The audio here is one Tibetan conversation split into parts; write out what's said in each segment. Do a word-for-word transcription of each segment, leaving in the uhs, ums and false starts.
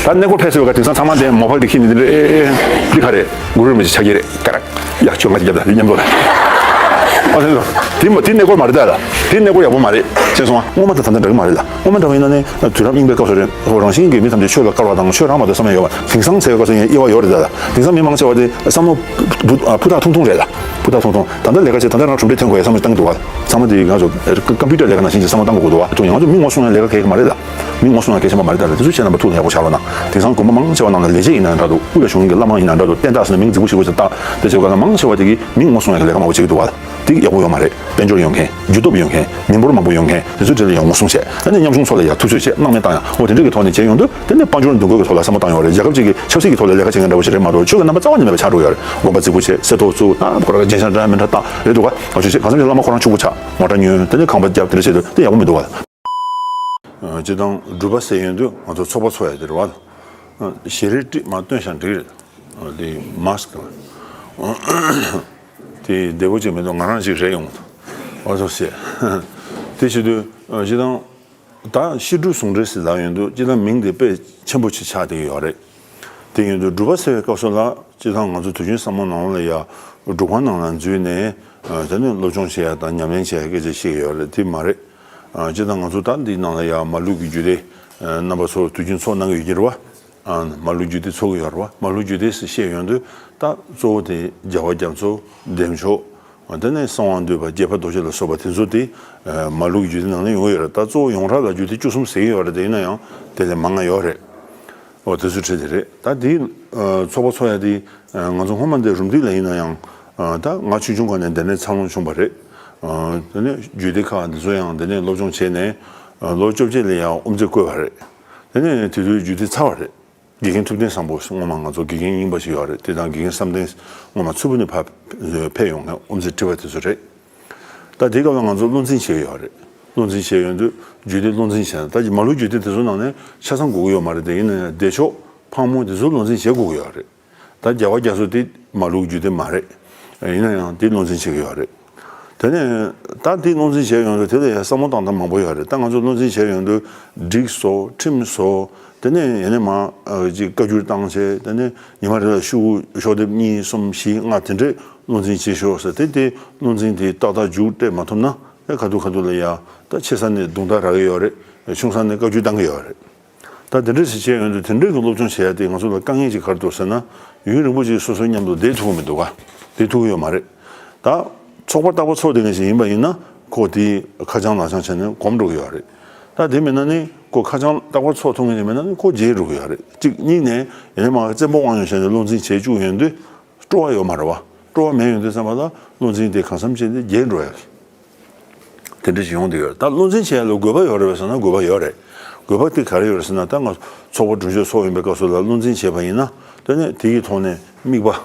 ད་གནས་སྐོར་ཕེབས་ཟེར་བ་ག་དེང་སང་ཚང་མ་དེ་མོ་ཕག་དེ་ཁྱེར་ནས་དེ་འདྲ་ཨེ་ཨེ་འདི་ག་རེད། གུ་རུ་རིན་པོ་ཆེ་ཆ་རྐྱེན་རེད། ཀ་རག་ཡ་ཁྱོད་ང་ཅིག་རྒྱབ་ད་དེ་མཉམ་དུ་ལ། ཨ་དེ་དེ་མ་དེ་གནས་སྐོར་མ་རེད་ད་ལ། དེ་གནས་སྐོར་ཡག་པོ་མ་རེད། ཅེས་སོང་ང་། སྔོན་མ་དང་ད་ལྟ་འདྲ་གི་མ་རེད་ད། སྔོན་མ་འདྲ་བ་ཡིན་ན་ནི་དུས་རབས་རྙིང་པའི་སྐབས་སུ་རེད། ཧོ་རང་བཞིན་གྱིས་མི་ཐམས་ཅད་ཆོས་ལ་དཀར་བ་དང་ཆོས་རག་མ་ཐུབ་བསམ་ཡ་ཡོད་པ། དེང་སང་ཟེར་བའི་སྐབས་སུ་ཡང་དབྱེ་བ་ཡོད་རེད་ད་ལ། དེང་སང་མི་མང་ཆེ་བ་དེ་བསམ་བློ་བུ་ཨ་ཕུ་ཐག་ཐུང་ཐུང་རེད་ད། ཕུ་ཐག་ཐུང་ཐུང་། ད་ལྟ་ལས་ཀ་བྱེད། ད་ལྟ་རང་གྲུབ་འབྲས་ཐོན་དགོས་ཡ་བསམ་བློ་བཏང་གི་འདུག་བ། ཚང་མ་དེ་ང་ཚོ་ཀམ་པུ་ཊར་ལས་ཀ་ནང་བཞིན་གྱི་བསམ་བློ་བཏང་དགོས་འདུག་བ། ཐུག་ཡང་ང་ཚོ་མི་ངོ་སྲུང་ཡ་ལས་ཀ་གལ་གི་མ་རེད་ད། མི་ངོ་སྲུང་ཡ་གལ་ཆེན་པོ་མ་རེད་ད་ལ། དེ་ཚོ་བཤད་རྣམ་པ་ཐུགས་ལ་ཡག་པོ་བཞག་རོགས་གནང་། དེང་སང་དགོན་པ་མང་ཆེ་བ་ནང་ལ་ལས་བྱེད་ཡིན་ན་འདྲ་འདུག་དབུ་ལ་བཞུགས་མཁན་གྱི་བླ་མ་ཡིན་ན་འདྲ་འདུག་བསྟན་བདག་ཟེར་ན་མིང་རྫིག་པོ་ཞིག་བྱས་བཏགས། དེ་བྱས་པ་ལ་མང་ཆེ་བ་དེ་གིས་མི་ངོ་སྲུང་ཡ་གི་ལས་ཀ་མང་པོ་བྱེད་ཀྱི་འདུག་བ། དེ་གི་ཡག་པོ་ཡོད་མ་རེད། དཔལ་འབྱོར་ཡོད་མཁན། རྒྱུ་སྟོབས་ཡོད་མཁན། མི་འབོར་མང་པོ་ཡོད་མཁན་དེ་ཚོའི་གྲས་ལ་ཡང་ངོ་སྲུང་བྱས། དེ་ནས་ཉམ་ཆུང་ཚོ་ལ་ཡང་ཐུབ་ཚོད་བྱས། སྣང་མེད་བཏང་ཡ། འོ་དེ་འདྲ་གི་ཐོག་ནས་བྱས་ཡོང་དུས་དེ་ནས་དཔལ་འབྱོར་འདུ་འགོད་ཀྱི་ཐོག་ལ་བསམ་བློ་བཏང་ཡོད་རེད། རྒྱལ་ཁབ་ཅིག་གི་ཆབ་སྲིད་ཀྱི་ཐོག་ལ་ལས་ཀ་བྱེད་མཁན་འདྲ་བོ་ཞིག་རེད་མ་གཏོགས་ཆོས་ཀྱི་རྣམ་པ་རྩ་བ་ནས་མེད་པ་ཆགས་འགྲོ་ཡོད་རེད། དགོན་པ་རྫིག་པོ་བྱས། གསེར་ཏོག་བཙུགས། ད་ཁོ་རང་གི་རྒྱན་ཆ་འདྲ་མི་འདྲ་བཏགས་རེད་འདུག་ག་ཨ་ཆོས་བྱེད་གང་འཚམ་ཞིག་བླ་མ་ཁོ་རང་ཕྱུག་པོ་ཆགས། མོ་ཊ་ཉོས། དེ་ནས་ཁང་པ་བརྒྱབ། དེ་འདྲ་བྱས་དུས་དེ་ཡག་པོ་མི་འདུག་བ། སྤྱིར་བཏང་སྒྲུབ་པ་ཟེར་ཡོང་དུས་ང་ཚོ་ཚོགས་པ་ཚོགས་ཡ་དེ་རེད་བ། ཞལ་རས་སྤྲས་མ་སྟོན་ཤག་འགྲིག་རེད། དེ་མཱསི་ཀི་དེ་བདེ་པོ་ཅིག་མི་འདུག་ང་རང་ཅིག་རེད་ཡོང་། འོ་ཐུགས་རྗེ་ཆེ། དེ་བྱེད་དུས་སྤྱིར་བཏང་ད་བཤད་སྒྲུབ་ཟུང་འབྲེལ་ཟེར་ལབ་ཡོང་དུས་སྤྱིར་བཏང་མིང་དེ་དཔེ་ཆེན་པོ་ཅིག་ཆགས་བསྡད་ཀྱི་ཡོད་རེད། དེ་ཡིན་དུས་སྒྲུབ་པ་ཟེར་བའི་སྐབས་སུ་ལ་སྤྱིར་བཏང་ང་ཚོ་དུས་རྒྱུན་བསམ་བློ་ནང་ལ་ཡ་སྒྲུབ་ཁང་ནང་ལ་འཛུལ་ནས་དེ་ནས་སློབ་སྦྱོང་བྱེད་ཡ་དང་ཉམས་ལེན་བྱེད་ཡ་སྐད་ཆ་བཤད་ཀྱི་ཡོད་རེད། དེ་མ་རེད། སྤྱིར་བཏང་ང་ཚོ་ད་འདིའི་ནང་ལ་ཡ་མ་ལུག་གི་རྒྱུད་སྡེ་རྣམ་པ་ཚོ་དུས་རྒྱུན་ཚོགས་གནང་གི་ཡོད་ཀྱི་རེད་བ། མ་ལུག་རྒྱུད་སྡེ་ཚོགས་ཀྱི་ཡོད་རེད་བ། མ་ལུག་རྒྱུད་སྡེ་ཟེར་བཤད་ཡོང་དུས་ད་གཙོ་བོ་དེ་རྒྱལ་བ་རྒྱ་མཚོ། བདེ་མཆོག་དེ་ནས་གསང་བ་འདུས་པ། དགྱེས་པ་རྡོ་རྗེ་ལ་སོགས་པ་དེ་ཚོ་དེ་མ་ལུག་རྒྱུད་སྡེ་ནང་ནས་ཡོང་གི་ཡོད་རེད། ད་གཙོ་བོ་ཡོངས་གྲགས་ལ་རྒྱུད་སྡེ་བཅུ་གསུམ་ཟེར་གྱི་ཡོད་རེད། དེ་ཡིན་ན་ཡང་དེ་ལས་མང་ང་ཡོད་རེད། འོ་དེ་ཚོའི་གྲས་དེ་རེད། ད་དེ་ཚོགས་པ་ཚོགས་ཡ་དེ་ང་ཚོ་སྔོན་མ་འདི་རུམ་བཏེག་ལ་ཡིན་ན་ཡང་ད་ང་ཆུང་ཆུང་སྒང་ནས་འདི་ནས་འཚར་ལོངས་བྱུང་བ་རེད། དེ་ནས་རྒྱུད་སྡེ་ཁག་འདི་ཚོ་ཡང་འདི་ནས་སློབ་སྦྱོང་བྱས་ནས་ལོ་བཅོ་བརྒྱད་ལ་ཡང་དབུ་མཛད་བསྐོས་པ་རེད། དེ་ནས་དེ་དུས་རྒྱུད་སྡེ་ཚར་བ་རེད། དགེ་རྒན་ཐུབ་བསྟན་བཟང་པོ་སྔོན་མ་ང་ཚོ་དགེ་རྒན་རྙིང་པ་ཞིག་ཡོད་རེད། དེ་དང་དགེ་རྒན་བསམ་གཏན་སྔོན་མ་མཚུར་ཕུ་ནས་ཕར་ཕེབས་ཡོང་མཁན་དབུ་མཛད་ཁྲི་པ་དེ་ཚོ་རེད། ད་དེའི་སྐབས་ལ་ང་ཚོ་བློ་འཛིན་བྱས་ཡོད་རེད། བློ་འཛིན་བྱས་ཡོང་དུས་རྒྱུད་སྡེ་བློ་འཛིན་བྱས་ན། ད་མ་ལུག་རྒྱུད་སྡེ་དེ་ཚོ་ནང་ནས་ཆ་ཚང་དགོས་ཀྱི་ཡོད་མ་རེད། དེ་ཡིན་ན་ཡང་བདེ་མཆོག་ཕག་མོ་དེ་ཚོ་བློ་འཛིན་བྱེད་དགོས་ཀྱི་ཡོད་རེད། ད་རྒྱལ་བ་རྒྱ་མཚོ་དེ་མ་ལུག་རྒྱུད་སྡེ་མ་རེད། ཡིན་ན་ཡང་དེ་བློ་འཛིན་བྱེད་ཀྱི་ཡོད་རེད། དེ་ནས་ད་དེ་བློ་འཛིན་བྱས་ཡོང་དུས་དེ་ལ་ཡང་བསམ་བློ་བཏང་སྟངས་མང་པོ་ཡོད་རེད། ད་ང་ཚོ་བློ་འཛིན་བྱས་ཡོང་དུས་སྒྲིག་བཟོ། ཁྲིམས་བཟོ། དེ་ནས་ཡང་ན་མ་ཅིག་བཀའ་འགྱུར་བཏང་བྱས། དེ་ནས་ཉི་མ་རེ་ལ་ཤོག་གུ་ཤོག་ལྡེབ་གཉིས་གསུམ་བཞི་ལྔ་དེ་འདྲས་བློ་འཛིན་བྱེད་ཤོག་ཟེར། དེ་དེ་བློ་འཛིན་དེ་ཏག་ཏག་མཇུག་སྤྲད་མ་ཐུབ་ན་ཨེ་ཁ་ཐུག་ཁ་ཐུག་ལ་ཡ་ད་ཆེ་ས་ནས་རྡུང་རྡེག་རག་གི་ཡོད་རེད། ཆུང་ས་ནས་བཀའ་འགྱུར་བཏང་གི་ཡོད་རེད། ད་དེ་འདྲ་ཞིག་བྱས་ཡོང་དུས་དེ་འདྲའི་གི་སློབ་སྦྱོང་བྱེད་ཡ་དེ་ང་ཚོ་ལ་དཀའ་ངལ་ཅིག་ག་རེ་འདུག་ཟེར་ན། ཡུན་རིང་པོ་ཅིག་སོ་སོའི་མཉམ་དུ་བསྡད་ཐུབ་ཀྱི་མི་འདུག་ག་བསྡད་ཐུབ་ཀྱི་ཡོད་མ་རེད། ད་ཚོགས་པ་རྟག་པར་ཚོགས་བསྡད་མཁན་ཞིག་ཡིན་པ་ཡིན་ན་ཁོ་དེ་ཁ་བྱང་ལག་བྱང་བྱས་ནས་གོམས་འགྲོ་གི་ཡོད་རེད། ད་དེ་མིན་ན་ནི་ཁོ་ཁ་བྱང་རྟག་པར་ཚོགས་ཐུབ་མཁན་ཞིག་མིན་ན་ནི་ཁོ་བརྗེད་འགྲོ་གི་ཡོད་རེད། གཅིག་གཉིས་ནས་ཡིན་ན་མ་བཙན་པོ་དབང་ཡོད་བྱས་ནས་བློ་འཛིན་བྱེད་བཅུག་ཡོང་དུས་སྤྲོ་བ་ཡོད་མ་རེད་བ། སྤྲོ་བ་མེད་ཡོང་དུས་ཙམ་པ་ལ་བློ་འཛིན་དེ་གང་འཚམ་བྱས་ནས་བརྗེད་འགྲོ་ཡ་གི་དེ་འདྲ་ཞིག་ཡོང་བསྡད་ཡོད་རེད། ད་བློ་འཛིན་བྱེད་ཡ་ལ་དགོས་པ་ཡོད་རེད་པས་ཟེར་ན་དགོས་པ་ཡོད་རེད། དགོས་པ་དེ་ག་རེ་ཡོད་རེད་ཟེར་ན། ད་ང་ཚོགས་པ་གྲོས་ཆོད་ཚོགས་ཡོང་པའི་སྐབས་སུ་ལ་བློ་འཛིན་བྱས་པ་ཡིན་ན་དེ་ནས་དེ་གི་ཐོག་ནས་དམིགས་པ།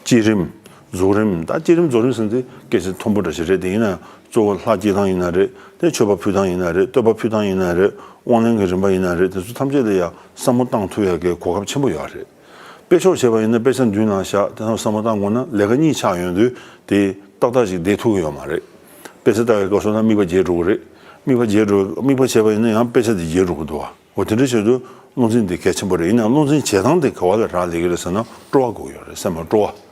བསྐྱེད་རིམ། རྫོགས་རིམ། ད་བསྐྱེད་རིམ་རྫོགས་རིམ་ཟེར་ན་དེ་སྐད་ཆ་མཐོན་པོ་འདྲ་ཞིག་རེད། དེ་ཡིན་ན་གཙོ་བོ་ལྷ་བསྐྱེད་སྟངས་ཡིན་ན་རེད། དེ་མཆོད་པ་ཕུལ་སྟངས་ཡིན་ན་རེད། བསྟོད་པ་ཕུལ་སྟངས་ཡིན་ན་རེད། དབང་ལེན་གྱི་རིམ་པ་ཡིན་ན་རེད། དེ་ཚོ་ཐམས་ཅད་ལ་ཡང་བསམ་བློ་བཏང་ཐུབ་ཡ་གི་གོ་སྐབས་ཆེན་པོ་ཡོད་རེད། དཔེ་ཆོག་བྱས་པ་ཡིན་ན་དཔེ་ཆ་མདུན་ལ་བཞག་དེ་ཚོ་བསམ་བློ་བཏང་དགོས་ན་ལས་ཀ་གཉིས་ཆགས་ཡོང་དུས་དེ་ཏག་ཏག་ཅིག་བསྡད་ཐུབ་ཀྱི་ཡོད་མ་རེད། དཔེ་ཆ་ལྟ་བའི་སྐབས་སུ་ན་དམིགས་པ་བརྗེད་འགྲོ་གི་རེད། དམིགས་པ་བརྗེད་འགྲོ། དམིགས་པ་བྱས་པ་ཡིན་ན་ཡང་དཔེ་ཆ་དེ་བརྗེད་འགྲོ་གི་འདུག་བ། འོ་དེ་འདྲ་བྱེད་དུས་བློ་འཛིན་དེ་གལ་ཆེན་པོ་རེད། ཡིན་ནའང་བློ་འཛིན་བྱེད་སྟངས་དེ་ག་བ་ལ་རག་ལས་ཀྱི་རེད་ཟེར་ན་སྤྲོ་བ་དགོས་ཀྱི་ཡོད་རེད། སེམས་ལ་སྤྲོ་བ།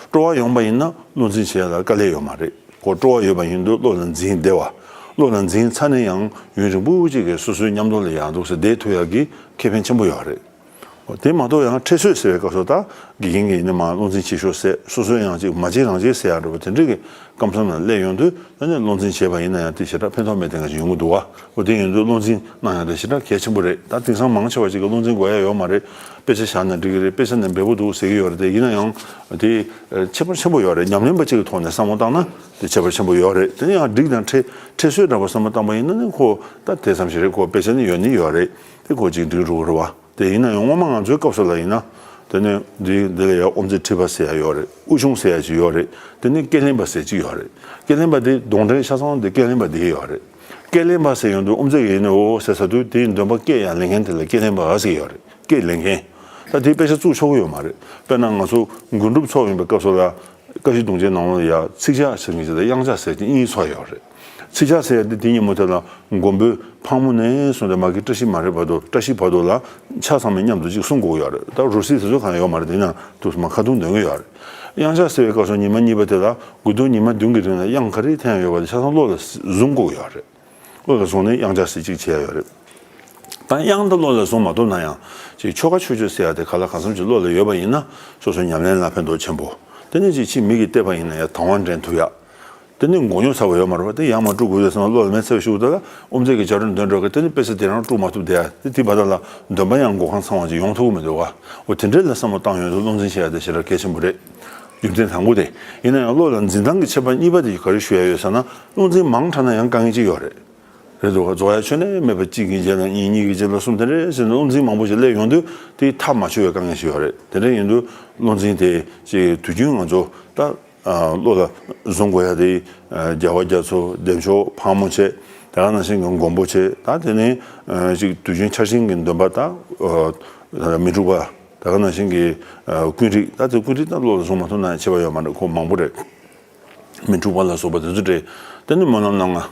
སྤྲོ་བ་ཡོང་པ་ཡིན་ན་བློ་འཛིན་བྱེད་ཡ་ལ་དཀའ་ལས་ཡོད་མ་རེད། ཁོ་སྤྲོ་བ་ཡོད་པ་ཡིན་དུས་བློ་ལ་འཛིན་བདེ་བ། བློ་ལ་འཛིན་ཚར་ནས་ཡང་ཡུན་རིང་པོ་ཅིག་གི་སོ་སོའི་མཉམ་དུ་ལ་ཡང་འདུག་སེ་བསྡད་ཐུབ་ཡ་གི་ཁེ་ཕན་ཆེན་པོ་ཡོད་རེད། དེ་མ་གཏོགས་ཡང་ཁྲེལ་ཚོད་ཟེར་བའི་སྐབས་སུ་ད་དགེ་རྒན་གྱིས་ཡིན་ན་མ་བློ་འཛིན་བྱེད་ཤོག་ཟེར། སོ་སོས་ཡང་ཅིག་མ་བྱེད་རང་བྱེད་ཟེར་ཡ་འདྲ་པོ་དེ་འདྲ་གི་སྐབས་མཚམས་ལ་སླེབས་ཡོང་དུས་ཨ་ནི་བློ་འཛིན་བྱས་པ་ཡིན་ན་ཡང་དེ་ཞེ་དྲག་ཕན་ཐོགས་མེད་དེ་འདྲ་ཞིག་ཡོང་གི་འདུག་བ། འོ་དེ་ཡིན་དུས་བློ་འཛིན་གནང་ཡ་དེ་ཞེ་དྲག་གལ་ཆེན་པོ་རེད། ད་དེང་སང་མང་ཆེ་བ་ཅིག་གིས་བློ་འཛིན་དགོས་ཡ་ཡོད་མ་རེད། དཔེ་ཆ་བཞག་ན་འགྲིག་གི་རེད། དཔེ་ཆ་ནས་འབེལ་པོ་འདུག་ཟེར་གྱི་ཡོད་རེད་དེ། ཡིན་ན་ཡང་དེ་ཁྱད་པར་ཆེན་པོ་ཡོད་རེད། ཉམས་ལེན་པ་ཅིག་གི་ཐོག་ནས་བསམ་བློ་བཏང་ན་དེ་ཁྱད་པར་ཆེན་པོ་ཡོད་རེད། དེ་ནས་ཡང་སྒྲིག་དང་ཁྲེལ་ཁྲེལ་ཚོད་འདྲ་པོ་བསམ་བློ་བཏང་པ་ཡིན་ན་ནི་ཁོ་ད་དེ་ཙམ་ཞིག་རེད། ཁོ་དཔེ་ཆ་ནི་ཡོད་ནི་ཡོད་རེད། དེ་ཁོ་ཅིག་འགྲིག་འགྲོ་གི་རེད་བ། དེ་ཡིན་ན་ཡང་སྔོན་མ་ང་ཚོའི་སྐབས་སུ་ལ་ཡིན་ན། དེ་ནས་འདི་འདི་ལ་ཡང་དབུ་མཛད་ཁྲི་པ་ཟེར་ཡ་ཡོད་རེད། དབུ་ཆུང་ཟེར་ཡ་ཅིག་ཡོད་རེད། དེ་ནས་སྐད་ལེན་པ་ཟེར་ཅིག་ཡོད་རེད། སྐད་ལེན་པ་དེ་གདོན་འདྲེ་ཆ་ཚང་དེ་སྐད་ལེན་པ་དེ་ཡོད་རེད། སྐད་ལེན་པ་ཟེར་ཡོང་དུས་དབུ་མཛད་ཀྱིས་ཡིན་ནའི་འོ་ཟེར་ཟེར་དུས་དེའི་འདོན་པ་སྐད་ཡང་ལེན་མཁན་དེ་ལ་སྐད་ལེན་པ་ཟེར་ཡོད་རེད། སྐད་ལེན་མཁན། ད་དེ་དཔེ་ཆ་བཙུགས་ཆོག་གི་ཡོད་མ་རེད། དཔེར་ན་ང་ཚོ་དགུན་སྒྲུབ་ཚོགས་ཡོང་པའི་སྐབས་སུ་ལ་བཀའ་བཞི་རྡུང་རྗེས་ནང་ལོགས་ལ་ཡ་ཚིག་ཇག་ཟེར་མཁན་ཅིག་དང་དབྱངས་ཇག་ཟེར་མཁན་གཉིས་ཚོགས་ཡོད་རེད། ཚིག་ཆ་ཟེར་ཡ་དེ་དེ་ཉིན་མོ་དེ་ལ་མགོན་པོའི་ཕག་མོ་ནས་བཟུང་སྟེ་མ་གི་བཀྲ་ཤིས་མ་རེད་བར་དུ། བཀྲ་ཤིས་བར་དུ་ལ་ཆ་ཚང་མས་མཉམ་དུ་ཅིག་གསུང་དགོས་ཡོད་རེད། ད་རོ་སི་དེ་ཚོ་གང་ཡོད་མ་རེད། དེ་ན་དུ་མ་ཁ་ཐུང་འདོན་གི་ཡོད་རེད། དབྱངས་འཆར་ཟེར་བའི་སྐབས་སུ་ཉི་མ་གཉིས་པ་དེ་ལ་དགུ་ཐུག་ཉི་མ་བདུན་གྱི་རིང་ལ་དབྱངས་ག་རེ་འཐེན་ཡོད་པ་དེ་ཆ་ཚང་བློ་ལ་བཟུང་དགོས་ཡོད་རེད། བློ་ལ་བཟུང་ནས་དབྱངས་འཆར་ཟེར་ཅིག་བྱས་ཡོད་རེད། ད་དབྱངས་དེ་བློ་ལ་བཟུང་མ་ཐུབ་ན་ཡང་ཅིག་ཆོ་ག་ཆོས་སྤྱོད་ཟེར་ཡ་དེ་ག་ལ་གང་འཚམ་ཅིག་བློ་ལ་ཡོད་པ་ཡིན་ན་སོ་སོའི་ཉམས་ལེན་ལ་ཕན་ཐོགས་ཆེན་པོ། དེ་ནས་ཅིག་ཕྱི་མིག་གིས་བལྟས་པ་ཡིན་ན་ཡང་དང་བ་འདྲེན་ཐུབ་ཡ། དེ་ནི་མགོ་རྙོག་ཚ་བ་ཡོད་མ་རེད་པ། དེ་ཡར་མར་དཀྲུག་དགོས་དུས་ཙམ་ལ་བློ་ལ་མེ་ཚ་བའི་ཤུགས་དེ་ལ་དབུ་མཛད་ཀྱི་བྱ་རུ་འདོན་འགྲོ་གི། དེ་ནི་དཔེ་ཆ་དེ་རང་དཀྲུག་མ་ཐུབ་བསྡད་ཡ། དེ་དེ་བར་དག་ལ་འདོན་པ་ཡང་མགོ་ཁང་ཚང་བ་ཅིག་ཡོང་ཐུབ་ཀྱི་མི་འདུག་བ། འོ་དེ་འདྲའི་ལ་བསམ་བློ་བཏང་ཡོང་དུས་བློ་འཛིན་བྱེད་ཡ་དེ་ཞེ་དྲག་གལ་ཆེན་པོ་རེད། རྒྱུ་མཚན་དང་པོ་དེ། ཡིན་ན་ཡང་བློ་ལ་འཛིན་སྟངས་ཀྱི་ཁྱད་པར་གཉིས་པ་དེ་ག་རེ་ཞུ་ཡ་ཡོད་ཟེར་ན། བློ་འཛིན་མང་དྲགས་ན་ཡང་དཀའ་ངལ་ཅིག་ཡོད་རེད། རེད་འདུག་ག་རྫོགས་ཡ་ཆོས་ནི་མེད་པ། གཅིག་གི་རྗེས་ལ་གཉིས། གཉིས་ཀྱི་རྗེས་ལ་གསུམ། དེ་འདྲའི་ཟེར་ནས་བློ་འཛིན་མང་པོ་ཞིག་སླེབས་ཡོང་དུས་དེ་མཐའ་མ་ཆོད་པའི་དཀའ་ངལ་ཞིག་ཡོད་རེད། དེ་འདྲ་ཡིན་དུས་བློ་འཛིན་དེ་ཅིག་དུས་རྒྱུན་ང་ཚོ་ད། ཨ། བློ་ལ་བཟུང་དགོས་ཡ་དེ། ཨ། རྒྱལ་བ་རྒྱ་མཚོ་བདེ་མཆོག་ཕག་མོ་བྱས། ད་ག་ནང་བཞིན་གྱི་མགོན་པོ་བྱས། ད་དེ་ནས་ཨ་ཅིག་དུས་རྒྱུན་ཆར་ཆེན་གྱི་འདོན་པ་ད། ཨ། མི་འཁྲུགས་པ། ད་ག་ནང་བཞིན་གྱི་ཨ་ཀུན་རིག་ད་དེ་ཀུན་རིག་ད་བློ་ལ་བཟུང་མ་ཐུབ་ན་ཡང་ཁྱད་པར་ཡོད་མ་རེད། ཁོ་མང་པོ་རེད། མི་འཁྲུགས་པ་ལ་སོགས་པ་དེ་ཚོ་རེད། དེ་ནས་སྨོན་ལམ་རྣམ་ལྔ།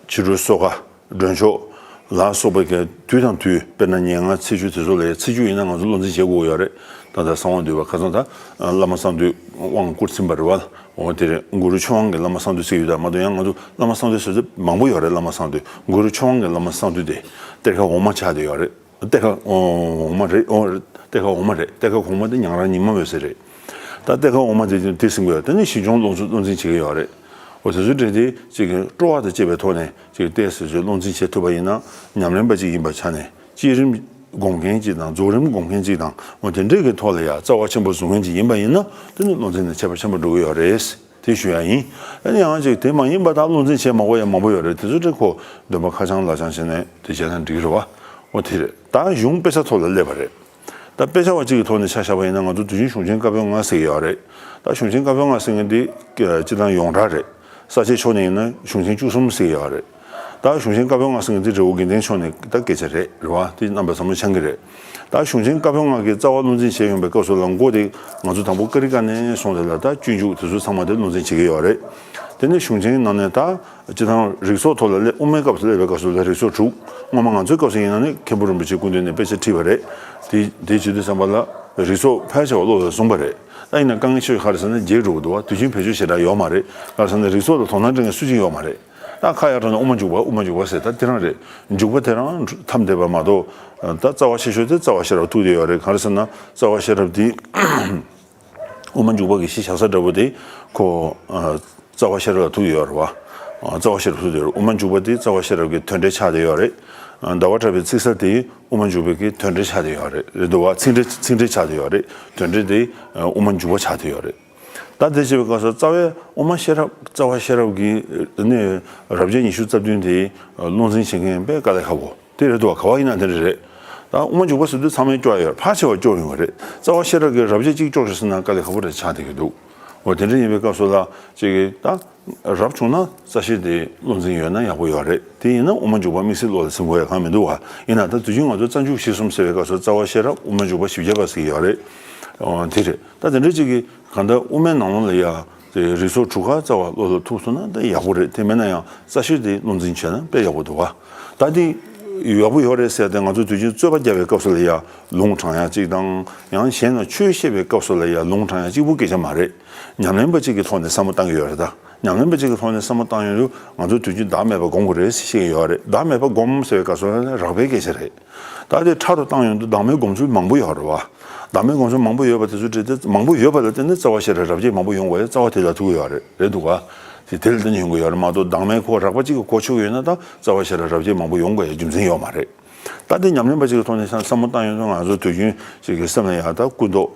ཕྱི་རོལ་སོ་ཁ། མགྲོན་ཆོག་ལ་སོགས་པའི་གི་དུས་དང་དུས། དཔེར་ན་ཉེར་ལྔ་ཚེས་བཅུ་དེ་ཚོ་ལ་ཡང་ཚེས་བཅུ་ཡིན་ན་ང་ཚོ་བློ་འཛིན་བྱེད་དགོས་ཡོད་རེད། ད་ལྟ་གསང་བ་འདུས་པ་ཁ་སང་ད་བླ་མ་གསང་འདུས་དབང་བསྐུར་ཟིན་པ་རེད་བ། འོ་དེ་རེད། གུ་རུ་ཆོས་དབང་གི་བླ་མ་གསང་འདུས་ཟེར་ཡོད། ད་མ་གཏོགས་ཡང་ང་ཚོ་བླ་མ་གསང་འདུས་ཟེར་དུས་མང་པོ་ཡོད་རེད། བླ་མ་གསང་འདུས། གུ་རུ་ཆོས་དབང་གི་བླ་མ་གསང་འདུས་དེ་གཏེར་ཁ་འོག་མ་ཆགས་བསྡད་ཡོད་རེད། གཏེར་ཁ་འོག་མ་རེད། འོ་གཏེར་ཁ་འོག་མ་རེད། གཏེར་ཁ་གོང་མ་དེ་ཉང་རལ་ཉི་མ་འོད་ཟེར་རེད། ད་གཏེར་ཁ་འོག་མ་དེ་དེ་ཟིན་དགོས་ཡ། དེ་ནི་ཞི་སྦྱོང་བློ་འཛིན་བྱེད་ཀྱི་ཡོད་རེད། འོ་དེ་ཚོའི་གྲས་དེ་ཅིག་སྤྲོ་བ་དང་བཅས་པའི་ཐོག་ནས་ཅིག་ཏོག་ཙམ་ཅིག་བློ་འཛིན་བྱེད་ཐུབ་པ་ཡིན་ན། ཉམས་ལེན་པ་ཅིག་ཡིན་པའི་ཆ་ནས་བསྐྱེད་རིམ་སྒོམ་མཁན་ཅིག་དང་། རྫོགས་རིམ་སྒོམ་མཁན་ཅིག་དང་། འོ་དེ་འདྲས་ཀྱི་ཐོག་ལ་ཡ་རྩ་བ་ཆེན་པོ་བཟུང་མཁན་ཅིག་ཡིན་པ་ཡིན་ན། དེ་ནི་བློ་འཛིན་ནས་ཁྱད་པར་ཆེན་པོ་འགྲོ་གི་ཡོད་རེད། དེ་ཞུ་ཡ་ཡིན། ཨ་ནི་ཡང་ཅིག་དེ་མ་ཡིན་པ་དང་བློ་འཛིན་བྱེད་མ་དགོས་ཡ་མང་པོ་ཡོད་རེད། དེ་ཚོ་དེ་ཁོ་འདོན་པ་ཁ་བྱང་ལག་བྱང་བྱས་ནས་དེ་བྱས་ན་འགྲིག་གི་རེད་བ། འོ་དེ་རེད། ད་གཞུང་དཔེ་ཆ་ཐོག་ལ་སླེབས་པ་རེད། ད་དཔེ་ཆ་བ་གཅིག་གི་ཐོག་ནས་ཆ་བཞག་པ་ཡིན་ན། ང་ཚོ་དུས་རྒྱུན་གཞུང་ཆེན་བཀའ་པོད་ལྔ་ཟེར་གྱི་ཡོད་རེད། ད་གཞུང་ཆེན་བཀའ་པོད་ལྔ་ཟེར་མཁན་འདི་སྤྱིར་བཏང་ཡོངས་གྲགས་རེད། ས་སྐྱའི་ཕྱོགས་ནས་ཡིན་ན་གཞུང་ཆེན་བཅུ་གསུམ་ཟེར་གྱི་ཡོད་རེད། ད་གཞུང་ཆེན་བཀའ་པོད་ལྔ་ཟེར་མཁན་འདི་རི་བོ་དགེ་ལྡན་ཕྱོགས་ནས་ད་སྐད་ཆ་རེད། རེད་བ། དེ་རྣམ་པ་ཚང་མ་ཆགས་ཀྱི་རེད། ད་གཞུང་ཆེན་བཀའ་པོད་ལྔ་གི་རྩ་བ་བློ་འཛིན་བྱས་ཡོང་པའི་སྐབས་སུ་ལ་མགོ་དེ་ང་ཚོ་དང་པོ་ཀ་རི་ཀ་ནས་བཟུང་སྟེ་ལ་ད་སྤྱོད་འཇུག་དེ་ཚོ་ཚང་མ་དེ་བློ་འཛིན་བྱེད་ཀྱི་ཡོད་རེད། དེ་ནས་གཞུང་ཆེན་ནང་ནས་ད་སྤྱིར་བཏང་རིགས་ཚོགས་ཐོག་ལ་སླེབས། དབུ་མའི་སྐབས་སུ་སླེབས་པའི་སྐབས་སུ་ལ་རིགས་ཚོགས་དྲུག་སྔོན་མ་ང་ཚོའི་སྐབས་སུ་ཡིན་ན་ནི་མཁན་པོ་རིན་པོ་ཆེའི་སྐུ་མདུན་ནས་དཔེ་ཆ་ཁྲིད་པ་རེད། དེ་དེ་བྱེད་དུས་ཙམ་པ་ལ་རིགས་ཚོགས་ཕལ་ཆེ་བ་བློ་ལ་བཟུང་པ་རེད། ད་ཡིན་ན་དཀའ་ངལ་ཆེ་ཤོས་ག་རེ་ཟེར་ན་རྗེས་འགྲོ་གི་འདུག་བ། དུས་རྒྱུན་བེད་སྤྱོད་ཞེ་དྲག་ཡོད་མ་རེད། ག་རེ་ཟེར་ན་རིགས་ཚོགས་ལ་དོ་སྣང་སྤྲད་མཁན་སུ་གཅིག་ཡོད་མ་རེད། ད་ཁ་ཡར་དྲངས་ནས་དབུ་མ་འཇུག་པ། དབུ་མ་འཇུག་པ་ཟེར། ད་དེ་རང་རེད། འཇུག་པ་དེ་རང་ཐམས་བསྡད་པ་མ་གཏོགས། ད་རྩ་བ་ཆེ་ཤོས་དེ་རྩ་བ་ཤེས་རབ་ཐུག་བསྡད་ཡོད་རེད། ག་རེ་ཟེར་ན་རྩ་བ་ཤེས་རབ་དེ། དབུ་མ་འཇུག་པ་གི་གཞི་བཞག་ས་འདྲ་པོ་དེ་ཁོ། ཨ། རྩ་བ་ཤེས་རབ་ལ་ཐུག་ཡོད་རེད་བ། ཨ། རྩ་བ་ཤེས་རབ་ཐུག་ཡོད་རེད། དབུ་མ་འཇུག་པ་དེ་རྩ་བ་ཤེས་རབ་ཀྱི་དོན་འགྲེལ་ཆགས་བསྡད་ཡོད་རེད། ཨ། ཟླ་བ་གྲགས་པའི་ཚིག་གསལ་དེ་དབུ་མ་འཇུག་པའི་གི་དོན་འགྲེལ་ཆགས་བསྡད་ཡོད་རེད། རེད་འདུག་བ། ཚིག་འགྲེལ་ཚིག་འགྲེལ་ཆགས་བསྡད་ཡོད་རེད། དོན་འགྲེལ་དེ་ཨ་དབུ་མ་འཇུག་པ་ཆགས་བསྡད་ཡོད་རེད། ད་དེ་བྱེད་པའི་སྐབས་སུ་རྩ་བའི་དབུ་མ་ཤེས་རབ། རྩ་བ་ཤེས་རབ་ཀྱི་ནི་རབ་བྱེད་ཉི་ཤུ་རྩ་བདུན་དེ་བློ་འཛིན་བྱེད་མཁན་དཔེ་དཀའ་ལས་ཁག་པོ་དེ་རེད་འདུག་བ། ག་བ་ཡིན་ན་དེ་འདྲ་རེད། ད་དབུ་མ་འཇུག་པ་ཟེར་དུས་ཚང་མས་སྐྱོར་ཡོད། ཕལ་ཆེ་བ་སྐྱོར་ཡོང་བ་རེད། རྩ་བ་ཤེས་རབ་ཀྱི་རབ་བྱེད་གཅིག་སྐྱོར་ཤོག་ཟེར་ན་དཀའ་ལས་ཁག་པོ་རེད་ཆགས་བསྡད་ཀྱི་འདུག་འོ་དེ་འདྲ་ཡིན་པའི་སྐབས་སུ་ལ་ཅིག་གིས་ད་རབ་བྱུང་ན་རྩ་ཤེས་དེ་བློ་འཛིན་ཡོད་ན་ཡག་པོ་ཡོད་རེད། དེ་ཡིན་ན་དབུ་མ་འཇུག་པ་དམིགས་བསལ་བློ་ལ་འཛིན་དགོས་ཡ་གང་མི་འདུག་བ། ཡིན་ན་ད་དུས་རྒྱུན་ང་ཚོ་རྩ་འཇུག་གཞི་གསུམ་ཟེར་བའི་སྐབས་སུ་རྩ་བ་ཤེས་རབ། དབུ་མ་འཇུག་པ། ཞིབ་རྒྱས་པ་ཟེར་གྱི་ཡོད་རེད། འོ་དེ་རེད། ད་དེ་འདྲ་ཅིག་གིས་གང་ལྟར་དབུ་མའི་ནང་ལོགས་ལ་ཡ་དེ་རིགས་ཚོགས་དྲུག་ཀ་རྩ་བ་བློ་ལ་ཐུག་སོང་ན་ད་ཡག་པོ་རེད། དེ་མེད་ན་ཡང་རྩ་ཤེས་དེ་བློ་འཛིན་བྱས་ན་དཔེ་ཡག་པོ་འདུག་བ། ད་དེ་ཡག་པོ་ཡོད་རེད་ཟེར་ཏེ་ང་ཚོ་དུས་རྒྱུན་རྩོད་པ་རྒྱག་པའི་སྐབས་སུ་ལ་ཡ་ལུང་དྲངས་ཡ་གཅིག་དང་། ཡང་གཞན་ལ་ཆོས་བཤད་པའི་སྐབས་སུ་ལ་ཡ་ལུང་དྲངས་ཡ་གཅིག་པུ་སྐད་ཆ་མ་རེད། ཉམས་ལེན་པ་གཅིག་གི་ཐོག་ནས་བསམ་བློ་བཏང་གི་ཡོད་རེད། ད་ཉམས་ལེན་པ་གཅིག་གི་ཐོག་ནས་བསམ་བློ་བཏང་ཡོང་དུས་ང་ཚོ་དུས་རྒྱུན་བདག་མེད་པ་སྒོམ་དགོས་རེད་ཟེར་བཤད་ཀྱི་ཡོད་རེད། བདག་མེད་པ་སྒོམ་ཟེར་བའི་སྐབས་སུ་ལ་རགས་པའི་སྐད་ཆ་རེད། ད་དེ་ཕྲ་རུ་བཏང་ཡོང་དུས་བདག་མེད་སྒོམ་ཚུལ་མང་པོ་ཡོད་རེད་བ། བདག་མེད་སྒོམ་ཚུལ་མང་པོ་ཡོད་པ་དེ་ཚོ་བྲིས་ཏེ། མང་པོ་ཡོད་པ་ལ་བརྟེན་ནས་རྩ་བ་ཤེས་རབ་རབ་བྱེད་མང་པོ་ཡོང་དགོས་ཡ་རྩ་བ་དེ་ལ་ཐུག་གི་ཡོད་རེད། རེད་འདུག་ག་དེ་དེ་ལ་བརྟེན་ནས་ཡོང་གི་ཡོད་རེད་མ་གཏོགས། བདག་མེད་ཁོ་རགས་པ་གཅིག་གི་གོ་ཆོད་ཡོད་ན་ད་རྩ་བ་ཤེས་རབ་རབ་བྱེད་མང་པོ་ཡོང་དགོས་ཡ་རྒྱུ་མཚན་ཡོད་མ་རེད། ད་དེ་ཉམས་ལེན་པ་གཅིག་གི་ཐོག་ནས་བསམ་བསམ་བློ་བཏང་ཡོང་དུས་ང་ཚོ་དུས་རྒྱུན་ཅིག་གི་སེམས་ལ་ཡ་ད་ཀུན་རྟོག་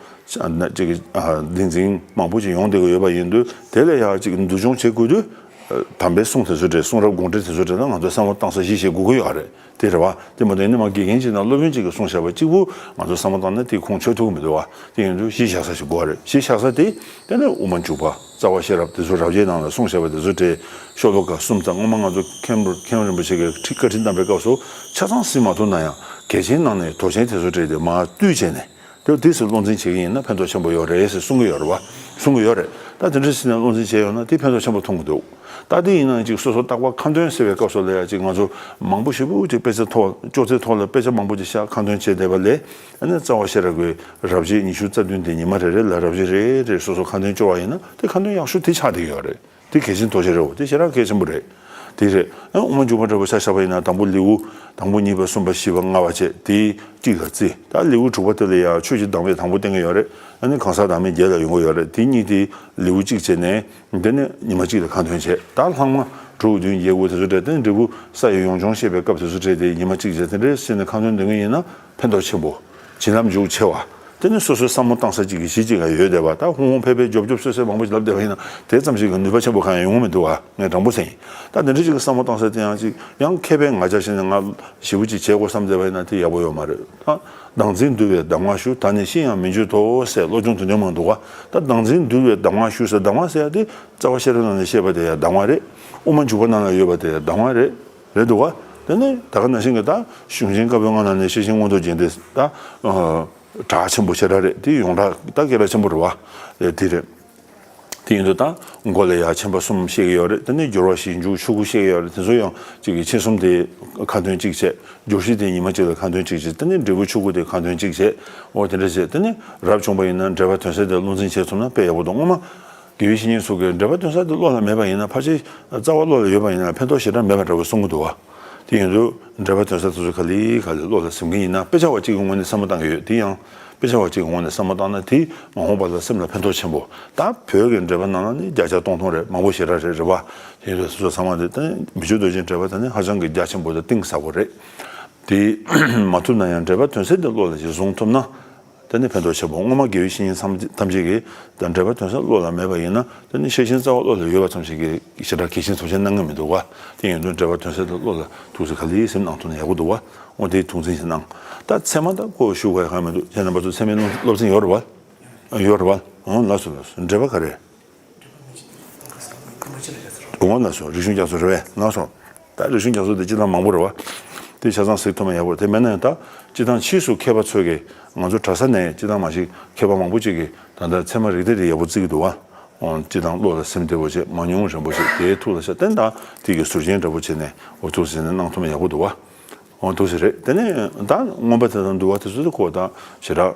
ཅིག་གི་ཨ་བདེན་འཛིན་མང་པོ་ཅིག་ཡོང་བསྡད་ཀྱི་ཡོད་པ་ཡིན་དུས། དེ་ལ་ཡ་ཅིག་འདུ་སྦྱོང་བྱེད་དགོས་དུས། དམ་པའི་གསུང་དེ་ཚོ་འདྲ། གསུང་རབ་དགོངས་འགྲེལ་དེ་ཚོ་འདྲ་ད་ང་ཚོ་བསམ་བློ་བཏང་ས་གཞི་བྱེད་དགོས་ཀྱི་ཡོད་རེད། དེ་རེད་བ། དེ་མ་གཏོགས་ནི་མ་དགེ་རྒན་གཅིག་དང་སློབ་དཔོན་གཅིག་གིས་གསུངས་བཞག་པ་གཅིག་པུ་ང་ཚོ་བསམ་བློ་བཏང་ན་དེ་ཁུངས་འཁྱོལ་ཐུབ་ཀྱི་མི་འདུག་བ། དེ་ཡིན་དུས་གཞི་བཞག་ས་ཞིག་དགོས་རེད། གཞི་བཞག་ས་དེ་དེ་ནི་དབུ་མ་འཇུག་པ། རྩ་བ་ཤེས་རབ་དེ་ཚོ་རབ་བྱེད་ནང་ལ་གསུངས་བཞག་པ་དེ་ཚོ་འདྲ། ཤོ་ལོ་ཀ་གསུམ་ཙམ་སྔོན་མ་ང་ཚོ་མཁན་པོ་མཁན་རིན་པོ་ཆེ་གིས་ཁྲིད་བཀའ་ཁྲིད་གནང་པའི་སྐབས་སུ་ཆ་ཚང་ཟིན་མ་ཐུབ་ན་ཡང་གལ་ཆེན་ནང་ནས་དོ་ཆེན་དེ་ཚོ་འདྲ་དེ་མར་བཏུས་བྱས་ནས། དེ་དུས་སུ་བློ་འཛིན་བྱེད་ཀྱི་ཡིན་ན་ཕན་ཐོགས་ཆེན་པོ་ཡོད་རེད་ཟེར་གསུང་གི་ཡོད་རེད་བ། གསུང་གི་ཡོད་རེད། ད་དེ་འདྲ་ཟེར་ནས་བློ་འཛིན་བྱས་ཡོང་ན་དེ་ཕན་ཐོགས་ཆེན་པོ་མཐོང་གི་འདུག་ད་དེ་ཡིན་ན་ཅིག་སོ་སོ་རྟག་པར་ཁ་འདོན་ཟེར་བའི་སྐབས་སུ་ལ་ཡང་ཅིག་ང་ཚོ་མང་པོ་ཞེ་པོ་ཅིག་དཔེ་ཆ་ཐོག་ཅོག་ཙེ་ཐོག་ལ་དཔེ་ཆ་མང་པོ་ཅིག་བཞག་ཁ་འདོན་བྱས་བསྡད་པ་ལས། ཨ་ནི་རྩ་བ་ཤེས་རབ་ཀྱི་རབ་བྱེད་ཉི་ཤུ་རྩ་བདུན་དེ་ཉི་མ་རེ་རེ་ལ་རབ་བྱེད་རེ་རེ་སོ་སོ་ཁ་འདོན་སྐྱོར་བ་ཡིན་ན་དེ་ཁ་འདོན་ཡག་ཤོས་དེ་ཆགས་བསྡད་ཡོད་རེད། དེ་གལ་ཆེན་ཐག་ཆོད་རེད། འོ་དེ་ཞེ་དྲག་གལ་ཆེན་པོ་རེད། དེ་རེད། ཨ་དབུ་མ་འཇུག་པ་འདྲ་པོ་ཆ་བཞག་པ་ཡིན་ན་དང་པོ་ལེའུ་དང་པོ་གཉིས་པ་གསུམ་པ་བཞི་པ་ལྔ་པ་བྱས་དེ་གཅིག་ལ་བརྩི། ད་ལེའུ་དྲུག་པ་དེ་ལ་ཡང་ཆོས་ཀྱི་བདག་མེད་དང་པོ་བསྟན་གྱི་ཡོད་རེད། ཨ་ནི་གང་ཟག་བདག་མེད་བརྒྱད་ལ་ཡོང་གི་ཡོད་རེད། དེ་གཉིས་དེ་ལེའུ་གཅིག་བྱས་ནས་དེ་ནས་ཉི་མ་གཅིག་ལ་ཁ་འདོན་བྱས། ད་ལྷག་མ་དྲུག་བདུན་བརྒྱད་དགུ་དེ་ཚོ་འདྲ་དེ་འབྲས་བུ་ས་ཡི་ཡོངས་སྦྱོང་བཤད་པའི་སྐབས་དེ་ཚོ་འདྲ་དེ་ཉི་མ་གཅིག་བྱས་དེ་འདྲ་བྱས་ནས་ཁ་འདོན་འདོན་གྱི་ཡིན་ན་ཕན་ཐོགས་ཆེན་པོ། བྱིན་རླབས་འཇུག་ཆེ་བ། དེ་ནི་སོ་སོའི་བསམ་བློ་བཏང་ས་གཅིག་གི་གཞི་གཅིག་ལ་ཡོད་བསྡད་པ། ད་ཧུང་ཧུང་ཕེ་ཕེ་རྒྱོབ་རྒྱོབ་སོད་སོད་མང་པོ་ཞིག་ལབ་བསྡད་པ་ཡིན་ན་དེ་ཙམ་ཞིག་གི་ནུས་པ་ཆེན་པོ་གང་ཡང་ཡོང་གི་མི་འདུག་བ། ངས་དྲང་པོ་ཟེར་ཡིན། ད་དེ་འདྲ་ཞིག་གི་བསམ་བློ་བཏང་ས་དེ་ཡང་གཅིག་ཡང་མཁས་པའི་ངར་ཆ་བཞག་ནས་ང་ཞེ་པོ་ཅིག་བྱེད་དགོས་བསམ་བསྡད་པ་ཡིན་ན་དེ་ཡག་པོ་ཡོད་མ་རེད། ད་བདག་འཛིན་འདུལ་བའི་གདམས་ངག་ཞུ། ད་ནི་ཤི་ཡང་མི་འགྱུར་ཏོ་ཟེར་སློབ་སྦྱོང་དེ་འདྲ་མང་འདུག་བ། ད་བདག་འཛིན་འདུལ་བའི་གདམས་ངག་ཞུ་ཟེར་གདམས་ངག་ཟེར་ཡ་དེ་རྩ་བ་ཤེས་རབ་ནང་ནས་བཤད་པ་དེ་ཡང་གདམས་ངག་རེད། དབུ་མ་འཇུག་པ་ནང་ལ་ཡོད་པ་དེ་ཡང་གདམས་ངག་རེད། རེད་འདུག་བ། དེ་ནས་ད་ག་ནང་བཞིན་གྱི་ད་གཞུང་ཆེན་བཀའ་པོད་ལྔ་ནང་ནས་ཤེར་ཕྱིན་མངོན་རྟོགས་རྒྱན་དེ་ད་ཨ་གྲགས་ཆེན་པོ་ཞེ་དྲག་རེད། དེ་ཡོངས་གྲགས་ད་སྐད་གྲགས་ཆེན་པོ་རེད་བ། དེ་རེད། དེ་ཡིན་དུས་ད་མགོ་ལ་ཡ་མཆིམས་པ་གསུམ་བཤད་ཀྱི་ཡོད་རེད། དེ་ནས་སྦྱོར་བ་བཞི་འཇུག་ཆོ་ག་བཤད་ཀྱི་ཡོད་རེད། དེ་ཚོ་ཡང་གཅིག་གི་མཆེད་གསུམ་དེ་ཁ་འདོན་གཅིག་བྱས། སྦྱོར་བཞི་དེ་ཉི་མ་གཅིག་ལ་ཁ་འདོན་གཅིག་བྱས། དེ་ནས་འབྲས་བུ་ཆོ་ག་དེ་ཁ་འདོན་གཅིག་བྱས། འོ་དེ་འདྲ་བྱས། དེ་ནས་རབ་བྱུང་པ་ཡིན་ན་འགྲེལ་པ་དོན་གསལ་དེ་བློ་འཛིན་བྱས་ཐུབ་ན་དཔེ་ཡག་པོ་འདུག་སྔོན་མ་དགེ་བའི་བཤེས་གཉེན་ཚོ་གིས་འགྲེལ་པ་དོན་གསལ་དེ་བློ་ལ་མེད་པ་ཡིན་ན། ཕལ་ཆེར་རྩ་བ་བློ་ལ་ཡོད་པ་ཡིན་ན་ཕན་ཐོགས་ཞེ་དྲག་མེད་པ་འདྲ་བོ་གསུང་གི་འདུག་བ། དེ་ཡིན་དུས་འགྲེལ་པ་དོན་གསལ་དེ་ཚོ་ག་ལེ་ག་ལེ་བློ་ལ་ཟིན་གྱི་ཡིན་ན། དཔེ་ཆ་བ་གཅིག་གི་ངོས་ནས་བསམ་བློ་བཏང་གི་ཡོད། དེ་ཡང་དཔེ་ཆ་བ་གཅིག་གི་ངོས་ནས་བསམ་བློ་བཏང་ན་དེ་མ་འོངས་པ་ལ་སེམས་ལ་ཕན་ཐོགས་ཆེན་པོ། ད་བོད་ཀྱི་འགྲེལ་པ་ནང་ལ་ནི་བརྒྱ་ཆ་སྟོང་སྟོང་རེད། མང་པོ་ཞེ་དྲག་རེད། རེད་བ། དེ་ཡིན་དུས་སོ་སོ་ཚང་མ་དེ་ད་མི་ཆོས་རྡོ་རྗེ་འགྲེལ་པ་དེ་ནི་ཧ་ཅང་གི་རྒྱ་ཆེན་པོ་དང་གཏིང་ཟབ་པོ་རེད། དེ་མ་ཐུབ་ན་ཡང་འགྲེལ་པ་དོན་གསལ་དེ་བློ་ལ་ཅིག་བཟུང་ཐུབ་ན། དེ་ནི་ཕན་ཐོགས་ཆེན་པོ། སྔོན་མ་དགེ་བའི་བཤེས་གཉེན་ཐམས་ཅད་ཀྱིས་ད་འགྲེལ་པ་དོན་གསལ་བློ་ལ་མེད་པ་ཡིན་ན་དེ་ནི་ཤེར་ཕྱིན་རྩ་བ་བློ་ལ་ཡོད་པ་ཙམ་ཞིག་གིས་ཞེ་དྲག་གལ་ཆེན་ཐུགས་ཆེན་གནང་གི་མི་འདུག་བ། དེ་ཡིན་དུས་འགྲེལ་པ་དོན་གསལ་དེ་བློ་ལ་ཐུགས་སུ་ག་ལེ་སེམས་གནང་ཐུབ་ན་ཡག་པོ་འདུག་བ། འོ་དེ་ཐུགས་འཛིན་ཞིག་གནང་། ད་ཚད་མ་ད་ཁོ་ཞུ་དགོས་ཡ་གང་ཡང་མི་འདུག་ཁྱེད་རྣམ་པ་ཚོ་ཚད་མའི་སློབ་ཚན་ཡོད་རེད་བ། ཡོད་རེད་བ། འོ་ལགས་སོ་ལགས་སོ། འགྲེལ་པ་ག་རེ། འོ་ལགས་སོ། རིག་གཞུང་རྒྱ་མཚོ་རེད་བས། ལགས་སོ། ད་རིག་གཞུང་རྒྱ་མཚོ་དེ་སྤྱིར་བཏང་མང་པོ་རེད་བ། དེ་ཆ་ཚང་གཟིགས་ཐུབ་མ་ཡག་པོ་རེད། དེ་མེད་ན་ཡང་ད་སྤྱིར་བཏང་ཕྱིས་སུ་མཁས་པ་ཚོས་ཀྱིས་ང་ཚོ་གྲྭ་ས་ནས་སྤྱིར་བཏང་མ་གཞི་མཁས་པ་མང་པོ་ཅིག་གིས་ད་ལྟ་ཚད་མ་རིགས་གཏེར་དེ་ཡག་པོ་བརྩི་གི་འདུག་བ། འོ་སྤྱིར་བཏང་བློ་ལ་སིམ་བདེ་བོ་བྱས། མང་ཉུང་རན་པོ་བྱས། དེའི་ཐུགས་ལ་ཤར་བསྟན། ད་དེ་གི་ཟུར་རྒྱན་འདྲ་པོ་བྱས་ནས་འོ་ཐུགས་ཟིན་ནས་གནང་ཐུབ་མ་ཡག་པོ་འདུག་བ། འོ་འདུག་ཟེར་རེད། དེ་ནས་ད་མངོན་པ་དེ་དང་འདུལ་བ་དེ་ཚོ་དེ་ཁོ་ད་ཞེ་དྲག་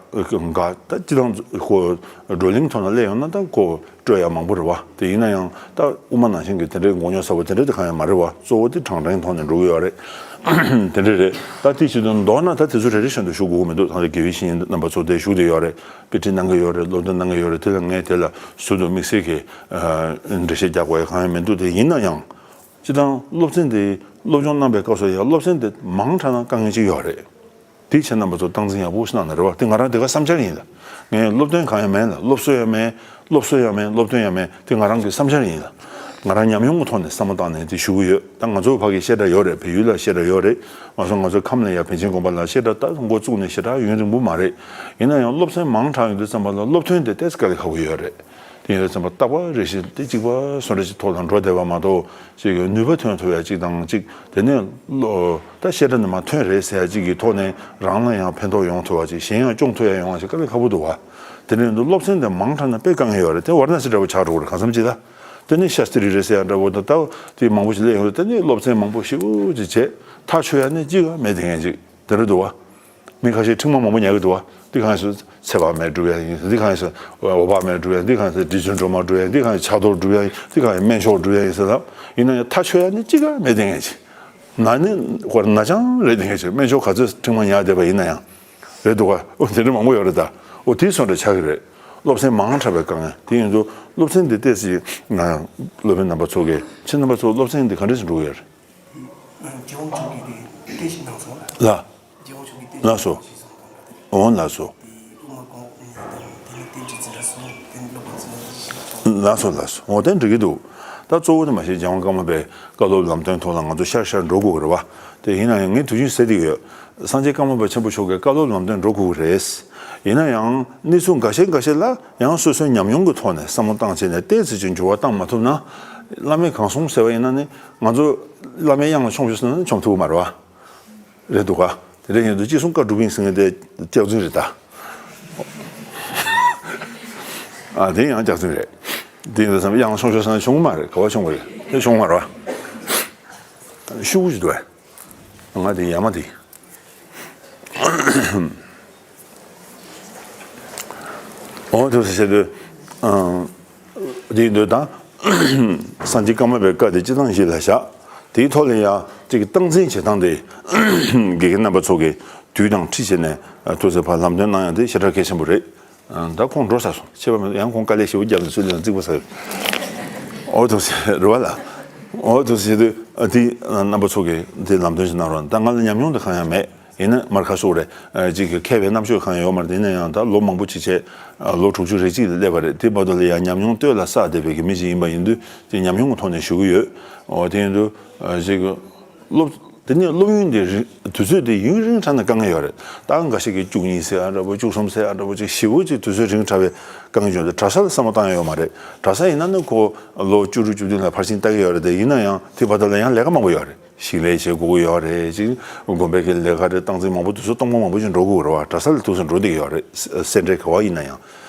འགའ་ད་སྤྱིར་བཏང་ཁོ་བགྲོ་གླེང་ཐོག་ན་སླེབས་ཡོང་ན་ད་ཁོ་སྤྲོད་ཡ་མང་པོ་རེད་བ། དེ་ཡིན་ན་ཡང་ད་དབུ་མ་ནང་བཞིན་གྱི་དེ་འདྲའི་མགོ་རྙོག་ཚ་པོ་དེ་འདྲ་དེ་གང་ཡང་མ་རེད་བ། གཙོ་བོ་དེ་དྲང་དྲང་ཐོག་ནས་འགྲོ་གི་ཡོད་རེད། དེ་འདྲ་རེད། ད་དེ་བྱེད་དུ་མདོར་ན་ད་དེ་ཚོ་རེ་རེ་བཞིན་དུ་ཞུ་དགོས་ཀྱི་མི་འདུག་ད་ལྟ་དགེ་བའི་བཤེས་གཉེན་རྣམ་པ་ཚོ་དེ་བཞུགས་བསྡད་ཡོད་རེད། དཔེ་ཁྲིད་གནང་གི་ཡོད་རེད། སློབ་སྟོན་གནང་གི་ཡོད་རེད། དེ་ལ་ངས་དེ་ལ་ཟུར་དུ་དམིགས་བསལ་གྱི་འགྲེལ་བཤད་རྒྱག་དགོས་ཡ་གང་ཡང་མི་འདུག་དེ་ཡིན་ན་ཡང་། སྤྱིར་བཏང་སློབ་ཚན་དེ་སློབ་སྦྱོང་གནང་པའི་སྐབས་སུ་ཡང་སློབ་ཚན་དེ་མང་དྲགས་ན་དཀའ་ངལ་ཅིག་ཡོད་རེད། དེ་ཁྱེད་རྣམ་པ་ཚོ་སྟངས་འཛིན་ཡག་པོ་ཞིག་གནང་ན་རེད་བ། དེ་ང་རང་དེ་ག་བསམ་འཆར་ཡིན་ལ། ངས་སློབ་སྟོན་གང་ཡང་མེད་ལ། སློབ་གསོ་ཡང་མེད། སློབ་གསོ་ཡང་མེད། སློབ་སྟོན་ཡང་མེད། དེ་ང་རང་གི་བསམ་འཆར་ཡིན་ལ། ང་རང་ཉམས་མྱོང་གི་ཐོག་ནས་བསམ་བློ་བཏང་ནས་དེ་ཞུ་གི་ཡོད། ད་ང་ཚོ་ཕ་གི་བཤད་གྲྭ་ཡོད་རེད། བལ་ཡུལ་ལ་བཤད་གྲྭ་ཡོད་རེད། ང་ཚོ་ང་ཚོ་ཁམས་ལ་ཡང་པཎ་ཆེན་དགོན་པ་ལ་བཤད་གྲྭ་ད་འགོ་བཙུགས་ནས་ཞེ་དྲག་ཡུན་རིང་པོ་མ་རེད། ཡིན་ན་ཡང་སློབ་ཚན་མང་དྲགས་ཡོང་དུས་ཙམ་པ་ལ་སློབ་ཐོན་དེ་ཏོག་ཙམ་དཀའ་ལས་ཁག་པོ་ཡོད་རེད། དེ་ཡིན་དུས་ཙམ་པ་རྟག་པ་རེ་བཞིན་དེ་གཅིག་པ་བཟོ་འདྲ་ཅིག་ཐོག་ལ་འགྲོ་བསྡད་པ་མ་གཏོགས་ཅིག་ནུས་པ་ཐོན་ཐུབ་ཡ་ཅིག་དང་ཅིག་དེ་ནས་བློ་ད་བཤད་གྲྭ་ནས་མར་ཐོན་རེད་ཟེར་ཡ་ཅིག་གི་ཐོག་ནས་རང་ལ་ཡང་ཕན་ཐོགས་ཡོང་ཐུབ་པ་ཅིག་གཞན་ཡང་སྐྱོང་ཐུབ་ཡ་ཡོང་བ་ཅིག་དཀའ་ལས་ཁག་པོ་འདུག་བ། དེ་ནས་འདུག་སློབ་ཚན་དེ་མང་དྲགས་ན་དཔེ་དཀའ་ངལ་ཡོད་རེད། དེ་ཝཱ་ར་ཎ་སི་འདྲ་པོ་ཆགས་འགྲོ་གི་རེད། གང་འཚམ་ཅིག་ད་དེ་ནས་ཤཱ་སྟྲི་རེད་ཟེར་ཡ་འདྲ་པོ་དང་ད་དེ་མང་པོ་ཞིག་སླེབས་ཡོང་རེད། དེ་ནས་སློབ་ཚན་མང་པོ་ཞེ་པོ་ཅིག་བྱས་ཐག་ཆོད་ཡ་ནི་གཅིག་ཡང་མེད། དེ་ངན་ཅིག་དེ་འདྲ་འདུག་བ། མི་ཁ་ཤས་ཁྲིམས་དམག་མང་པོ་ཉར་གི་འདུག་བ། འདི་གང་ཡིན་ཟེར་ཚེ་དཔག་མེད་སྒྲུབ་ཡ་ཡིན། འདི་གང་ཡིན་ཟེར་འོད་དཔག་མེད་སྒྲུབ་ཡ་ཡིན། འདི་གང་ཡིན་ཟེར་རྗེ་བཙུན་སྒྲོལ་མ་སྒྲུབ་ཡ་ཡིན། འདི་གང་ཡིན་ཕྱག་རྡོར་སྒྲུབ་ཡ་ཡིན། འདི་གང་ཡིན་སྨན་མཆོག་སྒྲུབ་ཡ་ཡིན་ཟེར་ལབ། ཡིན་ན་ཡང་ཐག་ཆོད་ཡ་ནི་གཅིག་ཀྱང་མེད། དེ་ངན་ཅིག་ན་ནི་ཧོར་ན་ཅང་རེད། དེ་ངན་ཅིག་སྨན་མཆོག་ག་ཚོད་ཁྲིམས་དམག་ཉར་བསྡད་པ་ཡིན་ན་ཡང་རེད་འདུག་ག་འོ་དེ་འདྲ་མང་པོ་ཡོད་རེད། ད་འོ་དེ་སོང་འདྲ་ཆགས་ཀྱི་རེད། སློབ་ཚན་མང་དྲགས་པའི་དཀའ་ངལ་དེ་ཡིན་དུས་སློབ་ཚན་འདི་ཏོག་ཙམ་ང་སློབ་དཔོན་རྣམ་པ་ཚོ་གིས་ཁྱེད་རྣམ་པ་ཚོ་སློབ་ཚན་འདི་ག་འདྲ་ཞིག་འགྲོ་གི་ཡོད་རེད། རྒྱལ་དབང་མཆོག་གིས་དེ་བསྟན་བཤིག་གནང་སོང་ལ། ལགས། རྒྱལ་དབང་མཆོག་གིས་བསྟན་ལགས་སོ། བཤིག་གནང་སོང་ལ། འོང་ལགས་སོ། དེ་དབུ་མ་གོང་འོག་གཉིས་དང་དེ་ནས་བསྟན་བཅོས་འཛིན་གྲྭ་གསུམ་དེ་ནས་སློབ་དཔོན་ཚོ་བཤིག་གནང་སོང་། ལགས་སོ་ལགས་སོ། འོ་དེ་འགྲིག་གི་འདུག་ད་གཙོ་བོ་དེ་མ་གཞི་རྒྱལ་དབང་ཀརྨ་པའི་བཀའ་སློབ་ལམ་སྟོན་ཐོག་ལ་ང་ཚོ་ཤར་ཤར་འགྲོ་དགོས་ཀྱི་རེད་བ། དེ་ཡིན་ན་ཡང་ངས་དུས་རྒྱུན་ཟེར་བསྡད་ཀྱི་ཡོད། སངས་རྒྱས་ཀརྨ་པ་ཆེན་པོ་མཆོག་གི་བཀའ་སློབ་ལམ་སྟོན་འགྲོ་དགོས་ཀྱི་རེད། ཡིན་ན་ཡང་གནས་ཚུལ་འགའ་ཤས་འགའ་ཤས་ལ་ཡང་སོ་སོའི་ཉམས་མྱོང་གི་ཐོག་ནས་བསམ་བློ་བཏང་བྱས་ནས་ཏོག་ཙམ་ཅིག་འགྱུར་བ་བཏང་མ་ཐུབ་ན། བླ་མས་གང་གསུངས་ཟེར་བ་ཡིན་ན་ནི་ང་ཚོ་བླ་མའི་དབྱངས་ལ་མཆོངས་ཤོག་ཟེར་ན་མཆོངས་ཐུབ་ཀྱི་མ་རེད་བ། རེད་འདུག་ག་དེ་འདྲ་ཡིན་དུས་ཅི་གསུང་བཀའ་སྒྲུབ་ཡིན་ཟེར་མཁན་དེ་སྐྱག་རྫུན་རེད་ད། ཨ་དེ་ཡང་སྐྱག་རྫུན་རེད། དེ་ཡིན་དུས་ཙམ་ཡང་སོང་ཤོར་སོང་བྱུང་མ་རེད། ག་བ་བྱུང་བ་རེད། དེ་བྱུང་མ་རེད་བ། ཤུགས་ཀྱི་འདུག་བས། ང་དེ་ཡ་མ་དེ། འོ་དེ་བྱས་དུས། དེ་ཡིན་དུས་ད། སངས་རྒྱས་ཀརྨ་པའི་བཀའ་དེ་སྤྱི་བཏང་གཞི་ལ་བཞག་དེའི་ཐོག་ལ་ཡང་གཅིག་གི་སྟངས་འཛིན་བྱེད་སྟངས་དེ། དགེ་རྒན་རྣམ་པ་ཚོ་གིས་དུས་དང་འཁྲིད་བྱས་ནས་ཐུགས་སེམས་ཕར་ལམ་སྟོན་གནང་ཡང་དེ་ཞེ་དྲག་གལ་ཆེན་པོ་རེད། ད་ཁོང་འགྲོ་ཚར་སོང་། ཁྱད་པར་མེད། ཡང་ཁོང་དཀའ་ལས་ཞེ་པོ་བརྒྱབ་ནས་སུ་ལས་རྩིག་པ་ཟ་ཡོད། འོ་དུ་ཟེར་རེད་བ་ལ། འོ་དུ་ཟེར་དུས་དེ་རྣམ་པ་ཚོ་གིས་དེ་ལམ་སྟོན་ཞིག་གནང་རོགས། ད་ང་ལ་ཉམས་མྱོང་དེ་གང་ཡང་མེད། ཡིན་ན་མར་ཁ་སོགས་རེད། ཅིག་གི་མཁས་པའི་རྣམ་དཔྱོད་གང་ཡང་ཡོད་མ་རེད། ཡིན་ན་ཡང་ད་ལོ་མང་པོ་ཅིག་བྱས། ལོ་དྲུག་ཅུ་རེ་གཅིག་ལ་སླེབས་པ་རེད། དེ་བར་དུ་ལ་ཡང་ཉམས་མྱོང་སྟོད་ལ་བསགས་བསྡད་པའི་གི་མི་ཞིག་ཡིན་པ་ཡིན་དུས་དེ་ཉམས་མྱོང་གི་ཐོག་ནས་ཞུ་གི་ཡོད། འོ་དེ་ཡིན་དུས་ཅིག་གི་སློབ། དེ་ནས་སློབ་ཡོན་དེ་རི་དུས་ཚོད་དེ་ཡུན་རིང་དྲགས་ན་དཀའ་ངལ་ཡོད་རེད། ད་འགའ་ཞིག་གིས་བཅུ་གཉིས་ཟེར་ཡ་འདྲ་པོ། བཅུ་གསུམ་ཟེར་ཡ་འདྲ་པོ། ཅིག་ཞེ་པོ་ཅིག་དུས་ཚོད་རིང་དྲགས་པའི་དཀའ་ངལ་བྱུང་། དེ་གྲྭ་ས་ལ་བསམ་བློ་བཏང་ཡ་ཡོད་མ་རེད། གྲྭ་ས་ཡིན་ན་ནི་ཁོ་ལོ་བཅུ་དྲུག་བཅུ་བདུན་ལ་ཕར་ཕྱིན་ལྟ་གི་ཡོད་རེད། དེ་ཡིན་ན་ཡང་དེ་བར་དུ་ལ་ཡང་ལས་ཀ་མང་པོ་ཡོད་རེད། ཞིང་ལས་བྱེད་དགོས་ཀྱི་ཡོད་རེད། ཅིག་དགོན་པའི་གི་ལས་ཀ་རེད། སྟངས་འཛིན་མང་པོ་དུས་ཚོད་སྟོང་པ་མང་པོ་ཞིག་འགྲོ་དགོས་རེད་བ། གྲྭ་ས་ལ་དུས་ཚོད་འགྲོ་བསྡད་ཀྱི་ཡོད་རེད། སེ་འབྲས་ག་བ་ཡིན་ན་ཡང་།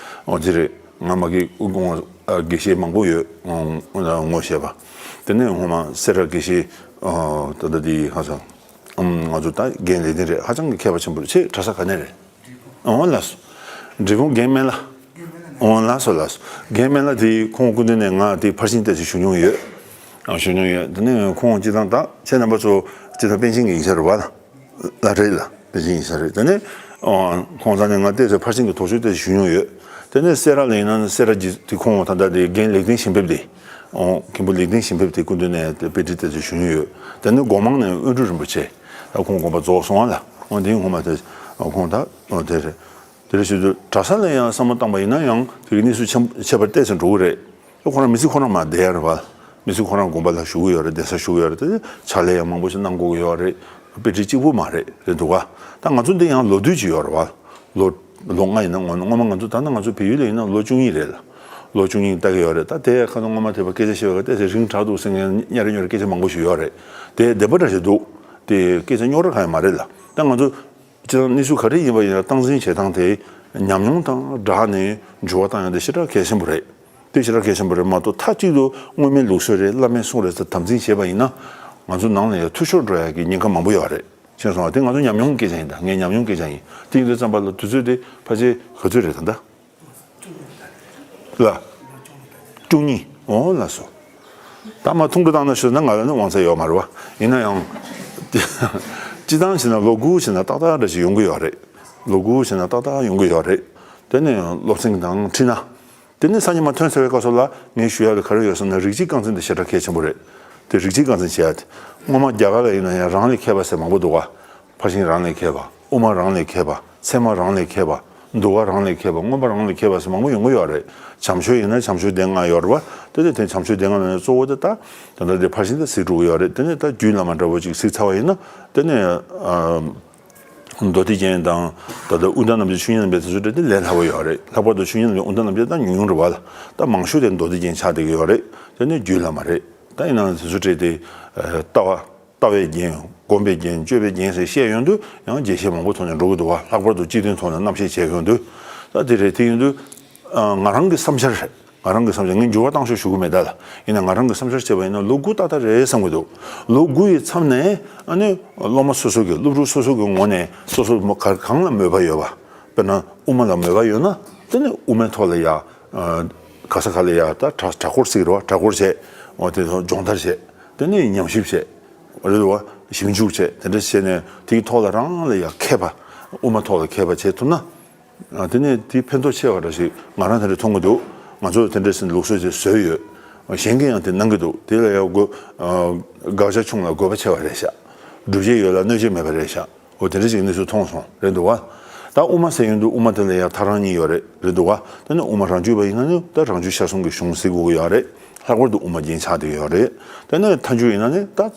འོ་དེ་རེད། ང་མ་གི་དགེ་བཤེས་མང་པོ་ཡོད། ངོ་ཤེས་པ། དེ་ནས་སྔོན་མ་སེ་ར་དགེ་བཤེས། ད་ལྟ་དེ་ཧ་ཅང་། ང་ཚོ་ད་རྒན་ལས་དེ་རེད། ཧ་ཅང་གི་མཁས་པ་ཆེན་པོ་རེད། ཁྱེད་གྲྭ་ས་ག་ནས་རེད། འོང་ལགས་སོ། འབྲས་སྤུངས་རྒན་སྨན་བླ། འོང་ལགས་སོ་ལགས་སོ། རྒན་སྨན་བླ་དེ་ཁོང་སྐུ་མདུན་ནས་ང་དེ་ཕར་ཕྱིན་བལྟས་ཚེ་ཞུ་མྱོང་ཡོད། ཞུ་མྱོང་ཡོད། དེ་ནས་ཁོང་སྤྱི་བཏང་ད་ཁྱེད་རྣམ་པ་ཚོ་སྤྱི་བཏང་པཎ་ཆེན་གྱི་ཡིག་ཆ་རེད་བ། ལ་རེད་ལ་པེ་ཅིན་ཡིན་ས་རེད། དེ་ནས་ཁོང་ཚང་ནས་ང་བལྟས་ཚེ་ཕར་ཕྱིན་གྱི་དོགས་གཅོད་བལྟས་ཚེ་ཞུ་མྱོང་ཡོད། དེ་ནས་སེ་ར་ལ་ཡིན་ན་སེ་ར་གྱི་དེ་ཁོང་ད་ལྟ་དེ་རྒན་ལེགས་ལྡན་ཞིང་ཕེབས་དེ། མཁན་པོ་ལེགས་ལྡན་ཞིང་ཕེབས་དེ་སྐུ་མདུན་ནས་དཔེ་ཁྲིད་བལྟས་ཚེ་ཞུ་མྱོང་ཡོད། དེ་ནས་སྒོ་མང་ནས་དབོན་སྤྲུལ་རིན་པོ་ཆེ། ད་ཁོང་དགོངས་པ་རྫོགས་སོང་བ་ལ། འོ་དེ་ངོ་མ་དེ་ཁོང་ད་འོ་དེ་རེད། དེ་རེད་ཞུ་དུས་གྲྭ་ས་ལ་ཡང་བསམ་བློ་བཏང་པ་ཡིན་ན་ཡང་དེ་གི་གནས་ཚུལ་ཆེན་ཆེ་བར་བལྟས་ཚེ་འགྲོ་གི་རེད། ཁོ་རང་མི་ཚེ་ཁོ་རང་མར་བསྡད་ཡ་རེད་བ། མི་ཚེ་ཁོ་རང་དགོན་པ་ལ་བཞུགས་ཀྱི་ཡོད་རེད། གདན་ས་བཞུགས་ཀྱི་ཡོད་རེད། དེ་ཕྱག་ལས་ཡང་མང་པོ་ཞིག་གནང་དགོས་ཀྱི་ཡོད་རེད། དཔེ་ཁྲིད་གཅིག་པུ་མ་རེད། རེད་འདུག་ག་ད་ང་ཚོ་འདི་ཡང་ལོ་དུས་ཅིག་ཡོད་རེད་བ། ལོ་ལོ་ལྔ་ཡིན་ན་སྔོན་སྔོན་མ་ང་ཚོ་ད་ནི་ང་ཚོ་བལ་ཡུལ་ལ་ཡིན་ན་ལོ་བཅུ་གཉིས་རེད་ལ། ལོ་བཅུ་གཉིས་ལྟ་གི་ཡོད་རེད། ད་དེ་ཁ་སང་སྔོན་མ་དེ་བ་སྐད་ཆ་བཤད་པ་ག་ཏོག་ཙམ་རིང་དྲགས་འདུག་ཟེར་མཁན་གཉའ་རེ་གཉོ་རེ་སྐད་ཆ་མང་པོ་ཞིག་ཡོད་རེད། དེ་བདེན་པ་འདྲ་ཞིག་འདུག་དེ་སྐད་ཆ་རྙོག་དྲ་གང་ཡང་མ་རེད་ལ། ད་ང་ཚོ་སྤྱིར་བཏང་གནས་ཚུལ་ག་རེ་ཡིན་པ་ཡིན་ན་སྟངས་འཛིན་བྱེད་སྟངས་དེ་ཉམས་མྱོང་དང་སྦྲགས་ནས་འགྱུར་བ་བཏང་ཡ་དེ་ཞེ་དྲག་གལ་ཆེན་པོ་རེད། དེ་ཞེ་དྲག་གལ་ཆེན་པོ་རེད་མ་གཏོགས་མཐའ་གཅིག་ཏུ་སྔོན་མའི་ལུགས་སྲོལ་རེད། བླ་མའི་གསུང་རེད་ཟེར་དམ་འཛིན་བྱས་པ་ཡིན་ན་ང་ཚོ་ནང་ལ་ཡང་འཐུས་ཤོར་འགྲོ་ཡ་གི་ཉེན་ཁ་མང་པོ་ཡོད་རེད། ཤེས་སོང་ང་། དེ་ང་ཚོ་ཉམས་མྱོང་སྐད་ཆ་ཡིན། ད་ངའི་ཉམས་མྱོང་སྐད་ཆ་ཡིན། དེ་ཡིན་དུས་ཙམ་པ་ལ་དུས་ཚོད་དེ་ཕལ་ཆེར་ག་ཚོད་རེད་ད་ལྟ། ལ། བཅུ་གཉིས། འོ་ལགས་སོ། ད་མ་ཐུང་གི་བཏང་ན་ཞུ་ན་ང་ལ་ནི་དབང་ཚད་ཡོད་མ་རེད་བ། ཡིན་ན་ཡང་། སྤྱི་བཏང་བྱས་ན་ལོ་དགུ་བྱས་ན་ཏག་ཏག་འདྲ་ཞིག་ཡོང་གི་ཡོད་རེད། ལོ་དགུ་བྱས་ན་ཏག་ཏག་ཡོང་གི་ཡོད་རེད། དེ་ནས་སློབ་ཚན་དང་ཁྲིད་ན། དེ་ནས་སང་ཉིན་མ་ཐོན་ཚར་བའི་སྐབས་སུ་ལ་ངས་ཞུ་ཡ་ལ་ག་རེ་ཡོད་ཟེར་ན་རིགས་གཅིག་རྐང་འཛིན་དེ་ཞེ་དྲག་གལ་ཆེན་པོ་རེད། དེ་རིགས་གཅིག་རྐང་འཛིན་བྱེད་ཡ་དེ། སྔོན་མ་རྒྱ་གར་ལ་ཡིན་ན་ཡང་རང་ལས་མཁས་པ་ཟེར་མང་པོ་འདུག་ག་ཕར་ཕྱིན་རང་ལས་མཁས་པ། དབུ་མ་རང་ལས་མཁས་པ། ཚད་མ་རང་ལས་མཁས་པ། འདུལ་བ་རང་ལས་མཁས་པ། མངོན་པ་རང་ལས་མཁས་པ་ཟེར་མང་པོ་ཡོང་གི་ཡོད་རེད། བྱམས་ཆོས་ཡིན་ན་བྱམས་ཆོས་སྡེ་ལྔ་ཡོད་རེད་བ། དེ་ནས་དེ་བྱམས་ཆོས་སྡེ་ལྔ་ནང་ནས་གཙོ་བོ་དེ་ད། ད་ལྟ་དེ་ཕར་ཕྱིན་དེ་གཟིགས་འགྲོ་གི་ཡོད་རེད། དེ་ནས་ད་རྒྱུད་བླ་མ་འདྲ་བོ་ཅིག་གཟིགས་ཚར་བ་ཡིན་ན། དེ་ནས་ཨ། མདོ་སྡེ་རྒྱན་དང་། ད་ལྟ་དབུས་མཐའ་རྣམ་འབྱེད་ཆོས་ཉིད་རྣམ་འབྱེད་དེ་ཚོ་འདྲ་དེ་ལས་སླ་པོ་ཡོད་རེད། ལྷག་པར་དུ་ཆོས་ཉིད་རྣམ་འབྱེད་དབུས་མཐའ་རྣམ་འབྱེད་ད་ཉུང་ཉུང་རེད་བ་ལ། ད་མང་ཤོས་དེ་མདོ་སྡེ་རྒྱན་ཆགས་བསྡད་ཀྱི་ཡོད་རེད། དེ་ནས་རྒྱུད་བླ་མ་རེད། ད་ཡིན་ནའང་དེ་ཚོ་འདྲ་དེ། ལྟ་བ། ལྟ་བའི་རྒྱན། སྒོམ་པའི་རྒྱན། སྤྱོད་པའི་རྒྱན་ཟེར་བཤད་ཡོང་དུས་ཡང་རྒྱས་བཤད་མང་པོ་ཐོག་ནས་འགྲོ་གི་འདུག་བ། ལྷག་པར་དུ་སྤྱི་དོན་ཐོག་ནས་རྣམ་བཤད་བྱས་ཡོང་དུས། ད་དེ་རེད། དེ་ཡིན་དུས། ང་རང་གི་བསམ་འཆར་རེད། ང་རང་གི་བསམ་འཆར། ངས་འགྱུར་བ་བཏང་ཕྱོགས་ཞུ་གི་མེད་ད་ལ། ཡིན་ན་ང་རང་གི་བསམ་འཆར་བྱས་པ་ཡིན་ན་ལོ་དགུ་ཏག་ཏག་རེད་བསམ་གི་འདུག་ལོ་དགུ་ཡི་མཚམས་ནས་ཨ་ནི་སློབ་མ་སོ་སོ་གི་སློབ་ཕྲུག་སོ་སོ་གི་ངོས་ནས་སོ་སོ་གང་ལ་མོས་པ་ཡོད་པ། དཔེར་ན་དབུ་མ་ལ་མོས་པ་ཡོད་ན། དེ་ནི་དབུ་མའི་ཐོག་ལ་ཡ། ག་ས་ག་ལ་ཡ་ད་གྲྭ་གྲྭ་སྐོར་ཟེར་གི་རེད་བ། གྲྭ་སྐོར་བྱས། འོ་དེ་ཚོ་སྦྱོང་བརྡར་བྱས། དེ་ནི་ཉམས་ཞིབ་བྱས། རེད་བ། ཞིབ་འཇུག་བྱས། དེ་འདྲ་བྱས་ནས་དེའི་ཐོག་ལ་རང་ལ་ཡ་མཁས་པ། དབུ་མ་ཐོག་ལ་མཁས་པ་བྱས་ཐུབ་ན། དེ་ནས་དེ་ཕན་ཐོགས་ཆེ་བ་འདྲ་ཞིག་ང་རང་དེ་འདྲ་མཐོང་གི་འདུག་ང་ཚོ་དེ་འདྲ་ཞིག་ལུགས་སྲོལ་ཅིག་བཟོས་ཡོད། གཞན་གྱིས་ཡང་དེ་གནང་གི་འདུག་དེ་ལ་ཡང་དགོས། དགག་བྱ་ཆུང་ལ་དགོས་པ་ཆེ་བ་རེད་ཤག་སྒྲུབ་བྱེད་ཡོད་ལ་གནོད་བྱེད་མེད་པ་རེད་ཤག་འོ་དེ་འདྲ་ཞིག་གནས་ཚུལ་མཐོང་སོང་། རེད་འདུག་བ། ད་དབུ་མ་ཟེར་ཡོང་དུས་དབུ་མ་དེ་ལ་ཡང་ཐག་རིང་གཉིས་ཡོད་རེད། རེད་འདུག་བ། དེ་ནས་དབུ་མ་རང་རྒྱུད་པ་ཡིན་ན་ནི་ད་རང་རྒྱུད་ཤ་ཟུང་གི་གཞུང་གཟིགས་དགོས་ཀྱི་ཡོད་རེད། ལྷག་པར་དུ་དབུ་མ་རྒྱན་ཆགས་བསྡད་ཀྱི་ཡོད་རེད། དེ་ནས་མཐའ་མཇུག་ཡིན་ན་ནི་ད།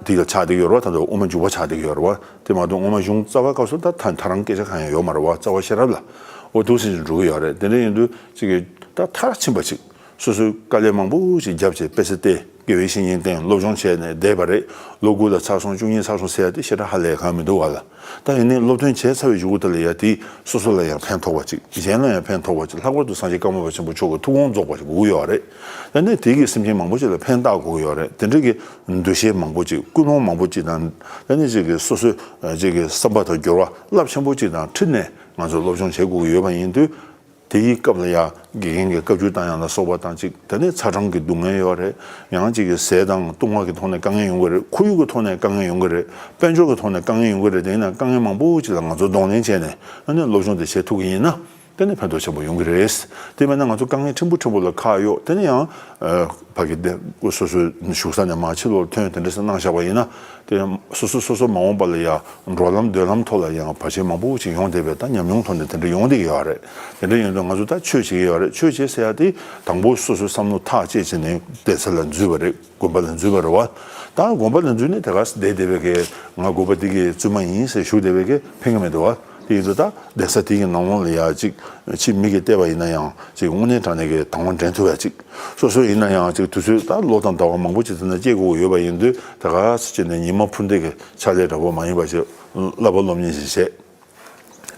དེ་ལ་ཆགས་བསྡད་ཀྱི་ཡོད་རེད་བ། ད་དུང་དབུ་མ་འཇུག་པ་ཆགས་བསྡད་ཀྱི་ཡོད་རེད་བ། དེ་མ་གཏོགས་དབུ་མ་གཞུང་རྩ་བའི་སྐབས་སུ་ད་ཐ་ཐ་རང་སྐད་ཆ་གང་ཡང་ཡོད་མ་རེད་བ། རྩ་བ་ཤེས་རབ་ལ། འོ་འདུག་སེ་འགྲོ་གི་ཡོད་རེད། དེ་འདྲ་ཡིན་དུས་ཅིག་གི་ད་མཐར་ཕྱིན་པ་ཅིག་སོ་སོའི་དཀའ་ལས་མང་པོ་ཞིག་བརྒྱབ་བྱས་དཔེ་ཆ་བལྟས། དགེ་བའི་བཤེས་གཉེན་བསྟེན། སློབ་སྦྱོང་བྱས་ནས་བསྡད་པ་རེད། ལོ་དགུ་ལ་ཚར་སོང་། བཅུ་གཉིས་ཚར་སོང་ཟེར་ཡ་དེ་ཞེ་དྲག་ཧ་ལས་གང་མི་འདུག་བ་ལ། ད་ཡིན་ནའི་སློབ་སྟོན་བྱས་ཚར་བའི་གཞུག་གུ་དེ་ལ་ཡ་དེ་སོ་སོ་ལ་ཡང་ཕན་ཐོགས་པ་ཅིག་གཞན་ལ་ཡང་ཕན་ཐོགས་པ་ཅིག་ལྷག་པར་དུ་སངས་རྒྱས་ཀརྨ་པ་ཆེན་པོ་མཆོག་གི་ཐུགས་དགོངས་རྫོགས་པ་ཞིག་དགོས་ཀྱི་ཡོད་རེད། ད་ནི་དེ་གི་སེམས་ཅན་མང་པོ་ཅིག་ལ་ཕན་བཏགས་དགོས་ཀྱི་ཡོད་རེད། དེ་འདྲ་གི་འདུ་ཤེས་མང་པོ་ཅིག་ཀུན་སློང་མང་པོ་ཅིག་དང་། ད་ནི་ཅིག་གི་སོ་སོའི་ཅིག་གི་བསམ་པ་དང་འགྱུར་བ་རླབས་ཆེན་པོ་ཅིག་དང་འཁྲིལ་ནས་ང་ཚོ་སློབ་སྦྱོང་བྱེད་དགོས་ཀྱི་ཡོད་པ་ཡིན་དུས། དེའི་སྐབས་ལ་ཡང་དགེ་རྒན་གྱི་བཀའ་བཀྱོན་བཏང་ཡག་ལ་སོགས་པ་དང་གཅིག་དེ་ནས་ཚ་གྲང་གི་སྡུག་བསྔལ་ཡོད་རེད། ཡང་གཅིག་གི་ཟས་དང་བཏུང་བ་གི་ཐོག་ནས་དཀའ་ངལ་ཡོང་གི་རེད། ཁོར་ཡུག་གི་ཐོག་ནས་དཀའ་ངལ་ཡོང་གི་རེད། དཔལ་འབྱོར་གྱི་ཐོག་ནས་དཀའ་ངལ་ཡོང་གི་རེད། དེ་ཡིན་ན་དཀའ་ངལ་མང་པོ་ཅིག་ལ་ང་ཚོ་གདོང་ལེན་བྱས་ནས་ཨ་ནི་སློབ་སྦྱོང་དེ་བྱེད་ཐུབ་ཀྱི་ཡིན་ན་དེ་ནི་ཕན་ཐོགས་ཆེན་པོ་ཡོང་གི་རེད། དེ་མིན་ན་ང་ཚོ་དཀའ་ངལ་ཕྲན་བུ་ཕྲན་བུ་ལ་ཁག་གཡོགས། དེ་ནས་ཡང་ཕ་གི་དེ་སོ་སོའི་བཞུགས་ས་ནས་མར་ཕྱི་ལོགས་ཐོན། དེ་འདྲ་ཟེར་གནང་བཞག་པ་ཡིན་ན། དེ་སོ་སོ་སོ་སོ་མ་འོངས་པ་ལ་ཡང་འགྲོ་ལམ་སྡོད་ལམ་ཐོག་ལ་ཡང་བར་ཆད་མང་པོ་ཞིག་ཡོང་བསྡད་པའི་ད་ཉམས་མྱོང་ཐོག་ནས་དེ་འདྲ་ཡོང་བསྡད་ཀྱི་ཡོད་རེད། དེ་འདྲ་ཡིན་དུས་ང་ཚོ་ད་ཆོས་བྱེད་ཀྱི་ཡོད་རེད། ཆོས་བྱེད་ཟེར་ཡ་དེ་དང་པོ་སོ་སོའི་བསམ་བློ་ཐག་བཅད་བྱས་ནས་གདན་ས་ལ་འཛུལ་བ་རེད། དགོན་པ་ལ་འཛུལ་བ་རེད་བ། ད་དགོན་པ་ལ་འཛུལ་ནས་དེ་ག་བསྡད་བསྡད་པའི་གི་ང་དགོན་པ་འདི་གི་བཙུན་མ་ཡིན་ཟེར་ཞུ་བསྡད་པའི་གི་ཕན་གི་མི་འདུག་བ། དེ་ཡིན་དུས་ད་གདན་ས་དེ་གི་ནང་ལོགས་ལ་ཡ་གཅིག་ཕྱི་མི་གིས་བལྟས་པ་ཡིན་ན་ཡང་གཅིག་དངོས་གནས་དྲང་གནས་ཀྱི་དང་བ་འདྲེན་ཐུབ་ཡ་གཅིག་སོ་སོ་ཡིན་ན་ཡང་གཅིག་དུས་ཚོད་ད་ལོ་དང་ཟླ་བ་མང་པོ་ཅིག་དེ་ན་སྐྱེལ་དགོས་ཀྱི་ཡོད་པ་ཡིན་དུས་ད་ག་ཟེ་བྱས་ནས་ཉི་མ་འཕུར་འདེགས་ཀྱི་ཕྱག་ལས་འདྲ་པོ་མ་ཡིན་པ་ཞིག་བསླབ་པ་སློབ་གཉེར་ཞིག་བྱས།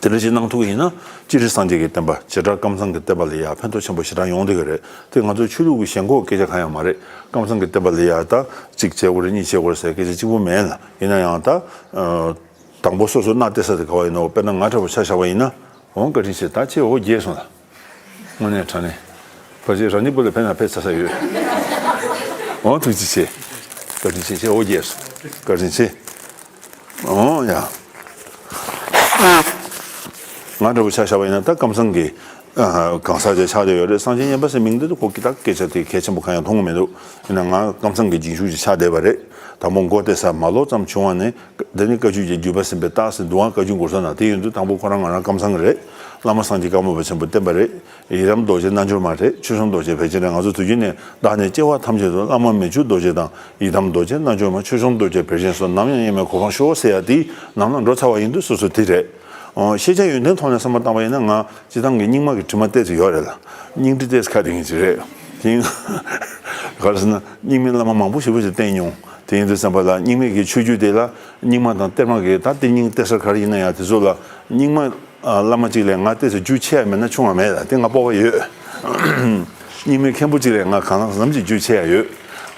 དེ་འདྲ་ཞིག་གནང་ཐུབ་ཀྱི་ཡིན་ན་སྤྱིར་སངས་རྒྱས་ཀྱི་བསྟན་པ་བྱེ་བྲག་ཀམ་ཚང་གི་བསྟན་པ་ལ་ཡང་ཕན་ཐོགས་ཆེན་པོ་ཞེ་དྲག་ཡོང་བསྡད་ཀྱི་རེད། དེ་ང་ཚོ་ཆོས་ལུགས་ཀྱི་ཞེན་ཁོག་སྐད་ཆ་གང་ཡང་མ་རེད། ཀམ་ཚང་གི་བསྟན་པ་ལ་ཡང་ད་གཅིག་བྱེད་དགོས་རེད། གཉིས་བྱེད་དགོས་རེད་ཟེར་སྐད་ཆ་གཅིག་པུ་མེད་ལ། ཡིན་ན་ཡང་ད་དང་པོ་སོ་སོ་མནའ་སྟེར་ས་དེ་ག་བ་ཡིན་ནོ། དཔེར་ན་ང་འདྲ་པོ་ཆ་བཞག་པ་ཡིན་ན། འོང་བཀའ་དྲིན་ཆེ། ད་ཁྱེད་འོ་བརྒྱལ་སོང་ལ། དངོས་གནས་དྲང་གནས། ཕལ་ཆེར་རང་ཉིད་པོ་ལ་ཕན་ན་ཕན་ཚ་ས་ཡོད། འོང་ཐུགས་རྗེ་ཆེ། བཀའ་དྲིན་ཆེ། ཁྱེད་འོ་བརྒྱལ་སོང་། བཀའ་དྲིན་ཆེ། འོང་ཡ། ང་འདྲ་པོ་ཆ་བཞག་པ་ཡིན་ན་ད་ཀམ་ཚང་གི་གང་ཟག་ཅིག་ཆགས་བསྡད་ཡོད་རེད། སངས་རྒྱས་མཉན་པ་ཟེར་མིང་འདི་ད་ཁོ་གི་ད་སྐད་ཆ་དེ་གལ་ཆེན་པོ་གང་ཡང་མཐོང་གི་མི་འདུག་ཡིན་ན་ང་ཀམ་ཚང་གི་རྗེས་འཇུག་ཅིག་ཆགས་བསྡད་པ་རེད། དང་པོ་མགོ་བཏེགས་ས་མ་ལོག་ཙམ་བྱུང་བ་ནས། དེ་ནི་བཀའ་བརྒྱུད་ཀྱི་བརྒྱུད་པ་ཟིན་པའི་རྟགས་ཟེར་འདུག་ཨང་། བཀའ་བརྒྱུད་འགོ་ས་ན། དེ་ཡིན་དུས་དང་པོ་ཁོ་རང་ང་རང་ཀམ་ཚང་གི་རེད། བླ་མ་སངས་རྒྱས་ཀརྨ་པ་ཆེན་པོ་བསྟན་པ་རེད། ཡི་དམ་རྡོ་རྗེ་རྣལ་འབྱོར་མ་རེད། ཆོས་སྐྱོང་རྡོ་རྗེ་བེར་ཅན་རེད། ང་ཚོ་དུས་རྒྱུན་ནས་བདག་ནི་སྐྱེ་བ་ཐམས་ཅད་དུ་བླ་མ་མི་བསྐྱོད་རྡོ་རྗེ་དང་། ཡི་དམ་རྡོ་རྗེ་རྣལ་འབྱོར་མ། ཆོས་སྐྱོང་རྡོ་རྗེ་བེར་ཅན་སོགས། ནམ་ཡང་གཡེང་མེད་གོ་འཕང་ཤོག་ཟེར་ཡ་དེ་ནང་ལ་འགྲོ་ཚར་བ་ཡིན་དུས་སོ་སོ་དེ་རེད། ཨོ། ཤེས་བྱ་ཡོན་ཏན་ཐོག་ནས་བསམ་བློ་བཏང་བ་ཡིན་ན་ང་སྤྱི་བཏང་གི་རྙིང་མ་གི་དྲི་མ་ཏོག་ཙམ་ཡོད་རེད་ལ། སྙིང་རྗེ་ཏོག་ཙམ་ཁ་གཏད་མཁན་ཅིག་རེད། དེ་ག་རེ་ཟེར་ན་རྙིང་མའི་བླ་མ་མང་པོ་ཞེ་པོ་ཞིག་བསྟེན་མྱོང་། དེ་ཡིན་དུས་ཙམ་པ་ལ་རྙིང་མའི་གི་ཆོས་བརྒྱུད་དེ་ལ་རྙིང་མ་དང་གཏེར་མ་གི་ད་གཏེར་རྙིང་གཏེར་གསར་ག་རེ་ཡིན་ན་ཡང་དེ་ཚོ་ལ་རྙིང་མ་ཨ་བླ་མ་གཅིག་ལས་ང་ཏོག་ཙམ་རྒྱུས་ཆེ་ཡ་མེད་ན་ཆུང་བ་མེད་ལ། དེ་ང་སྤོབས་པ་ཡོད། རྙིང་མའི་མཁན་པོ་གཅིག་ལས་ང་གང་ལ་ཟམ་གྱི་རྒྱུས་ཆེ་ཡ་ཡོད།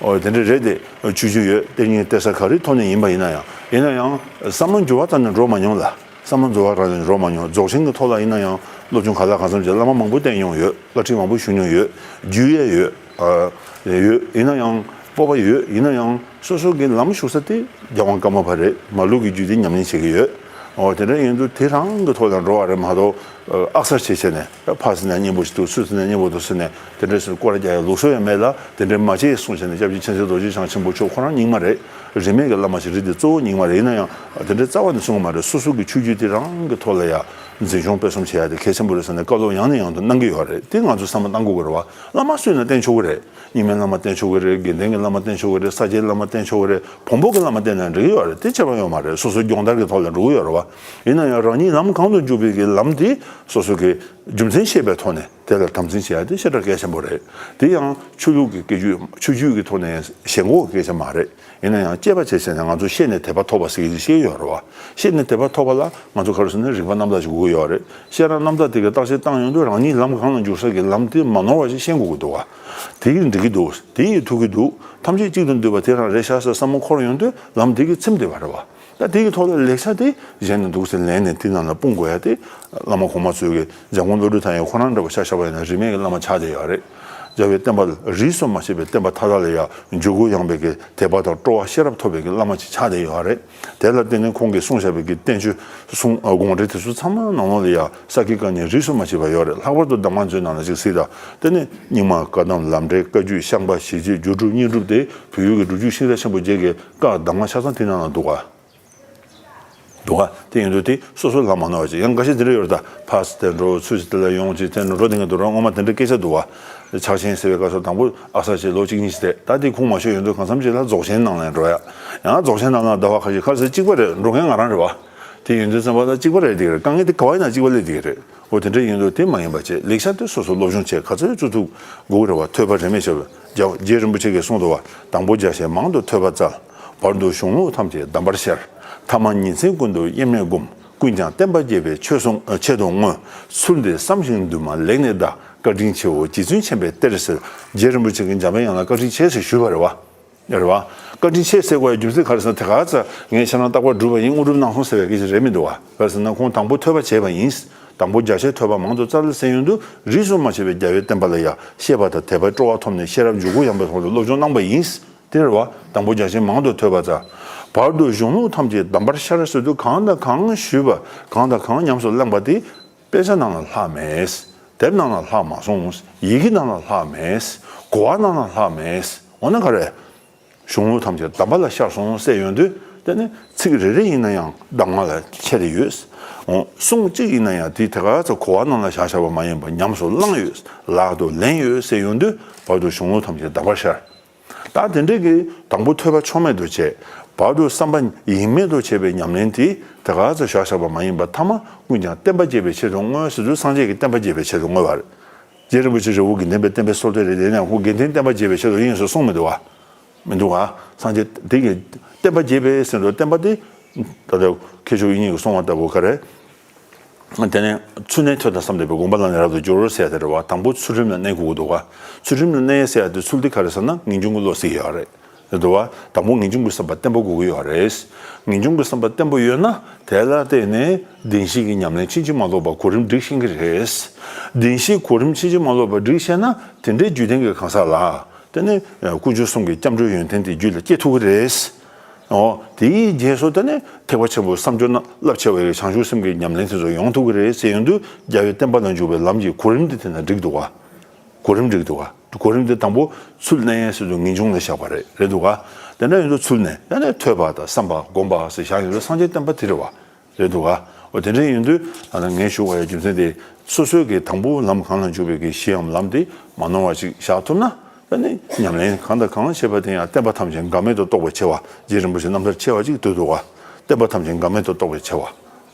ཨོ་དེ་འདྲ་རེད་དེ། ཆོས་བརྒྱུད་ཡོད། གཏེར་རྙིང་གཏེར་གསར་ག་རེའི་ཐོག་ནས་ཡིན་པ་ཡིན་ན་ཡང་། ཡིན་ན་ཡང་བསམ་བློ་འགྱུར་བ་ཙམ་ནས་འགྲོ་མ་མྱོང་ལ། བསམ་བློ་འགྱུར་བ་རང་ནས་འགྲོ་མ་མྱོང་། རྫོགས་ཆེན་གྱི་ཐོག་ལ་ཡིན་ན་ཡང་སློབ་སྦྱོང་ག་ལ་གང་འཚམ་བྱས། བླ་མ་མང་པོ་བསྟེན་མྱོང་ཡོད། བླ་ཁྲིད་མང་པོ་ཞུ་མྱོང་ཡོད། རྒྱུས་ཡས་ཡོད། ཨ་ཡོད། ཡིན་ན་ཡང་སྤོབས་པ་ཡོད། ཡིན་ན་ཡང་སོ་སོ་གི་ལམ་ཞུགས་ས་དེ་རྒྱལ་དབང་ཀརྨ་པ་རེད། མ་ལུག་གི་རྒྱུད་དེ་ཉམས་ལེན་བྱེད་ཀྱི་ཡོད། ཨོ་དེ་འདྲ་ཡིན་དུས་དེ་རང་གི་ཐོག་ལ་འགྲོ་བ་རེད་མ་གཏོགས། ཨ་ཨག་གསར་བྱས་བྱས་ནས་ཕར་ཟེར་ན་སྙན་པོ་ཞིག་འདུག་ཚུར་ཟེར་ན་སྙན་པོ་འདུག་ཟེར་ནས་དེ་འདྲ་ཟེར་སྐོར་ར་རྒྱག་ཡ་ལུགས་སྲོལ་ཡང་མེད་ལ། དེ་འདྲ་མ་བྱེད་གསུངས་བྱས་ནས་སྐྱབས་རྗེ་མཁྱེན་བརྩེ་རྡོ་རྗེ་འཆང་ཆེན་པོ་མཆོག་ཁོ་རང་རྙིང་མ་རེད། རིས་མེད་ཀྱི་བླ་མ་ཞིག་རེད། དེ་གཙོ་བོ་རྙིང་མ་རེད། ཡིན་ན་ཡང་དེ་འདྲའི་རྩ་བ་ནས་གསུང་གི་མ་རེད། སོ་སོ་གི་ཆོས་བརྒྱུད་དེ་རང་གི་ཐོག་ལ་ཡ་འཛིན་སྐྱོང་སྤེལ་གསུམ་བྱེད་ཡ་དེ་གལ་ཆེན་པོ་རེད་ཟེར་ནས་བཀའ་སློབ་ཡང་ནས་ཡང་དུ་གནང་གི་ཡོད་རེད། དེ་ང་ཚོས་བསམ་བློ་གཏང་དགོས་ཀྱི་རེད་བ། བླ་མ་སུས་ན་བསྟེན་ཆོག་གི་རེད། རྙིང་མའི་བླ་མ་བསྟེན་ཆོག་གི་རེད། དགེ་ལྡན་གྱི་བླ་མ་བསྟེན་ཆོག་གི་རེད། ས་སྐྱའི་བླ་མ་བསྟེན་ཆོག་གི་རེད། བོན་པོ་གི་བླ་མ་བསྟེན་ན་འགྲིག་གི་ཡོད་རེད། དེ་ཁྱད་པར་ཡོད་མ་རེད། སོ་སོའི་སྦྱོང་བརྡར་གྱི་ཐོག་ལ་འགྲོ་གི་ཡོད་རེད་བ། ཡིན་ན་ཡང་རང་ཉིད་ལམ་གང་དུ་འཇུག་པའི་གི་ལམ་དེ་སོ་སོ་གི་རྒྱུ་མཚན་ཤེས་པའི་ཐོག་ནས་དེ་ལ་དམ་འཛིན་བྱེད་ཡ་དེ་ཞེ་དྲག་གལ་ཆེན་པོ་རེད། དེ་ཡང་ཆོས་ལུགས་ཀྱི་སྐད་ཆ་ཆོས་བརྒྱུད་ཀྱི་ཐོག་ནས་ཞེན་ཁོག་གི་སྐད་ཆ་མ་རེད། ཡིན་ན་ཡང་དཔྱད་པ་བྱས་བྱས་ནས་ང་ཚོ་ཤེས་ནས་དད་པ་ཐོབ་པ་ཟེར་གྱི་ཞེས་ཡོད་རེད་བ། ཤེས་ནས་དད་པ་ཐོབ་པ་ལ་ང་ཚོ་ག་རེ་ཟེར་ན་རིག་པ་རྣམ་དག་ཅིག་དགོས་ཀྱི་ཡོད་རེད། ཤེས་རབ་རྣམ་དག་དེ་གའི་བརྟག་དཔྱད་བཏང་ཡོང་དུས་རང་ཉིད་ལམ་གང་ལ་འཇུག་ས་གི་ལམ་དེ་མ་ནོར་བ་ཞིག་ཤེས་དགོས་ཀྱི་འདུག་བ། དེ་ཡིས་འགྲིག་གི་འདུག་དེ་ཡིས་ཐུབ་ཀྱི་འདུག་ཐམས་ཅད་གཅིག་ཏུ་འདུས་པ་དེ་རང་རེད་ཤག་ཟེར་བསམ་བློ་འཁོར་ཡོང་དུས་ལམ་དེ་གིས་ཚིམ་བསྡད་པ་རེད་བ། ད་དེ་གི་ཐོག་ལ་ལེགས་ཆ་དེ་གཞན་ནས་འདུག་ཟེར་ལེན་ནས་དེ་ནང་ལ་སྤུངས་དགོས་ཡ་དེ། བླ་མ་གོང་མ་ཚོས་ཀྱི་འཇམ་མགོན་བློ་གྲོས་ཐར་ཡང་ཁོ་རང་འདྲ་བོ་ཆ་བཞག་པ་ཡིན་ན་རིས་མེད་ཀྱི་བླ་མ་ཆགས་བསྡད་ཡོད་རེད། རྒྱལ་བའི་བསྟན་པ་ལ་རིས་སུ་མ་ཆད་པའི་བསྟན་པ་མཐའ་དག་ལ་ཡང་འཇུག་སྒོ་ཡངས་པའི་གི་དད་པ་དང་སྤྲོ་བ་ཤེས་རབ་ཐོབ་པའི་གི་བླ་མ་ཅིག་ཆགས་བསྡད་ཡོད་རེད། དེ་ལ་བརྟེན་ནས་ཁོང་གིས་གསུངས་བཞག་པའི་གི་བསྟན་བཅོས་གསུང་དགོངས་འགྲེལ་དེ་ཚོ་ཚང་མ་ནང་ལོགས་ལ་ཡང་ས་དགེ་བཀའ་རྙིང་རིས་སུ་མ་ཆད་པ་ཡོད་རེད། ལྷག་པར་དུ་གདམས་ངག་མཛོད་ནང་ལ་ཅིག་གཟིགས་དང་། དེ་ནས་རྙིང་མ་བཀའ་གདམས་ལམ་འབྲས་བཀའ་བརྒྱུད་ཤངས་པ་ཞི་བྱེད་སྒྱུ་སྒྲུབ་དངོས་གྲུབ་དེ་བོད་ཡུལ་གྱི་སྒྲུབ་བརྒྱུད་ཤིང་རྟ་ཆེན་པོ་བརྒྱད་ཀྱི་བཀའ་གདམས་ངག་ཆ་ཚང་དེ་ནང་ལ་འདུག་ག་འདུག་ག་དེ་ཡིན་དུས་དེ་སོ་སོའི་ལམ་མ་ནོར་བ་ཅིག་ཡང་འགའ་ཤས་དེ་འདྲ་ཡོད་རེད། ད་ཕར་ཚུར་དེ་འགྲོ་ཚུར་ཚུར་དེ་ལ་ཡོང་ཅིག་དེ་འགྲོ་དེ་འགྲོ་རང་ངོ་མ་དེ་འདྲ་སྐད་ཆ་འདུག་བ། ཕྱག་ཆེན་ཟེར་བའི་སྐབས་སུ་དང་པོ་ཨ་གསར་ཞིག་ལོ་གཅིག་གཉིས་ཤིག་བསྡད། ད་དེ་ཁུངས་མ་ཤོར་ཡོང་དུས་གང་འཚམ་ཞིག་ལ་རྫོགས་ཆེན་ནང་ལ་འགྲོ་ཡ། ཡང་རྫོགས་ཆེན་ནང་ལ་ཟླ་བ་ཁ་ཤས་ཁ་ཟས་གཅིག་པ་རེད། འགྲོ་མཁན་ང་རང་རེད་བ། དེ་ཡིན་དུས་ཙམ་པ་ད་གཅིག་པ་རེད། དེ་རེད། དཀའ་ངལ་དེ་ག་བ་ཡིན་ན་གཅིག་པ་སླེབས་དེ་རེད། འོ་དེ་འདྲ་ཡིན་དུས་དེ་མ་ཡིན་པ་བྱས་ལེགས་ཆ་དེ་སོ་སོ་སློབ་སྦྱོང་བྱས་ག་ཚོད་བཙུགས་ཐུབ་དགོས་རེད་བ། ཐོས་པ་རིས་མེད་བྱས་པ། རྒྱལ་རྒྱལ་རིན་པོ་ཆེ་གིས་གསུངས་འདུག་བ། དང་པོ་རྒྱ་ཆེན་མང་དུ་ཐོས་པ་སྩལ། བར་དུ་གཞུང་ལུགས་ཐམས་ཅད་གདམས་པར་ཤར། ཐ་མ་ཉིན་མཚན་ཀུན་ཏུ་དབྱེར་མེད་བསྒོམ། ཀུན་ཀྱང་བསྟན་པ་རྒྱས་པའི་ཆེད་སོང་ཆེད་དུ་བསྔོ། ཚུལ་འདི་བསམ་ཞིང་འདུན་མ་ལེགས་གནས་གདའ། བཀའ་དྲིན་ཆེའོ་རྗེ་བཙུན་མཁྱེན་པའི་གཏེར་ཟེར། རྒྱལ་རིན་པོ་ཆེ་གིས་འཇམ་དཔལ་དབྱངས་ལ་བཀའ་དྲིན་ཆེ་ཟེར་ཞུས་པ་རེད་བ། རེད་བ། བཀའ་དྲིན་ཆེ་ཟེར་དགོས་ཡ་རྒྱུ་མཚན་ག་རེ་ཟེར་ན། དེ་ག་ཚ་ངས་ཁྱེད་རང་རྟག་པར་སྒྲུབ་པ་ཡིན། དངོས་གྲུབ་གནང་སོང་ཟེར་བའི་སྐད་ཆ་རེད་མི་འདུག་བ། ག་རེ་ཟེར་ན་ཁོང་དང་པོ་ཐོས་པ་བྱས་པ་ཡིན། དང་པོ་རྒྱ་ཆེན་ཐོས་པ་མང་དུ་སྩལ་ཟེར་ཡོང་དུས། རིས་སུ་མ་ཆད་པའི་རྒྱལ་བའི་བསྟན་པ་ལ་ཡ་བཤད་པ་དང་དད་པའི་སྤྲོ་བ་ཐོབ་ནས་ཤེས་རབ་འཇུག་སྒོ་ཡངས་པའི་ཐོག་ནས་སློབ་སྦྱོང་གནང་པ་ཡིན། དེ་རེད་བ། དང་པོ་རྒྱ་ཆེན་མང་དུ་ཐོས་པ་སྩལ། བར་དུ་གཞུང་ལུགས་ཐམས་ཅད་གདམས་པར་ཤར་ཟེར་དུས། གང་དང་གང་ཞུས་པ། གང་དང་གང་ཉམས་སུ་བླངས་པ་དེ། དཔེ་ཆ་ནང་ལ་ལྷག་མེད། དེབ་ནང་ལ་ལྷག་མ་སོང་། ཡི་གེ་ནང་ལ་ལྷག་མེད། གོ་བ་ནང་ལ་ལྷག་མེད། འོ་ན་ག་རེ། གཞུང་ལུགས་ཐམས་ཅད་གདམས་པ་ལ་ཤར་སོང་ཟེར་ཡོང་དུས། དེ་ནི་ཚིག་རེ་རེ་ཡིན་ན་ཡང་གདམས་ངག་ལ་ཁྱད་དེ་ཡོད། འོ། གསུང་གཅིག་ཡིན་ན་ཡང་དེ་དེ་ག་ཚོད་གོ་བ་ནང་ལ་བཞག་བཞག་པ་མ་ཡིན་པར་ཉམས་སུ་བླངས་ཡོད། ལག་ཏུ་ལེན་ཡོད་ཟེར་ཡོང་དུས། བར་དུ་གཞུང་ལུགས་ཐམས་ཅད་གདམས་པར་ཤར། ད་དེ་འདྲའི་གི་དང་པོ་ཐོས་པ་ཆོ་མེད་དུ་བྱས། བར་དུ་བསམ་པ་ཡེངས་མེད་དུ་བྱས་པའི་ཉམས་ལེན་དེ་དེ་ག་ཚོད་བཞག་བཞག་པ་མ་ཡིན་པར། ཐ་མ་ཀུན་ཀྱང་བསྟན་པ་རྒྱས་པའི་ཆེད་དུ་བསྔོས་ཟེར་དུས། སངས་རྒྱས་ཀྱི་བསྟན་པ་རྒྱས་པའི་ཆེད་དུ་བསྔོས་པ་རེད། རྗེ་རིན་པོ་ཆེ་རི་བོ་དགེ་ལྡན་པའི་བསྟན་པའི་སྲོལ་དེ་རེད། དེ་ནས་ཁོ་དགེ་ལྡན་བསྟན་པ་རྒྱས་པའི་ཆེད་དུ་ཡིན་ཟེར་གསུངས་མི་འདུག་བ། མི་འདུག་ག་སངས་རྒྱས་དེ་གི་བསྟན་པ་རྒྱས་པའི་ཟེར་དུས། བསྟན་པ་དེ་ད་ལྟ་མཁས་མཆོག་དབྱིག་གཉེན་གྱིས་གསུངས་པ་ལྟ་བུ་ག་རེ། དེ་ནས་ཚུལ་གནས་ཐོས་དང་བསམ་ལྡན་པས། དགོངས་པ་ལ་ནི་རབ་ཏུ་སྦྱོར་ཟེར་ཡ་དེ་རེད་བ། དང་པོ་ཚུལ་ཁྲིམས་ལ་གནས་དགོས་ཀྱི་འདུག་ག་ཚུལ་ཁྲིམས་ལ་གནས་ཟེར་ཡ་དེ་ཚུལ་དེ་ག་རེ་ཟེར་ན། ངེས་འབྱུང་གི་བློ་ཟེར་གྱི་ཡོད་རེད། རེད་འདུག་བ། དང་པོ་ངེས་འབྱུང་གི་བསམ་པ་བརྟན་པོ་དགོས་ཀྱི་ཡོད་རེད། ངེས་འབྱུང་གི་བསམ་པ་བརྟན་པོ་ཡོད་ན། དེ་ལ་བརྟེན་ནས་བདེན་བཞི་གི་ཉམས་ལེན་ཕྱིན་ཅི་མ་ལོག་པ་གོ་རིམ་སྒྲིག་ཤེས་ཀྱི་རེད། བདེན་བཞི་གོ་རིམ་ཕྱིན་ཅི་མ་ལོག་པ་སྒྲིག་ཤེས་ན། དེ་འདྲའི་རྒྱུད་ལྡན་གྱི་གང་ཟག་ལ། དེ་ནི་དཀོན་མཆོག་གསུམ་གྱི་སྐྱབས་འགྲོའི་ཡོན་ཏན་དེ་རྒྱུད་ལ་སྐྱེ་ཐུབ་ཀྱི་རེད། འོ། དེའི་རྗེས་སུ་དེ་ནི་ཐེག་པ་ཆེན་པོའི་བསམ་སྦྱོར་ན་རླབས་ཆེ་བའི་བྱང་ཆུབ་སེམས་ཀྱི་ཉམས་ལེན་དེ་ཚོ་ཡོང་ཐུབ་ཀྱི་རེད་ཟེར་ཡོང་དུས། རྒྱལ་བའི་བསྟན་པ་ལ་འཇུག་པའི་ལམ་གྱི་གོ་རིམ་དེ་དེ་ན་འགྲིག་འདུག་ག་གོ་རིམ་འགྲིག་འདུག་ག་གོ་རིམ་དེ་དང་པོ་ཚུལ་གནས་ཟེར་དུས་ངེས་འབྱུང་ལ་བཞག་པ་རེད། རེད་འདུག་ག་དེ་འདྲ་ཡིན་དུས་ཚུལ་གནས། ཡང་ན་ཐོས་པ་དང་བསམ་པ་སྒོམ་པ་ཟེར་བཞག་ཡོང་དུས། སངས་རྒྱས་བསྟན་པ་དེ་རེད་བ། རེད་འདུག་ག་འོ། དེ་འདྲ་ཡིན་དུས་ཨ་ནི་ངས་ཞུ་བ་ཡི་རྒྱུ་མཚན་དེ། སོ་སོའི་གི་དང་པོ་ལམ་གང་ལ་འཇུག་པའི་གི་གཞིའམ་ལམ་དེ་མ་ནོར་བ་ཅིག་བཞག་ཐུབ་ན། ཨ་ནི་ཉམས་ལེན་གང་དང་གང་བྱེད་པ་དེ་ཡང་བསྟན་པ་ཐམས་ཅད་འགལ་མེད་དུ་རྟོགས་པའི་ཆེ་བ། རྗེ་རིན་པོ་ཆེ་རྣམ་ཐར་ཆེ་བ་ཅིག་འདུག་འདུག་ག་བསྟན་པ་ཐམས་ཅད་འགལ་མེད་དུ་རྟོགས་པའི་ཆེ་བ།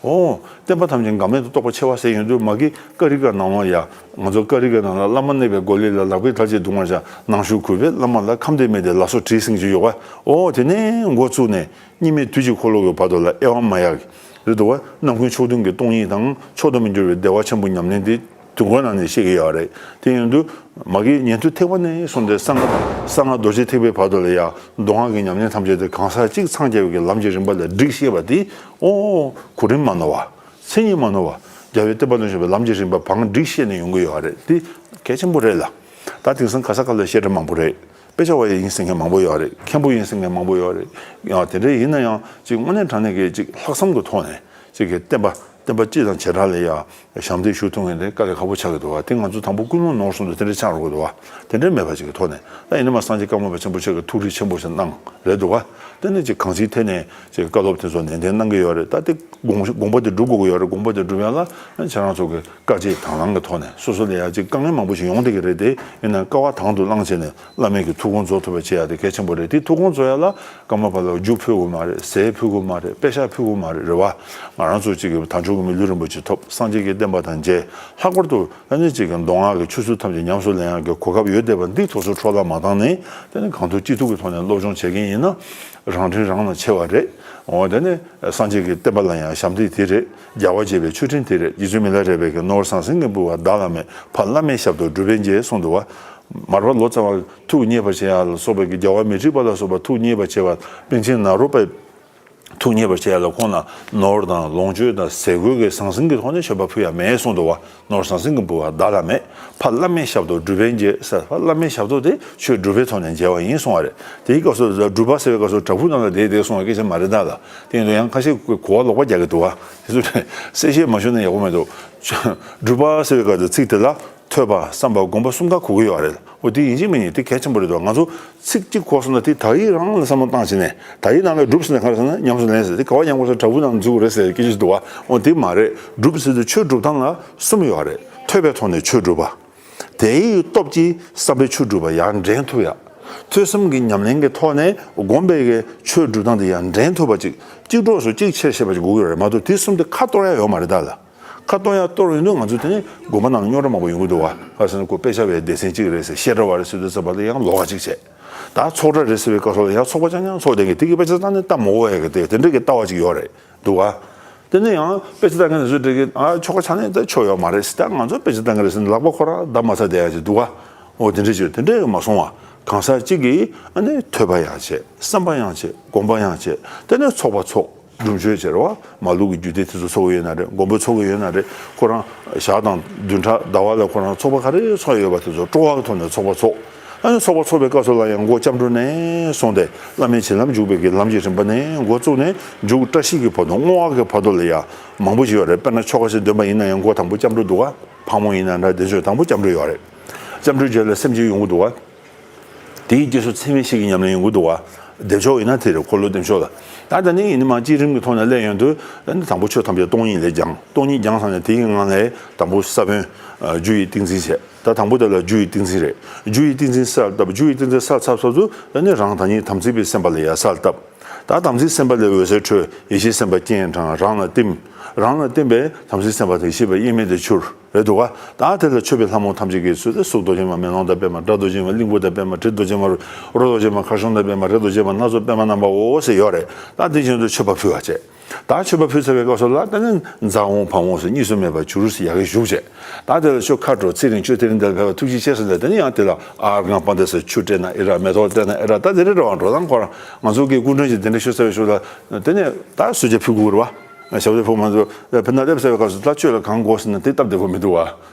འོ། བསྟན་པ་ཐམས་ཅད་འགལ་མེད་དུ་རྟོགས་པའི་ཆེ་བ་ཟེར་ཡོང་དུས། མ་གི་ཀ་རི་ཀ་ནང་ལ་ཡ། ང་ཚོ་ཀ་རི་ཀ་ནང་ལ། བླ་མ་གནས་པའི་སྒོ་ལས་ལ། ལག་པའི་མཐར་བྱེད་དུང་བར་བྱ། ནང་ཞུགས་གུས་པས་བླ་མ་ལ། ཁམས་བདེ་མི་བདེ་ལ་སོགས་དྲིས་ཟིན་གྱི་ཡོད་པ། འོ། དེ་ནས་འགོ་བཙུགས་ནས། གཉིས་མེད་དུས་ཀྱི་འཁོར་ལོ་གི་བར་དུ་ལ་དབྱེ་བ་མ་ཡག་གི། རེད་འདུག་བ། རྣམ་ཀུན་ཕྱོགས་མཐུན་གྱི་སྟོང་ཉིད་དང་། མཆོག་ཏུ་མི་འགྱུར་བའི་བདེ་བ་ཆེན་པོ་ཉམས་ལེན་དེ་དུས་འཁོར་ནང་ནས་བཤད་ཀྱི་ཡོད་རེད། དེ་ཡིན་དུས་མ་གི་ཉན་ཐོས་ཐེག་པ་ནས་བཟུང་སྟེ་གསང་སྔགས་གསང་སྔགས་རྡོ་རྗེ་ཐེག་པའི་བར་དུ་ལ་ཡ། མདོ་སྔགས་ཀྱི་ཉམས་ལེན་ཐམས་ཅད་དེ་གང་ཟག་གཅིག་འཚང་རྒྱ་བའི་གི་ལམ་གྱི་རིམ་པ་ལ་སྒྲིག་ཤེས་པ་དེ། ཨོ། གོ་རིམ་མ་ནོར་བ། མཚན་ཉིད་མ་ནོར་བ། རྒྱལ་བའི་བསྟན་པ་ལ་འཇུག་པའི་ལམ་གྱི་རིམ་པ་བང་སྒྲིག་ཤེས་ནས་ཡོང་གི་ཡོད་རེད། དེ་གལ་ཆེན་པོ་རེད་ལ། ད་དེང་སང་ག་ས་ག་ལ་བཤད་གྲྭ་མང་པོ་རེད། དཔེ་ཆ་བ་ཡིན་ཟེར་མཁན་མང་པོ་ཡོད་རེད། མཁན་པོ་ཡིན་ཟེར་མཁན་མང་པོ་ཡོད་རེད། ཡང་དེ་འདྲ་ཡིན་ན་ཡང་ཅིག་དངོས་གནས་དྲང་གནས་ཀྱི་ཅིག་ལྷག་བསམ་གྱི་ཐོག་ནས་ཅིག་གི་བསྟན་པ་བསྟན་པ་སྤྱི་དང་བྱེ་བྲག་ལ་ཡ་ཞབས་འདེགས་ཞུ་ཐུབ་མཁན་དེ་དཀའ་ལས་ཁག་པོ་ཆགས་ཀྱི་འདུག་བ། དེ་ང་ཚོ་དང་པོ་ཀུན་སློང་ནོར་སོང་དུས་དེ་འདྲ་ཆགས་འགྲོ་གི་འདུག་བ། དེ་འདྲ་མེད་པ་ཅིག་གི་ཐོག་ནས། ད་ཡིན་ན་མ་སངས་རྒྱས་ཀརྨ་པ་ཆེན་པོ་ཆེ་གི་ཐུགས་རིག་ཆེན་པོ་ཞིག་གནང་རེད་འདུག་བ། དེ་ནས་ཅིག་གང་ཅིའི་ཐད་ནས་ཅིག་བཀའ་སློབ་དེ་ཚོ་ནན་ཏན་གནང་གི་ཡོད་རེད། ད་དེ་དགོངས་དགོངས་པ་དེ་སྒྲུབ་དགོས་ཀྱི་ཡོད་རེད། དགོངས་པ་དེ་སྒྲུབ་ཡ་ལ་ཁྱེད་རང་ཚོ་གི་དཀའ་སྤྱད་དང་བླངས་ཀྱི་ཐོག་ནས། སོ་སོ་ལ་ཡ་ཅིག་དཀའ་ངལ་མང་པོ་ཞིག་ཡོང་བསྡད་ཀྱི་རེད་དེ། ཡིན་ན་དཀའ་བ་དང་དུ་བླངས་བྱས་ནས་བླ་མེད་ཀྱི་ཐུགས་དགོངས་རྫོགས་ཐུབ་པ་བྱེད་ཡ་དེ་གལ་ཆེན་པོ་རེད། དེ་ཐུགས་དགོངས་རྫོགས་ཡ་ལ་ཀརྨ་པ་ལ་རྒྱུ་ཕུལ་དགོས་མ་རེད། ཟས་ཕུལ་དགོས་མ་རེད། པེ་ཤག་ཕུལ་དགོས་མ་རེད། རེད་བ། ང་རང་ཚོ་ཅིག་གི་དལ་འབྱོར་གྱི་མི་ལུས་རིན་པོ་ཆེ་ཐོབ། སངས་རྒྱས་ཀྱི་བསྟན་པ་དང་མཇལ། ལྷག་པར་དུ་ཨ་ནི་ཅིག་གི་མདོ་སྔགས་ཀྱི་ཆོས་ཚུལ་ཐམས་ཅད་ཉམས་སུ་ལེན་ཡག་གི་གོ་སྐབས་ཡོད་བསྡད་པ་འདི་ཐོག་སོ་འཕྲོ་བརླག་མ་བཏང་ནས། དེ་ནི་གང་ཐུབ་ཅི་ཐུབ་ཀྱི་ཐོག་ནས་སློབ་སྦྱོང་བྱེད་མཁན་ཡིན་ན། རང་དྲིན་རང་ལ་ཆེ་བ་རེད། འོ། དེ་ནི་སངས་རྒྱས་ཀྱི་བསྟན་པ་ལ་ཡང་ཞབས་འདེགས་དེ་རེད། རྒྱལ་བ་དགྱེས་པའི་མཆོད་སྤྲིན་དེ་རེད། རྗེ་བཙུན་མི་ལ་རས་པའི་གི་ནོར་ཟང་ཟིང་གིས་འབུལ་བ་བདག་བླ་མེད། ཕ་བླ་མའི་ཞབས་ཏོག་སྒྲུབ་པས་འཇལ་གསུངས་འདུག་བ། མར་པ་ལོ་ཙཱ་བ་ཐུགས་མཉེས་པར་བྱེད་ཡ་ལ་སོགས་པའི་གི། རྒྱལ་བ་མི་འཁྲིགས་པ་ལ་སོགས་པ་ཐུགས་མཉེས་པར་བྱེད་པ། པཎ་ཆེན་ནཱ་རོ་པའི་ཐུགས་མཉེས་པར་བྱེད་ཡ་ལ་ཁོང་ལ་ནོར་དང་ལོངས་སྤྱོད་དང་ཟས་གོས་ཀྱི་ཟང་ཟིང་གི་ཐོག་ནས་མཆོད་པ་ཕུལ་ཡ་མེད་གསུངས་འདུག་བ། ནོར་ཟང་ཟིང་གིས་འབུལ་བ་བདག་བླ་མེད། ཕ་བླ་མའི་ཞབས་ཏོག་སྒྲུབ་པས་འཇལ་ཟེར། ཕ་བླ་མའི་ཞབས་ཏོག་དེ་ཆོས་སྒྲུབ་པའི་ཐོག་ནས་མཇལ་བ་ཡིན་གསུངས་པ་རེད། དེའི་སྐབས་སུ་སྒྲུབ་པ་ཟེར་བའི་སྐབས་སུ་བྲག་ཕུག་ནང་ལ་བསྡད་བསྡད་གསུངས་པའི་སྐད་ཆ་མ་རེད་ད་ལ། དེ་ཡིན་དུས་ཡང་ཁ་ཤས་གོ་བ་ལོག་པ་རྒྱག་གི་འདུག་བ། དེ་ཚོ་གསལ་བཤད་མ་ཞུས་ན་ཡག་པོ་མི་འདུག། སྒྲུབ་པ་ཟེར་བའི་སྐབས་སུ་ཚིག་དེ་ལ་ཐོས་པ་བསམ་པ་སྒོམ་པ་གསུམ་ཀ་གོ་གི་ཡོད་རེད། འོ། དེ་ཡིན་གཅིག་མིན་གཅིག་དེ་གལ་ཆེན་པོ་རེད་འདུག། ང་ཚོ་ཚིག་གཅིག་གོ་སོང་ན་དེ་དག་ཡིག་རང་ལ་བསམ་བློ་བཏང་བྱས་ནས། དག་ཡིག་ནང་ལ་སྒྲུབ་ཟེར་ན་ག་རེ་ཟེར་ན་ཉམས་སུ་ལེན་ཟེར། དེ་ག་བ་ཉམས་དགོས་ཟེར་བྲག་ཕུག་ནང་འཛུལ་དགོས་རེད་ཟེར་སྐད་ཆ་ཞིག་འདུག་བ། འོ། དེ་མ་རེད། སྒྲུབ་ཟེར་དུས་ཆོས་སྒྲུབ་སྟངས་ལ་གསུམ་ཡོད་རེད། ཐོས་པའི་ཐོག་ནས་ཆོས་སྒྲུབ་པ། དེའི་སྟོབས་ཀྱིས་བསམ་པའི་ཆོས་སྒྲུབ་པ་ཡར་འདྲེན་ཐུབ་ཡ། ཐོས་བསམ་གྱི་ཉམས་ལེན་གྱི་ཐོག་ནས་སྒོམ་པའི་གི་ཆོས་སྒྲུབ་སྟངས་དེ་ཡར་འདྲེན་ཐུབ་པ་ཅིག། གཅིག་གྲོགས་སུ་གཅིག་ཆེར་བྱེད་པ་ཅིག་དགོས་ཀྱི་རེད་མ་གཏོགས། དེ་གསུམ་དེ་ཁ་གཏོར་ཡ་ཡོད་མ་རེད་ད་ལ། ཁ་གཏོར་ཡ་གཏོར་ཡོང་དུས་ང་ཚོ་དེ་ནས་དགོན་པ་ནང་ལ་རྙོག་དྲ་མང་པོ་ཡོང་གི་འདུག་བ། ག་ཟེར་ན་ཁོ་དཔེ་ཆ་བའི་སྡེ་ཚན་གཅིག་རེད་ཟེར། བཤད་གྲྭ་བ་རེད་ཟེར་དུས་ཙམ་པ་ལ་ཡང་ལོགས་ཀ་གཅིག་བྱས། ད་ཚོགས་གྲྭ་རེད་ཟེར་བའི་སྐབས་སུ་ལ་ཡང་ཚོགས་པ་རྐྱང་རྐྱང་ཚོགས་བསྡད་མཁན་དེ་གི་དཔེ་ཆ་ལྟ་ནས་ལྟ་མ་དགོས་ཡ་གི་དེ་དེ་འདྲ་གི་ལྟ་བ་ཅིག་ཡོད་རེད་འདུག་བ། དེ་ནས་ཡང་དཔེ་ཆ་ལྟ་མཁན་དེ་ཚོ་འདྲ་གི་ཨ་ཆོ་ག་ཆ་ནས་ད་ཆོ་ཡོད་མ་རེད་ཟེར། ད་ང་ཚོ་དཔེ་ཆ་ལྟ་མཁན་རེད་ཟེར་ནས་ལག་པ་ཁོ་རང་བརྡབ་མ་ཚར་བསྡད་ཡ་ཅིག་འདུག་བ། འོ་དེ་འདྲ་ཅིག་ཡོད། དེ་འདྲ་གི་མ་སོང་བ། གང་ཟག་གཅིག་གིས་ཨ་ནི་ཐོས་པ་ཡང་བྱེད། བསམ་པ་ཡང་བྱེད། སྒོམ་པ་ཡང་བྱེད། དེ་ནས་ཚོགས་པ་ཚོགས། སྒྲུབ་མཆོད་བྱེད་རོགས། མ་ལུག་གི་རྒྱུད་སྡེ་དེ་ཚོ་ཚོགས་ཡོད་ན་རེད། མགོན་པོ་ཚོགས་ཀྱི་ཡོད་ན་རེད། ཁོ་རང་ཞག་དང་བདུན་ཕྲག་ཟླ་བ་ལ་ཁོ་རང་ཚོགས་པ་ག་རེ་ཚོགས་ཡོད་པ་དེ་ཚོ་སྤྲོ་བ་གི་ཐོག་ནས་ཚོགས་པ་ཚོགས། ཨ་ནི་ཚོགས་པ་ཚོགས་པའི་སྐབས་སུ་ལ་ཡང་མགོ་སྐྱབས་འགྲོ་ནས་བཟུང་སྟེ་བླ་མའི་བྱིན་རླབས་འཇུག་པའི་གི་ལམ་གྱི་རིམ་པ་ནས་འགོ་བཙུགས་ནས་མཇུག་བཀྲ་ཤིས་ཀྱི་བར་དུ་བསྔོ་བ་གི་བར་དུ་ལ་ཡང་མང་པོ་ཞིག་ཡོད་རེད། དཔེར་ན་ཆོ་ག་ཞིག་འདོན་པ་ཡིན་ན་ཡང་མགོ་དང་པོ་སྐྱབས་འགྲོ་འདུག་ག་ཕག་མོ་ཡིན་ན་འདྲ་དེ་ཚོས་དང་པོ་སྐྱབས་འགྲོ་ཡོད་རེད། སྐྱབས་འགྲོའི་རྗེས་ལ་སེམས་བསྐྱེད་ཡོང་གི་འདུག་ག་དེའི་རྗེས་སུ་ཚད་མེད་བཞི་གི་ཉམས་ལེན་ཡོང་གི་འདུག་བ། བདེ་མཆོག་ཡིན་ན་དེ་རེད། འཁོར་ལོ་བདེ་མཆོག་ལ། ད་ད་ནི་ཡིན་ནི་མ་བསྐྱེད་རིམ་གྱི་ཐོག་ནས་སླེབས་ཡོང་དུས་ད་ནི་དང་པོ་ཆོས་ཐམས་ཅད་སྟོང་ཉིད་ལས་སྦྱངས། སྟོང་ཉིད་སྦྱངས་ཚར་ནས་དེའི་ངང་ནས་དང་པོ་ས་བོན་རྒྱུ་ཡི་ཏིང་འཛིན་བྱས། ད་དང་པོ་དེ་ལ་རྒྱུ་ཡི་ཏིང་འཛིན་རེད། རྒྱུ་ཡི་ཏིང་འཛིན་གསལ་བཏབ། རྒྱུ་ཡི་ཏིང་འཛིན་གསལ་ཚར་ཚར་དུས་ད་ནི་རང་དང་ཉིད་དམ་ཚིག་པའི་སེམས་པ་ལ་ཡང་གསལ་བཏབ། ད་དམ་ཚིག་སེམས་དཔའ་ལས་འོད་ཟེར་འཕྲོས། ཡེ་ཤེས་སེམས་དཔའ་སྤྱན་དྲངས། རང་ལ་བསྟིམ། རང་ལ་བསྟིམ་པས་དམ་ཚིག་སེམས་དཔའ་དང་ཡེ་ཤེས་པ་དབྱེར་མེད་དུ་གྱུར། རེད་འདུག་ག་ད་དེ་ལ་མཆོད་པའི་ལྷ་མོ་ཐམས་ཅད་ཀྱིས་གསོལ་ཏེ་གཟུགས་རྡོ་རྗེ་མ་མེ་ལོང་དང་པདྨ། སྒྲ་རྡོ་རྗེ་མ་གླིང་བུ་དང་པདྨ། དྲི་རྡོ་རྗེ་མ་རོ་རྡོ་རྗེ་མ་ཁར་གཞོང་དང་པདྨ། རས་རྡོ་རྗེ་མ་སྣ་ཚོགས་པདྨ་རྣམ་པའོ་ཟེར་ཡོད་རེད། ད་དེ་བཞིན་དུ་མཆོད་པ་ཕུལ་བ་བྱས། ད་མཆོད་པ་ཕུལ་ཚར་བའི་སྐབས་སུ་ལ་ད་ནི་ཛཿཧཱུྃ་ཕཊ་ཧཱུྃ་ཟེར་གཉིས་སུ་མེད་པར་གྱུར་ཟེར་ཡ་གི་བཞུགས་བྱས། ད་དེ་ལ་ཆོས་ཁ་དྲོ་ཚེ་རིང་ཆོས་དེ་རིང་འདིར་ཕེབས་པ་ཐུགས་རྗེ་ཆེ་ཟེར་ནས་དེ་ནི་ཡང་དེ་ལ་ཨརྒྷཾ་སྤངས་ཏེ་ཟེར་ཆུ་སྤྲད་ན་ཨེ་ར། མེ་ཏོག་སྤྲད་ན་ཨེ་ར། ད་དེ་རེད་རེད་བ། འགྲོ་སྟངས་ཁོ་རང་ང་ཚོ་གི་སྐུ་མགྲོན་གྱིས་དེ་འདྲ་ཞུ་ཚར་བའི་ཞོར་ལ་དེ་ནས་ད་གསོལ་ཇ་ཕུལ་དགོས་རེད་བ། ཞབས་བརྟན་ཕུལ་མ་ཚོ་ཕེབས་ན་སླེབས་ཚར་བའི་སྐབས་སུ་ད་ཆོས་ལ་གང་དགོས་ཟེར་ན་དེ་སྟབས་བདེ་པོ་མི་འདུག་བ།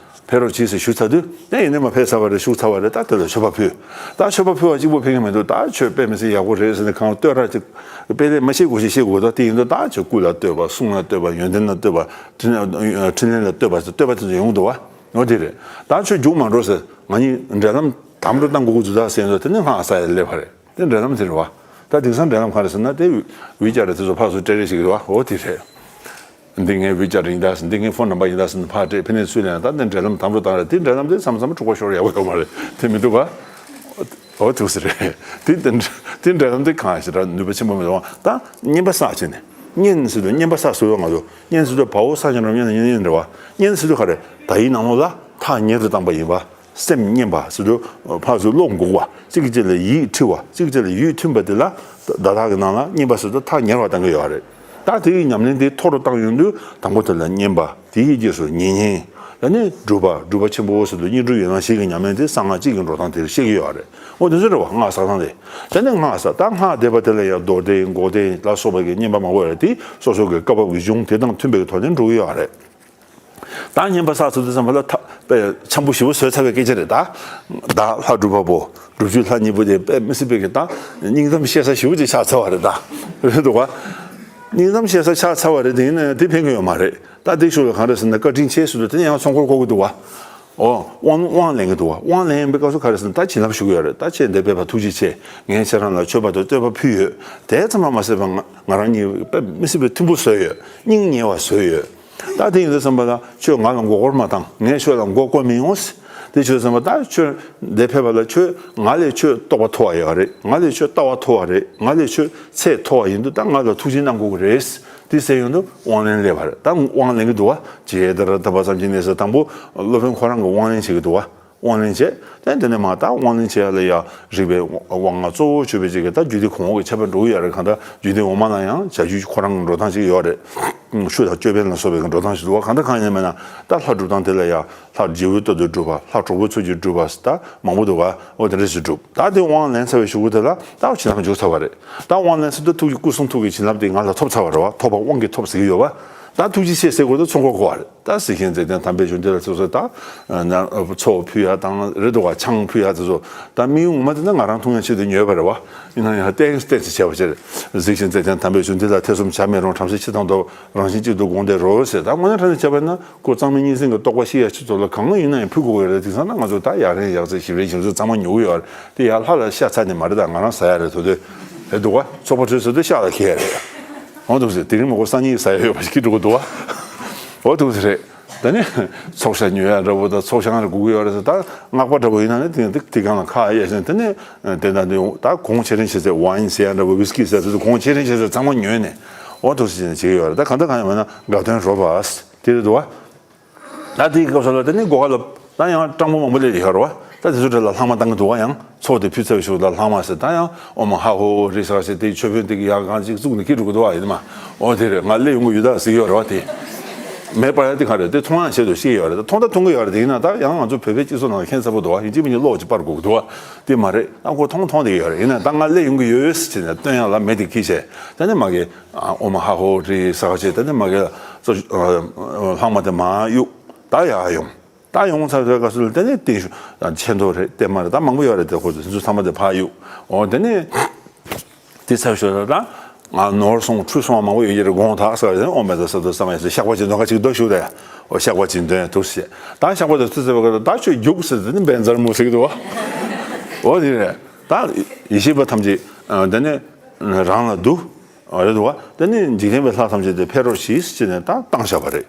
ཕེབས་རོགས་གྱིས་ཟེར་ཞུ་ཚར་དུས་ཨེ་ཡིན་ནའི་མ་ཕེབས་ཚར་བ་རེད། ཞུ་ཚར་བ་རེད། ད་དེ་ལ་མཆོད་པ་ཕུལ། ད་མཆོད་པ་ཕུལ་བ་གཅིག་པོ་ཕེབས་ཀྱི་མི་འདུག་ད་ཆོས་དཔེ་མི་སྲིད་ཡག་པོ་རེད་ཟེར་ནས་གང་བསྟོད་ར་ཅིག་དཔེ་ལས་མ་ཤེས་དགོས་ཤེས་ཤེས་དགོས། ད་དེ་ཡིན་དུས་ད་ཆོས་སྐུ་ལ་བསྟོད་པ། གསུང་ལ་བསྟོད་པ། ཡོན་ཏན་ལ་བསྟོད་པ། འཕྲིན་ལས་ལ་བསྟོད་པ་ཟེར་བསྟོད་པ་དེ་ཚོ་ཡོང་གི་འདུག་བ། འོ་དེ་རེད། ད་ཆོས་རྒྱུགས་མ་འགྲོ་ཟེར། ང་གཉིས་འབྲེལ་ལམ་དམ་དུ་བཏང་དགོས་ཀྱི་འདུག་ད་ཟེར་ཡོང་དུས་དེ་ནི་སྔགས་ཟ་ཡ་སླེབས་པ་རེད། དེ་འབྲེལ་ལམ་དེ་རེད་བ། ད་དེང་སང་འབྲེལ་ལམ་ག་རེ་ཟེར་ན་དེ་ཝི་ཅེཊ་དེ་ཚོ་ཕར་ཚུར་སྤྲད་རེས་བྱེད་ཀྱི་རེད་བ། འོ་དེ་རེད། འདི་ངའི་ཝི་ཅེཊ་ཡིན་ད་ཟེར། འདི་ངའི་ཕོན་ནམ་བར་ཡིན་ད་ཟེར། ཕར་སྤྲད། ཕ་ནས་སུས་ལེན་ད། འདི་འབྲེལ་ལམ་དམ་དུ་བཏང་རེད། དེ་འབྲེལ་ལམ་དེ་མཚམས་མཚམས་འཁྲུག་པ་ཤོར་ཡག་པོ་ཡོད་མ་རེད། དེ་མི་འདུག་ག་འོ་ཐུགས་སུ་རེད། དེ་དེ་དེ་འབྲེལ་ལམ་དེ་གང་ཞིག་ར་ནུས་པ་ཆེན་པོ་མི་འདུག་ག་ད་བསྙེན་པ་བསགས་བྱས་ནས། བསྙེན་ཟེར་དུས་བསྙེན་པ་བསགས་ཟེར་བ་ང་ཚོ་བསྙེན་ཟེར་དུས་བའོ་ས་ཉ་རོ་བསྙེན་བསྙེན་རེད་བ། བསྙེན་ཟེར་དུས་ག་རེ། དག་ཡིག་ནང་ལོགས་ལ་ཐག་ཉེ་རུ་བཏང་པ་ཡིན་པ། སེམས་བསྙེན་པ་ཟེར་དུས་ཕར་ཚུར་བློ་འགུག་པ། གཅིག་གིས་གཅིག་ལ་ཡིད་འཁྲི་བ། གཅིག་གིས་གཅིག་ལ་ཡིད་མཐུན་པ་དེ་ལ་བརྡ་དག་གི་ནང་ལ་བསྙེན་པ་ཟེར་དུས་ཐག་ཉེ་བར་བཏང་གི་ཡོད་རེད། ད་དེ་ཡི་ཉམས་ལེན་དེ་མཐོ་རུ་བཏང་ཡོང་དུས་དང་པོ་དེ་ལ་བསྙེན་པ། དེ་ཡི་རྗེས་སུ་ཉེ་བསྙེན། ད་ནི་སྒྲུབ་པ། སྒྲུབ་པ་ཆེན་པོ་ཟེར་དུས་བསྙེན་སྒྲུབ་ཡན་ལག་བཞི་གི་ཉམས་ལེན་དེ་གསང་སྔགས་གཅིག་གི་འགྲོ་སྟངས་དེ་བཤད་ཀྱི་ཡོད་རེད། འོ་དེ་ཚོ་རེད་བ། སྔགས་བསགས་སྟངས་དེ། ད་ནི་སྔགས་བསགས། ད་སྔགས་བཟླས་པ་དེ་ལ་ཡང་རྡོར་གདན་སྒོག་གདན་ལ་སོགས་པ་གི་བསྙེན་པ་མང་པོ་ཡོད་རེད། དེ་སོ་སོ་གི་བཀའ་བབས་ཀྱི་གཞུང་དེ་དང་མཐུན་པའི་ཐོག་ནས་འགྲོ་གི་ཡོད་རེད། ད་བསྙེན་པ་བསགས་ཚར་དུས་ཙམ་པ་ལ་ཐ་དཔེ་འཆམ་པོ་ཞེ་པོ་བཟོས་ཚར་བའི་སྐད་ཆ་རེད་ད། བདག་ལྷ་སྒྲུབ་པ་པོ། སྒྲུབ་བརྒྱུད་ལྷ་གཉིས་པོ་དེ་དཔེ་མི་སྲིད་པའི་གི་ད་སྙིང་གཏམ་བཤད་ས་ཞེ་པོ་ཅིག་ཆགས་ཚར་བ་རེད་ད། རེད་འདུག་ག་སྙིང་གཏམ་བཤད་ས་ཆགས་ཚར་བ་རེད། དེ་ཡིན་ན་ཡང་དེ་ཕན་གི་ཡོད་མ་རེད། ད་དེ་ཞོར་ལ་གང་རེད་ཟེར་ན་བཀའ་དྲིན་ཆེ་ཟེར་དུས་དེ་ནས་ཡང་ཚོགས་འཁོར་བསྐོར་གི་འདུག་ག་འོ། དབང་དབང་ལེན་གི་འདུག་ག་དབང་ལེན་པའི་སྐབས་སུ་ག་རེ་ཟེར་ན་ད་བྱིན་རླབས་ཞུ་གི་ཡོད་རེད། ད་ཁྱེད་འདིར་ཕེབས་པ་ཐུགས་རྗེ་ཆེ། ངས་ཁྱེད་རང་ལ་མཆོད་པ་དང་བསྟོད་པ་ཕུལ་ཡོད། དེ་ཙམ་ལ་མ་ཟད་པ་ང་ང་རང་གཉིས་དཔེ་མི་སྲིད་པའི་མཐུན་པོ་བཟོས་ཡོད། སྙིང་ཉེ་བ་བཟོས་ཡོད། ད་དེ་ཡིན་དུས་ཙམ་པ་ལ་ཁྱོད་ང་ལ་མགོ་སྐོར་མ་བཏང་། ངས་ཁྱོད་ལ་མགོ་སྐོར་མི་ཡོང་། དེ་བྱས་ཙམ་པ་ད་ཁྱོད་འདིར་ཕེབས་པ་ལ་ཁྱོད་ང་ལས་ཁྱོད་རྟོགས་པ་མཐོ་བ་ཡོད་རེད། ང་ལས་ཁྱོད་ལྟ་བ་མཐོ་བ་རེད། ང་ལས་ཁྱོད་ཚད་མཐོ་བ་ཡིན་དུས་ད་ང་ལ་ཐུགས་རྗེ་གནང་དགོས་ཀྱི་རེད། དེ་ཟེར་ཡོང་དུས་དབང་ལེན་སླེབས་པ་རེད། ད་དབང་ལེན་གྱི་འདུག་ག་ཇི་ལྟར་བསྟན་པ་ཙམ་གྱིས་ནི་ཟེར། དང་པོ་སློབ་དཔོན་ཁོ་རང་གིས་དབང་ལེན་བྱེད་ཀྱི་འདུག་ག་དབང་ལེན་བྱས། དེ་དེ་ནས་མ་ད་དབང་ལེན་བྱེད་ཡ་ལ་ཡ་རིག་པའི་དབང་ལྔ་གཙོ་བོ་གཅོད་པའི་ཅིག་གི་ད་རྒྱུད་སྡེ་གོང་འོག་གི་ཁྱད་པར་འགྲོ་གི་ཡོད་རེད། གང་ལྟར་རྒྱུད་སྡེ་འོག་མ་ལ་ཡང་བྱ་རྒྱུད་ཁོ་རང་གི་འགྲོ་སྟངས་ཅིག་ཡོད་རེད། ཆུ་དང་ཅོད་པན་ལ་སོགས་པའི་འགྲོ་སྟངས་ཤིག་འདུག་ག་གང་ལྟར་གང་ཡིན་ན་མིན་ན་ད་ལྷ་སྒྲུབ་སྟངས་དེ་ལ་ཡ་ལྷ་རྗེ་བོའི་སྟོབས་དང་སྒྲུབ་པ། ལྷ་གྲོགས་པོའི་ཚུལ་གྱིས་སྒྲུབ་པ་ད་མང་པོ་འདུག་ག་འོ་དེ་འདྲ་ཞིག་སྒྲུབ། ད་དེ་དབང་ལེན་ཚར་བའི་གཞུག་གུ་དེ་ལ་ད་བྱིན་རླབས་འཇུག་ཚར་བ་རེད། ད་དབང་ལེན་ཚར་དུས་ཐུགས་ཀྱི་སྐུ་གསུང་ཐུགས་ཀྱི་བྱིན་རླབས་དེ་ང་ལ་ཐོབ་ཚར་བ་རེད་བ། ཐོབ་པ་དབང་གིས་ཐོབ་ཟེར་གྱི་ཡོད་བ། ད་ཐུགས་རྗེ་ཆེ་ཟེར་དགོས་དུས་ཚོགས་འཁོར་བསྐོར་བ་རེད། ད་གཟིགས་ཤིང་མཛེས་ལྡན་དམ་པའི་གཞུང་འདི་ལ་སོ་སོ་ད་ཚོགས་ཕུལ་ཡ་དང་རེད་འདུག་ག་ཆང་ཕུལ་ཡ་དེ་ཚོ་ད་དམིགས་ཡུལ་ངོ་མ་དེ་ནི་ང་རང་འཐུང་ཡ་ཆེད་དུ་ཉོས་པ་རེད་བ། ཡིན་ན་ཡང་ཏོག་ཙམ་ཏོག་ཙམ་བྱས་པ་ཕྱིར། གཟིགས་ཤིང་མཛེས་ལྡན་དམ་པའི་གཞུང་འདི་ལ་ཐེ་ཚོམ་བྱ་མི་རུང་། བྲམ་ཟེ་ཕྱི་དང་བསྡོམས་རང་བཞིན་གཅིག་ཏུ་དགོངས་ཏེ་རོལ་ཟེར། ད་དངོས་གནས་དྲང་གནས་བྱས་པ་ན་ཁོ་གཙང་མའི་གཉིས་འཛིན་གྱི་རྟོགས་པ་ཤེས་ཡ་ཆེད་དུ་ལ་གང་ཡིན་ན་ཡང་ཕུལ་དགོས་ཀྱི་རེད། དེང་སང་ན་ང་ཚོ་ད་ཡ་རན་ཡག་རྩེ་ཞིབ་རན་ཞིབ་རྩེ་ཚང་མ་ཉོ་གི་ཡོད་རེད། དེ་ཡ་ལྷ་ལ་ཤ་ཚ་ནི་མ་རེད། ད་ང་རང་ཟ་ཡ་རེད། དོ་དོ་རེད་འདུག་ག་ཚོགས་པ་གྲོལ་ཚར་དུས་ཤ་ལ་འཁེལ་ཡ་རེད། འོ་འདུག་ཟེར། དེ་རིང་མ་གོ་སང་ཉིན་ཟ་ཡ་ཡོད་པ་ཞིག་གི་འགྲོ་གི་འདུག་ག་འོ་འདུག་ཟེར་རེད། ད་ནི་ཚོགས་ཤ་ཉོ་ཡ་འདྲ་བོ་དང་ཚོགས་ཤ་ང་ལ་དགོས་ཀྱི་ཡོད་རེད་ཟེར། ད་སྔགས་པ་འདྲ་བོ་ཡིན་ན་ནི་དེ་དེ་དེ་སྒང་ལ་ཁ་གཡར་ཟིན། དེ་ནི་དེ་ན་དེ་ད་གོང་ཆེ་རིང་ཆེ་ཟེར། ཝའིན་ཟེར་ཡ་འདྲ་བོ། ཝིས་ཀི་ཟེར་ཡ་དེ་ཚོ་གོང་ཆེ་རིང་ཆེ་ཟེར་ཚང་མ་ཉོས་ནས་འོ་འདུག་ཟེར་ནས་བྱེད་ཀྱི་ཡོད་རེད། ད་གང་ལྟར་གང་ཡིན་མིན་ན་དགའ་སྟོན་རོལ་པ་དེ་རེད་འདུག་ག་ད་དེའི་སྐབས་སུ་ལ་དེ་ནི་སྒོ་ཁ་ལ་ད་ཡང་སྤྲང་པོ་མང་པོ་སླེབས་ཡོད་རེད་བ། ད་དེ་ཚོ་གྲས་ལ་ལྷག་མ་བཏང་གི་འདུག་བ། ཡང་ཚོགས་དེ་ཕུལ་ཚར་བའི་གཞུག་ལ་ལྷག་མ་ཟེར། ད་ཡང་ཨོ་མ་ཧ་ཧོ་རི་ཟེར་བ་ཞིག་དེ་མཆོད་དཔོན་དེ་གི་ཡར་གང་ཅིག་བཙུགས་ནས་འཁྱེར་འགྲོ་གི་འདུག་བ། ཡིན་ནི་མ། ཨོ་དེ་རེད། ང་སླེབས་ཡོང་གི་ཡོད་ད་ཟེར་གྱི་ཡོད་རེད་བ། དེ་མེད་པ་ཡང་དེ་ག་རེད། དེ་མཐོང་ཡང་བྱེད་དུ་ཤེས་ཡོད་རེད། ད་མཐོང་ད་མཐོང་གི་ཡོད་རེད། དེ་ཡིན་ན་ད་ཡང་ང་ཚོ་བོད་པའི་སྤྱི་ཚོགས་ནང་ལ་ཁྱད་མཚར་པོ་འདུག་བ། ཡིན་གཅིག་མིན་གཅིག་གློག་ཅིག་སྤར་དགོས་ཀྱི་འདུག་བ། དེ་མ་རེད། ཨ་ཁོ་མཐོང་མཐོང་བསྡད་ཡོད་རེད། ཡིན་ན་ད་ང་སླེབས་ཡོང་གི་ཡོད་ཟེར་ནས་སྟོན་ཡག་ལ་མེ་དེ་འཁྱེར་བྱས། ད་ནི་མ་གི་ཨོ་མ་ཧ་ཧོ་རི་ཟེར་བ་བྱས། ད་ནི་མ་གི་ལྷག་མ་དེ་མར་གཡུག་ད་ཡར་ཡོང་། ད་ཡོང་ཚར་བའི་སྐབས་སུ་ལ་དེ་ནས་བརྟན་བཞུགས་ཆེ་མདོག་རེད། བརྟན་མ་རེད། ད་མང་པོ་ཡོད་རེད། དེ་ཁོ་ཚོ་དེ་ཚོ་ཚང་མ་དེ་ཕར་གཡུག་འོ་དེ་ནས་དེ་ཚར་ཞོར་ལ་ད་ང་ནོར་སོང་ཁྲུས་སོང་བ་མང་པོ་ཡོད་ཀྱི་རེད། དགོངས་དག་ཟེར་བ་དེ་ནས་ཨོ་མེད་ད་ས་དོ་ས་མ་ཡིན་ཟེར། བཤགས་པ་ཅིག་འདོན་ག་ཅིག་འདུག་ཞུ་དེ། འོ་བཤགས་པ་ཅིག་འདོན་འདུག་ཟེར། ད་བཤགས་པ་དེ་ཚུད་ཚར་བའི་སྐབས་ལ་ད་ཁྱོད་རྒྱུགས་ཟེར། དེ་ནས་བན་ཛར་མོ་ཟེར་གི་འདུག་བ། འོ་དེ་རེད། ད་ཡེ་ཤེས་པ་ཐམས་ཅད་དེ་ནས་རང་ལ་འདུ། རེད་འདུག་བ། དེ་ནས་འཇིག་རྟེན་པའི་ལྷ་ཐམས་ཅད་དེ་ཕེབས་རོགས་གྱིས་ཟེར་ནས་ད་བཏང་བཞག་པ་རེད།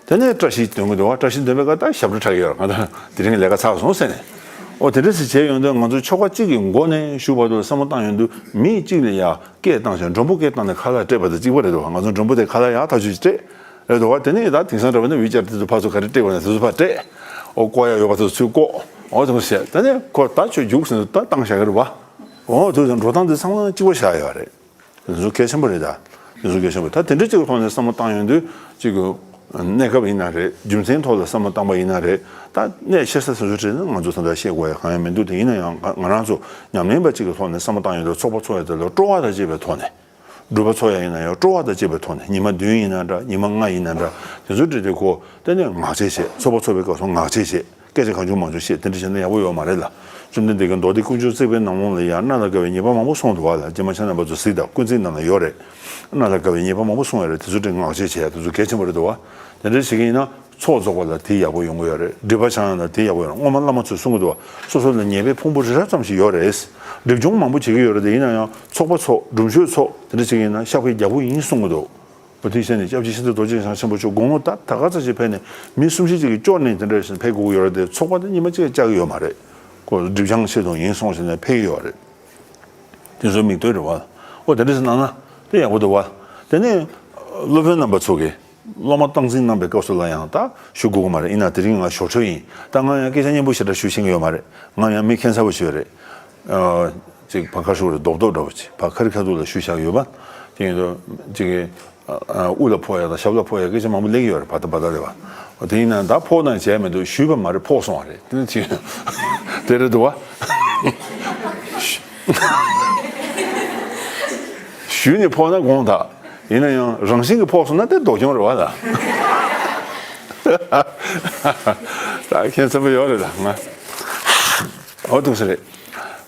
དེ་ནས་བཀྲ་ཤིས་འདོན་གི་འདུག་བ། བཀྲ་ཤིས་འདོན་པའི་སྐབས་ད་ཞབས་བྲོ་འཁྲབ་ཀྱི་ཡོད་རེད། ང་ད་དེ་རིང་ལས་ཀ་ཚར་སོང་ཟེར་ནས། ཨོ་དེ་འདྲ་ཞིག་བྱས་ཡོང་དུས་ང་ཚོ་ཆོ་ག་གཅིག་གི་མགོ་ནས་མཇུག་བར་དུ་བསམ་བློ་བཏང་ཡོང་དུས་མི་གཅིག་ལ་ཡ་སྐད་བཏང་བྱས། མགྲོན་པོ་སྐད་བཏང་ནས་ཁ་ལག་སྤྲད་པ་དང་གཅིག་པ་རེད་འདུག་བ། ང་ཚོ་མགྲོན་པོ་དེ་ཁ་ལག་ཡག་ཐག་ཆོད་ཅིག་སྤྲད་རེད་འདུག་བ། དེ་ནས་ད་དེང་སང་འདྲ་བ་ནི་ཝི་ཅར་དེ་ཚོ་ཕར་ཚུར་ག་རེ་སྤྲད་པ་ན་དེ་ཚོ་ཕར་སྤྲད། ཨོ་བཀོག་ཡག་ཡོད་པ་དེ་ཚོ་ཚུར་བཀོག་ཨོ་དེ་མོ་བྱས། དེ་ནས་ཁོ་ད་ཁྱོད་རྒྱུགས་ཟེར་ནས་ད་བཏང་བཞག་གི་རེད་བ། འོ་དེ་ཚོ་འགྲོ་སྟངས་དེ་ཚང་མ་གཅིག་པ་བཞག་ཡོད་རེད། དེ་ཚོ་གལ་ཆེན་པོ་རེད་ད། དེ་ཚོ་གལ་ཆེན་པོ་རེད། ད་དེ་འདྲ་གཅིག་གི་ཐོག་ནས་བསམ་བློ་བཏང་ཡོང་དུས་གཅིག་གི་གནས་སྐབས་ཡིན་ན་རེད། རྒྱུ་མཚན་ཐོག་ལ་བསམ་བློ་བཏང་པ་ཡིན་ན་རེད། ད་གནད་ཆེ་ས་དེ་ཚོ་བྲིས་ན་ང་ཚོ་ད་ལྟ་བཤད་དགོས་ཡ་གང་ཡང་མི་འདུག་དེ་ཡིན་ན་ཡང་ང་ང་རང་ཚོ་ཉམས་ལེན་པ་གཅིག་གི་ཐོག་ནས་བསམ་བློ་བཏང་ཡོང་དུས་ཚོགས་པ་ཚོགས་ཡ་དེ་ལ་སྤྲོ་བ་དང་བཅས་པའི་ཐོག་ནས། སྒྲུབ་པ་ཚོགས་ཡ་ཡིན་ན་ཡང་སྤྲོ་བ་དང་བཅས་པའི་ཐོག་ནས། ཉི་མ་བདུན་ཡིན་ན་འདྲ། ཉི་མ་ལྔ་ཡིན་ན་འདྲ། དེ་ཚོ་བྲིས་ཏེ་ཁོ་དེ་ནས་ངག་བཅད་བྱས། ཚོགས་པ་ཚོགས་པའི་སྐབས་སུ་ངག་བཅད་བྱས། སྐད་ཆ་གང་བྱུང་མང་བྱུང་བཤད། དེ་འདྲ་བྱས་ན་ཡག་པོ་ཡོད་མ་རེད་ལ། བཅོམ་ལྡན་འདས་ཀྱིས་མདོ་སྡེ་ཀུན་འབྱུང་བརྩེགས་པའི་ནང་ལོགས་ལ་ཡང་གནད་ལ་དགའ་བའི་ཉེས་པ་མང་པོ་གསུངས་འདུག་བ་ལ། རྗེ་མ་ཆ་ནང་པ་ཚོ་གཟིགས་དང་། ཀུན་བརྩེགས་ནང་ལ་ཡོད་རེད། གནད་ལ་དགའ་བའི་ཉེས་པ་མང་པོ་གསུངས་ཡོད་རེད། དེ་ཚོ་དེ་ངག་བཅད་བྱས། དེ་ཚོ་གལ་ཆེན་པོ་རེད་འདུག་བ། དེ་འདྲ་བྱེད་ཀྱི་ཡིན་ན་ཚོགས་རྫོགས་པ་ལ་དེ་ཡག་པོ་ཡོང་གི་ཡོད་རེད། སྒྲིབ་པ་བྱང་ཡག་ལ་དེ་ཡག་པོ་ཡོང་། སྔོན་མ་བླ་མ་ཚོས་གསུང་གི་འདུག་བ། སོ་སོ་ལ་ཉེས་པའི་ཕུང་པོ་རི་རབ་ཙམ་ཞིག་ཡོད་རེད། སྒྲིབ་སྦྱོང་མང་པོ་བྱེད་ཀྱི་ཡོད་རེད། དེ་ཡིན་ན་ཡང་ཚོགས་པ་ཚོགས། སྒྲུབ་མཆོད་ཚོགས། དེ་འདྲ་བྱེད་ཀྱི་ཡིན་ན་བཤགས་པའི་རྒྱལ་པོ་ཡིན་གསུང་གི་འདུག་བ། དེ་བྱས་ནས་སྐྱབས་རྗེ་ཤིན་ཏུ་རྡོ་རྗེ་འཆང་ཆེན་པོ་མཆོག་དགུང་ལོ་ད་ད་ག་ཚོད་ཅིག་ཕེབས་ནས་མི་གསུམ་བཞི་ཅིག་གིས་སྐྱོར་ནས་དེ་འདྲ་བྱས་ནས་ཕེབས་དགོས་ཀྱི་ཡོད་རེད་དེ། ཚོགས་པ་དེ་ཉི་མ་གཅིག་བཅག་གི་ཡོད་མ་རེད། ཁོ་སྒྲིབ་སྦྱང་ཆེད་དུ་ཡིན་གསུངས་བྱས་ནས་ཕེབས་ཀྱི་ཡོད་རེད། དེ་ཚོའི་མིག་ལྟོས་རེད་བ། ཨོ་དེ་འདྲ་ཞིག་གནང་ན་དེ་ཡག་པོ་འདུག་བ། དེ་ནས་སློབ་དཔོན་རྣམ་པ་ཚོ་གིས་སློབ་མ་སྟངས་འཛིན་གནང་པའི་སྐབས་སུ་ལ་ཡང་ད་ཞུ་དགོས་ཀྱི་མ་རེད། ཡིན་ན་དེ་རིང་ང་ཞོར་འཕྲོས་ཡིན། ད་ང་ཡང་སྐད་ཆ་སྙན་པོ་ཞེ་དྲག་ཞུ་ཤེས་ཀྱི་ཡོད་མ་རེད། ང་ཡང་མི་ཁྱད་མཚར་པོ་ཞིག་རེད། ཨ་ཅིག་བར་ཁ་ཤོར་རེད། རྡོབ་རྡོབ་འདྲ་པོ་ཅིག་བར་ཁ་རི་ཁ་ཐུག་ལ་ཞུ་བཞག་ཡོད་པ། དེ་ཡིན་དུས་ཅིག་གི་ཨ་ཨ་དབུ་ལ་ཕོག་ཡ་དང་ཞབས་ལ་ཕོག་ཡ་སྐད་ཆ་མང་པོ་སླེབས་ཀྱི་ཡོད་རེད། བར་ད་བར་ད་རེད་བ། དེ་ཡིན་ན་ད་ཕོག་དང་བྱས་མི་འདུག་ཞུས་པ་མ་རེད། ཕོག་སོང་བ་རེད། དེ་ནི་ཅིག་དེ་རེད་འདུག་བ། ཞུས་ནས་ཕོག་ན་དགོངས་དག་ཡིན་ན་ཡང་རང་བཞིན་གྱིས་ཕོག་སོང་ན་དེ་ལྡོག་སྐྱོན་རེད་བ་ལ། ད་ཁྱད་མཚར་པོ་ཡོད་རེད་ལ་ང་། འོ་འདུག་སེ་རེད།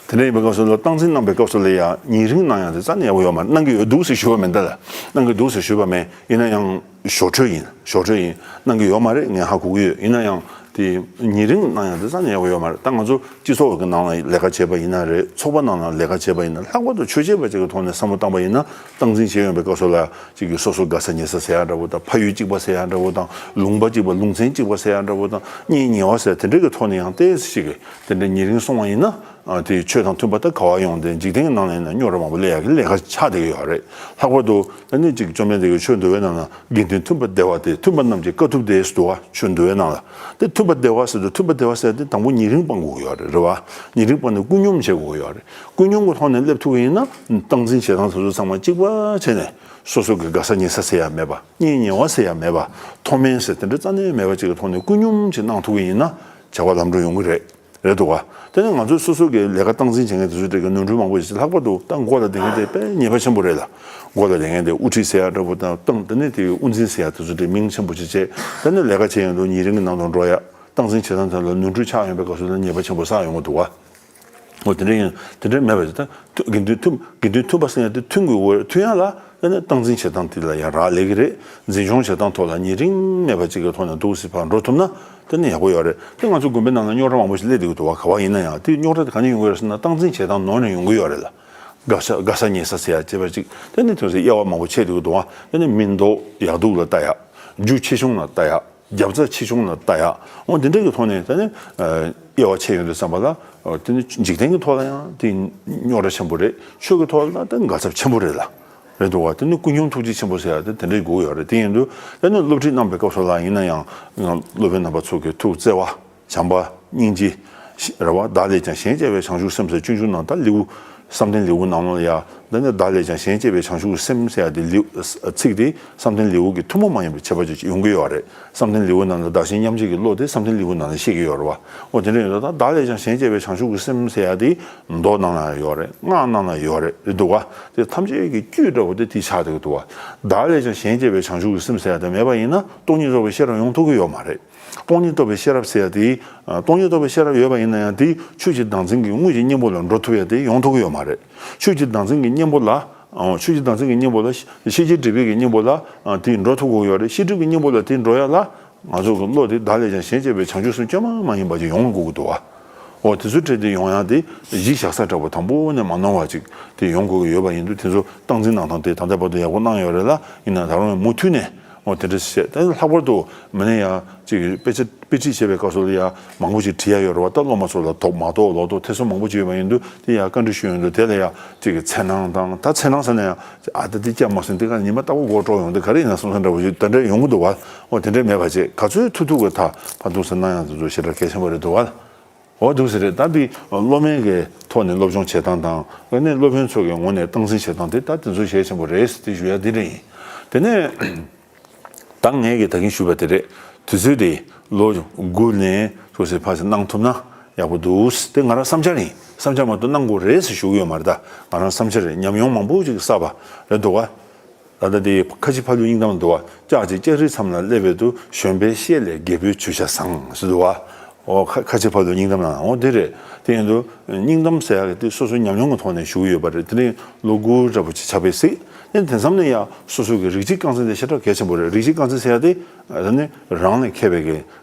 དེ་འདྲ་ཡིན་པའི་སྐབས་སུ་ལ་སྟངས་འཛིན་གནང་པའི་སྐབས་སུ་ལ་ཡང་ཉེ་རིང་གནང་ཡག་དེ་རྩ་ནས་ཡག་པོ་ཡོད་མ་རེད། གནང་གི་ཡོད་འདུག་ཟེར་ཞུ་བ་མིན་ད་ལ། གནང་གི་འདུག་ཟེར་ཞུས་པ་མེད། ཡིན་ན་ཡང་ཞོར་འཕྲོས་ཡིན། ཞོར་འཕྲོས་ཡིན། གནང་གི་ཡོད་མ་རེད། ངས་ཧ་གོ་གི་ཡོད། ཡིན་ན་ཡང་དེ་ཉེ་རིང་གནང་ཡག་དེ་རྩ་ནས་ཡག་པོ་ཡོད་མ་རེད། ད་ང་ཚོ་སྤྱི་ཚོགས་ཀྱི་ནང་ལ་ལས་ཀ་བྱེད་པ་ཡིན་ན་རེད། ཚོགས་པ་ནང་ལ་ལས་ཀ་བྱེད་པ་ཡིན་ན། ལྷག་པར་དུ་ཆོས་བྱེད་པ་ཅིག་གི་ཐོག་ནས་བསམ་བློ་བཏང་པ་ཡིན་ན། སྟངས་འཛིན་བྱེད་ཡོང་པའི་སྐབས་སུ་ལ་ཅིག་གིས་སོ་སོ་དགའ་ས་ཉེ་ས་ཟེར་ཡག་འདྲ་པོ་དང་། ཕ་ཡུལ་གཅིག་པ་ཟེར་ཡག་འདྲ་པོ་དང་། ལུང་པ་གཅིག་པ་ལུང་ཚན་གཅིག་པ་ཟེར་ཡག་འདྲ་པོ་དང་། གཉེན་ཉེ་བ་ཟེར་དེ་འདྲ་གི་ཐོག་ནས་ཡང་ཏོག་ཙམ་ཞིག་གིས་དེ་འདྲ་ཉེ་རིང་སོང་བ་ཡིན་ན། ཨ་དེ་ཆོས་དང་མཐུན་པ་ད་ག་བ་ཡོང་། དེ་འཇིག་རྟེན་གྱི་ནང་ལ་ཡིན་ན་རྙོག་དྲ་མང་པོ་སླེབས་ཡག་གི་ལས་ཀ་ཆགས་བསྡད་ཀྱི་ཡོད་རེད། ལྷག་པར་དུ་ཨ་ནི་ཅིག་བཅོམ་ལྡན་འདས་ཀྱི་ཆོས་འདུལ་བའི་ནང་ན་དགེ་འདུན་མཐུན་པར་བདེ་བ་སྟེ། མཐུན་པ་རྣམས་ཀྱི་དཀའ་ཐུབ་སྟེ་ཟེར་འདུག་བ། ཆོས་འདུལ་བའི་ནང་ལ། དེ་མཐུན་པར་བདེ་བ་ཟེར་དུས། མཐུན་པར་བདེ་བ་ཟེར་དེ་དང་པོ་ཉེ་རིང་སྤང་དགོས་ཀྱི་ཡོད་རེད། རེད་བ། ཉེ་རིང་སྤངས་ནས་ཀུན་སྙོམས་བྱེད་དགོས་ཀྱི་ཡོད་རེད། ཀུན་སྙོམས་ཀྱི་ཐོག་ནས་སླེབས་ཐུབ་ཀྱི་ཡིན་ན། སྟངས་འཛིན་བྱེད་སྟངས་དེ་ཚོ་ཚང་མ་གཅིག་པ་བྱས་ནས། སོ་སོ་གི་དགའ་ས་ཉེ་ས་ཟེར་ཡག་མེད་པ། གཉེན་ཉེ་བ་ཟེར་ཡག་མེད་པ། མཐོ་དམན་ཟེར་དེ་འདྲ་རྩ་ནས་མེད་པ་ཅིག་གི་ཐོག་ནས་ཀུན་སྙོམས་ཅིག་གནང་ཐུབ་ཀྱི་ཡིན་ན། བྱ་བ་ལམ་འགྲོ་ཡོང་གི་རེད། རེད་འདུག་བ། དེ་ནས་ང་ཚོས་སོ་སོ་གི་ལས་ཀ་སྟངས་འཛིན་བྱེད་མཁན་དེ་ཚོ་གྲས་ཀྱི་ནོར་འཁྲུལ་མང་པོ་ཞིག། ལྷག་པར་དུ་ད་མགོ་ལ་བསྡད་མཁན་དེ་དཔེ་ཉེས་པ་ཆེན་པོ་རེད་ལ། མགོ་ལ་བསྡད་མཁན་དེ་དབུ་ཁྲིད་ཟེར་ཡག་འདྲ་པོ་དང་། ཏང་དེ་ནས་དེ་དབུ་འཛིན་ཟེར་ཡག་དེ་ཚོ་གྲས་མིང་ཆེན་པོ་ཅིག་བྱས། དེ་ནས་ལས་ཀ་བྱེད་ཡོང་དུས་ཉེ་རིང་གི་ནང་དུ་འགྲོ་ཡག་སྟངས་འཛིན་བྱེད་སྟངས་དེ་ལ་ནོར་འཁྲུལ་ཆགས་ཡོང་པའི་སྐབས་སུ་ལ་ཉེས་པ་ཆེན་པོ་བསགས་ཡོང་གི་འདུག་བ། འོ་དེ་འདྲ་ཡིན། དེ་འདྲ་མེད་པ་ཞིག་ད་དགེ་འདུན་མཐུན། དགེ་འདུན་མཐུན་པ་ཟེར་ཡག་དེ་མཐུན་དགོས། མཐུན་ཡག་ལ་དེ་ནས་སྟངས་འཛིན་བྱེད་སྟངས་དེ་ལ་ཡང་རག་ལས་ཀྱི་རེད། འཛིན་སྐྱོང་བྱེད་སྟངས་ཐོག་ལ་ཉེ་རིང་མེད་པ་ཅིག་གི་ཐོག་ནས་འདུག་སེ་ཕར་འགྲོ་ཐུབ་ན་དེ་ནི་ཡག་པོ་ཡོད་རེད། དེ་ང་ཚོ་དགོན་པའི་ནང་ལ་རྙོག་དྲ་མང་པོ་ཞིག་སླེབས་བསྡད་ཀྱི་འདུག་བ། ག་བ་ཡིན་ན་ཡང་དེ་རྙོག་དྲ་དེ་ག་ནས་ཡོང་གི་རེད་ཟེར་ན། སྟངས་འཛིན་བྱེད་སྟངས་ནོར་ནས་ཡོང་གི་ཡོད་རེད་ལ། དགའ་ས་དགའ་ས་ཉེ་ས་ཟེར་ཡག་བྱས་པ་ཅིག་དེ་ནི་དོན་ཚན་དབྱེ་བ་མང་པོ་ཕྱེ་བསྡད་ཀྱི་འདུག་བ། དེ་ནི་མི་མདོག་ཡག་སྡུག་ལ་ལྟ་ཡག་རྒྱུ་ཆེ་ཆུང་ལ་ལྟ་ཡག་རྒྱབ་རྩ་ཆེ་ཆུང་ལ་ལྟ་ཡག་འོ་འདི་འདྲ་གི་ཐོག་ནས་ད་ནི་ཨ་དབྱེ་བ་ཕྱེ་ཡོང་དུས་ཙམ་པ་ལ། ཨ་དེ་ནི་འཇིག་རྟེན་གྱི་ཐོག་ལ་ཡང་དེ་རྙོག་དྲ་ཆེན་པོ་རེད། ཆོས་ཀྱི་ཐོག་ལ་ད་དགའ་ཚབས་ཆེན་པོ་རེད་ལ། རེད་འདུག་བ། དེ་ནི་ཀུན་འབྱུང་ཐུགས་རྗེ་ཆེན་པོ་ཟེར་ཡ་དེ་དེ་འདྲའི་དགོས་ཡོད་རེད། དེ་ཡིན་དུས་དེ་ནི་སློབ་ཁྲིད་གནང་པའི་སྐབས་སུ་ལ་ཡིན་ན་ཡང་སློབ་དཔོན་རྣམ་པ་ཚོ་གི་ཐུགས་བརྩེ་བ། བྱམས་པ། སྙིང་རྗེ། རེད་བ། བདག་ལས་ཀྱང་གཞན་གཅེས་པའི་བྱང་ཆུབ་སེམས་ཟེར་སྤྱོད་འཇུག་ནང་ད་ལེའུ། བསམ་གཏན་ལེའུ་ནང་ལོགས་ལ་ཡ། འདི་ནི་བདག་ལས་ཀྱང་གཞན་གཅེས་པའི་བྱང་ཆུབ་སེམས་ཟེར་ཡ་དེ་ལེའུ། ཚིག་དེ་བསམ་གཏན་ལེའུ་གི་ཐུན་མོང་མ་ཡིན་པའི་ཁྱད་པར་ཅིག་ཡོང་གི་ཡོད་རེད། བསམ་གཏན་ལེའུ་ནང་ལ་བདག་གཞན་མཉམ་བརྗེ་གི་བློ་དེ་བསམ་གཏན་ལེའུ་ནང་ལ་བཤད་ཀྱི་ཡོད་རེད་བ། འོ་དེ་འདྲ་ཡིན་ད་ལྟ་བདག་ལས་ཀྱང་གཞན་གཅེས་པའི་བྱང་ཆུབ་ཀྱི་སེམས་ཟེར་ཡ་དེ་མདོ་ནང་ལ་ཡོད་རེད། སྔགས་ནང་ལ་ཡོད་རེད། རེད་འདུག་བ། དེ་ཐམས་ཅད་ཀྱི་བཅུད་འདྲ་བོ་དེ་དེ་ཆགས་བསྡད་ཀྱི་འདུག་བ། བདག་ལས་ཀྱང་གཞན་གཅེས་པའི་བྱང་ཆུབ་ཀྱི་སེམས་ཟེར་ཡ་དེ་མེད་པ་ཡིན་ན་སྟོང་ཉིད་རྟོགས་པའི་ཤེས་རབ་ཡོང་ཐུབ་ཀྱི་ཡོད་མ་རེད། སྟོང་ཉིད་རྟོགས་པའི་ཤེས་རབ་ཟེར་ཡ་དེ། སྟོང་ཉིད་རྟོགས་པའི་ཤེས་རབ་ཡོད་པ་ཡིན་ན་ཡང་དེ་ཆོས་ཀྱི་བདག་འཛིན་གྱི་དངོས་ཀྱི་གཉེན་པོ་ལ་འགྲོ་ཐུབ་ཡ་དེ་ཡོང་ཐུབ་ཀྱི་ཡོད་མ་རེད། ཆོས་ཀྱི་བདག་འཛིན་གྱི་གཉེན་པོ་ལ། ཆོས་ཀྱི་བདག་འཛིན་གྱི་གཉེན་པོ་ལ། ཤེས་བྱའི་སྒྲིབ་པའི་གི་གཉེན་པོ་ལ། དེ་འགྲོ་ཐུབ་དགོས་ཡོད་རེད། ཤེས་སྒྲིབ་ཀྱི་གཉེན་པོ་ལ་དེ་འགྲོ་ཡ་ལ། ང་ཚོ་གི་བློ་དེ་བདག་ལས་ཀྱང་གཞན་གཅེས་པའི་བྱང་ཆུབ་སེམས་བཅོས་མ་མ་ཡིན་པ་ཅིག་ཡོང་དགོས་ཀྱི་འདུག་བ། འོ་དེ་ཚོ་འཕྲད་དེ་ཡོང་ཡ་དེ་གཞི་བཞག་ས་འདྲ་པོ་དང་པོ་ནས་མ་ནོར་བ་ཅིག་དེ་ཡོང་དགོས་ཀྱི་ཡོད་པ་ཡིན་དུས་དེ་ཚོ་སྟངས་འཛིན་གནང་སྟངས་དེ་ད་ལྟ་བར་དུ་ཡག་པོ་གནང་ཡོད་རེད་ལ། ཡིན་ན་ད་རུང་མུ་མཐུད་ནས། འོ་དེ་འདྲ་བཤད། ད་ལྷག་པར་དུ་མི་ནས་ཡ་ཅིག་དཔེ་ཆ་དཔེ་ཁྲིད་བྱེད་པའི་སྐབས་སུ་ལ་ཡ་མང་པོ་ཅིག་བྲིས་ཡ་ཡོད་རེད་བ། ད་སློབ་མ་ཚོ་ལ་དོགས་མ་དོགས་ལོག་དོགས་ཐེ་ཚོམ་མང་པོ་ཅིག་ཡོད་པ་ཡིན་དུས་དེ་ཡ་བཀའ་འདྲི་ཞུ་ཡོང་དུས་དེ་ལ་ཡ་ཅིག་གི་འཚེར་སྣང་དང་། ད་འཚེར་སྣང་ཟེར་ན་ཡང་ཨ་ད་དེ་སྐྱབས་མ་སོང་དེ་ག་ཉི་མ་ལྟ་བུ་མགོ་འཁྲོག་ཡོང་དུས་ག་རེ་ཡིན་ན་བསམ་བསམ་འདྲ་བོ་ཞིག་དེ་འདྲ་ཡོང་གི་འདུག་བ། འོ་དེ་འདྲ་མེད་པ་བྱས་ག་ཚོད་ཐུབ་ཐུབ་གི་ད་ཕར་འདུག་སེ་གནང་ཡ་དེ་ཚོ་ཞེ་དྲག་གལ་ཆེན་པོ་རེད་འདུག་བ། འོ་འདུག་སེ་རེད། ད་འདི་སློབ་མའི་གི་ཐོག་ནས་སློབ་སྦྱོང་བྱེད་སྟངས་དང་། དེ་ནས་སློབ་དཔོན་ཚོ་གི་ངོས་ནས་སྟངས་འཛིན་བྱེད་སྟངས་དེ་ད་དེ་ཚོ་གལ་ཆེན་པོ་རེད་ཟེར་དེ་ཞུ་ཡ་དེ་རེད་ཡིན། དེ་ནས། ད་ངས་གི་ད་གིན་ཞུས་པ་དེ་རེད། དུས་ཚོད་དེ་ལོ་དགུ་ནས་ཚོ་ཟེར་ཕར་ཟེར་གནང་ཐུབ་ན་ཡག་པོ་འདུག་དེ་ང་རང་བསམ་འཆར་ཡིན། བསམ་འཆར་མ་གཏོགས་གནང་དགོས་རེད་ཟེར་ཞུ་གི་ཡོད་མ་རེད། ད་ང་རང་བསམ་འཆར་རེད། ཉམས་མྱོང་མང་པོ་ཅིག་བསགས་པ་རེད་འདུག་བ། ད་ལྟ་དེ་ཁ་ཆེ་ཕ་ལུའི་སྙིང་གཏམ་འདུག་བ། ལྕགས་ཀྱི་ལྕགས་རིའི་མཚམས་ལ་སླེབས་པའི་དུས་གཞོན་པའི་ཤེད་ལས་རྒད་པོའི་ཇུས་ཆ་བཟང་ཟེར་འདུག་བ། འོ་ཁ་ཁ་ཆེ་ཕ་ལུའི་སྙིང་གཏམ་ནང་འོ་དེ་རེད། དེ་ཡིན་དུས་སྙིང་གཏམ་ཟེར་ཡག་གི་དེ་སོ་སོའི་ཉམས་མྱོང་གི་ཐོག་ནས་ཞུ་གི་ཡོད་པ་རེད། དེ་ནས་ལོ་དགུ་འདྲ་པོ་ཅིག་ཆགས་པའི་སྲིད། དེ་དེ་མཚམས་ནས་ཡང་སོ་སོ་གི་རིགས་གཅིག་རྐང་འཛིན་དེ་ཞེ་དྲག་གལ་ཆེན་པོ་རེད། རིགས་གཅིག་རྐང་འཛིན་ཟེར་ཡག་དེ་ཨ་ནི་རང་ལས་མཁས་པའི་གི་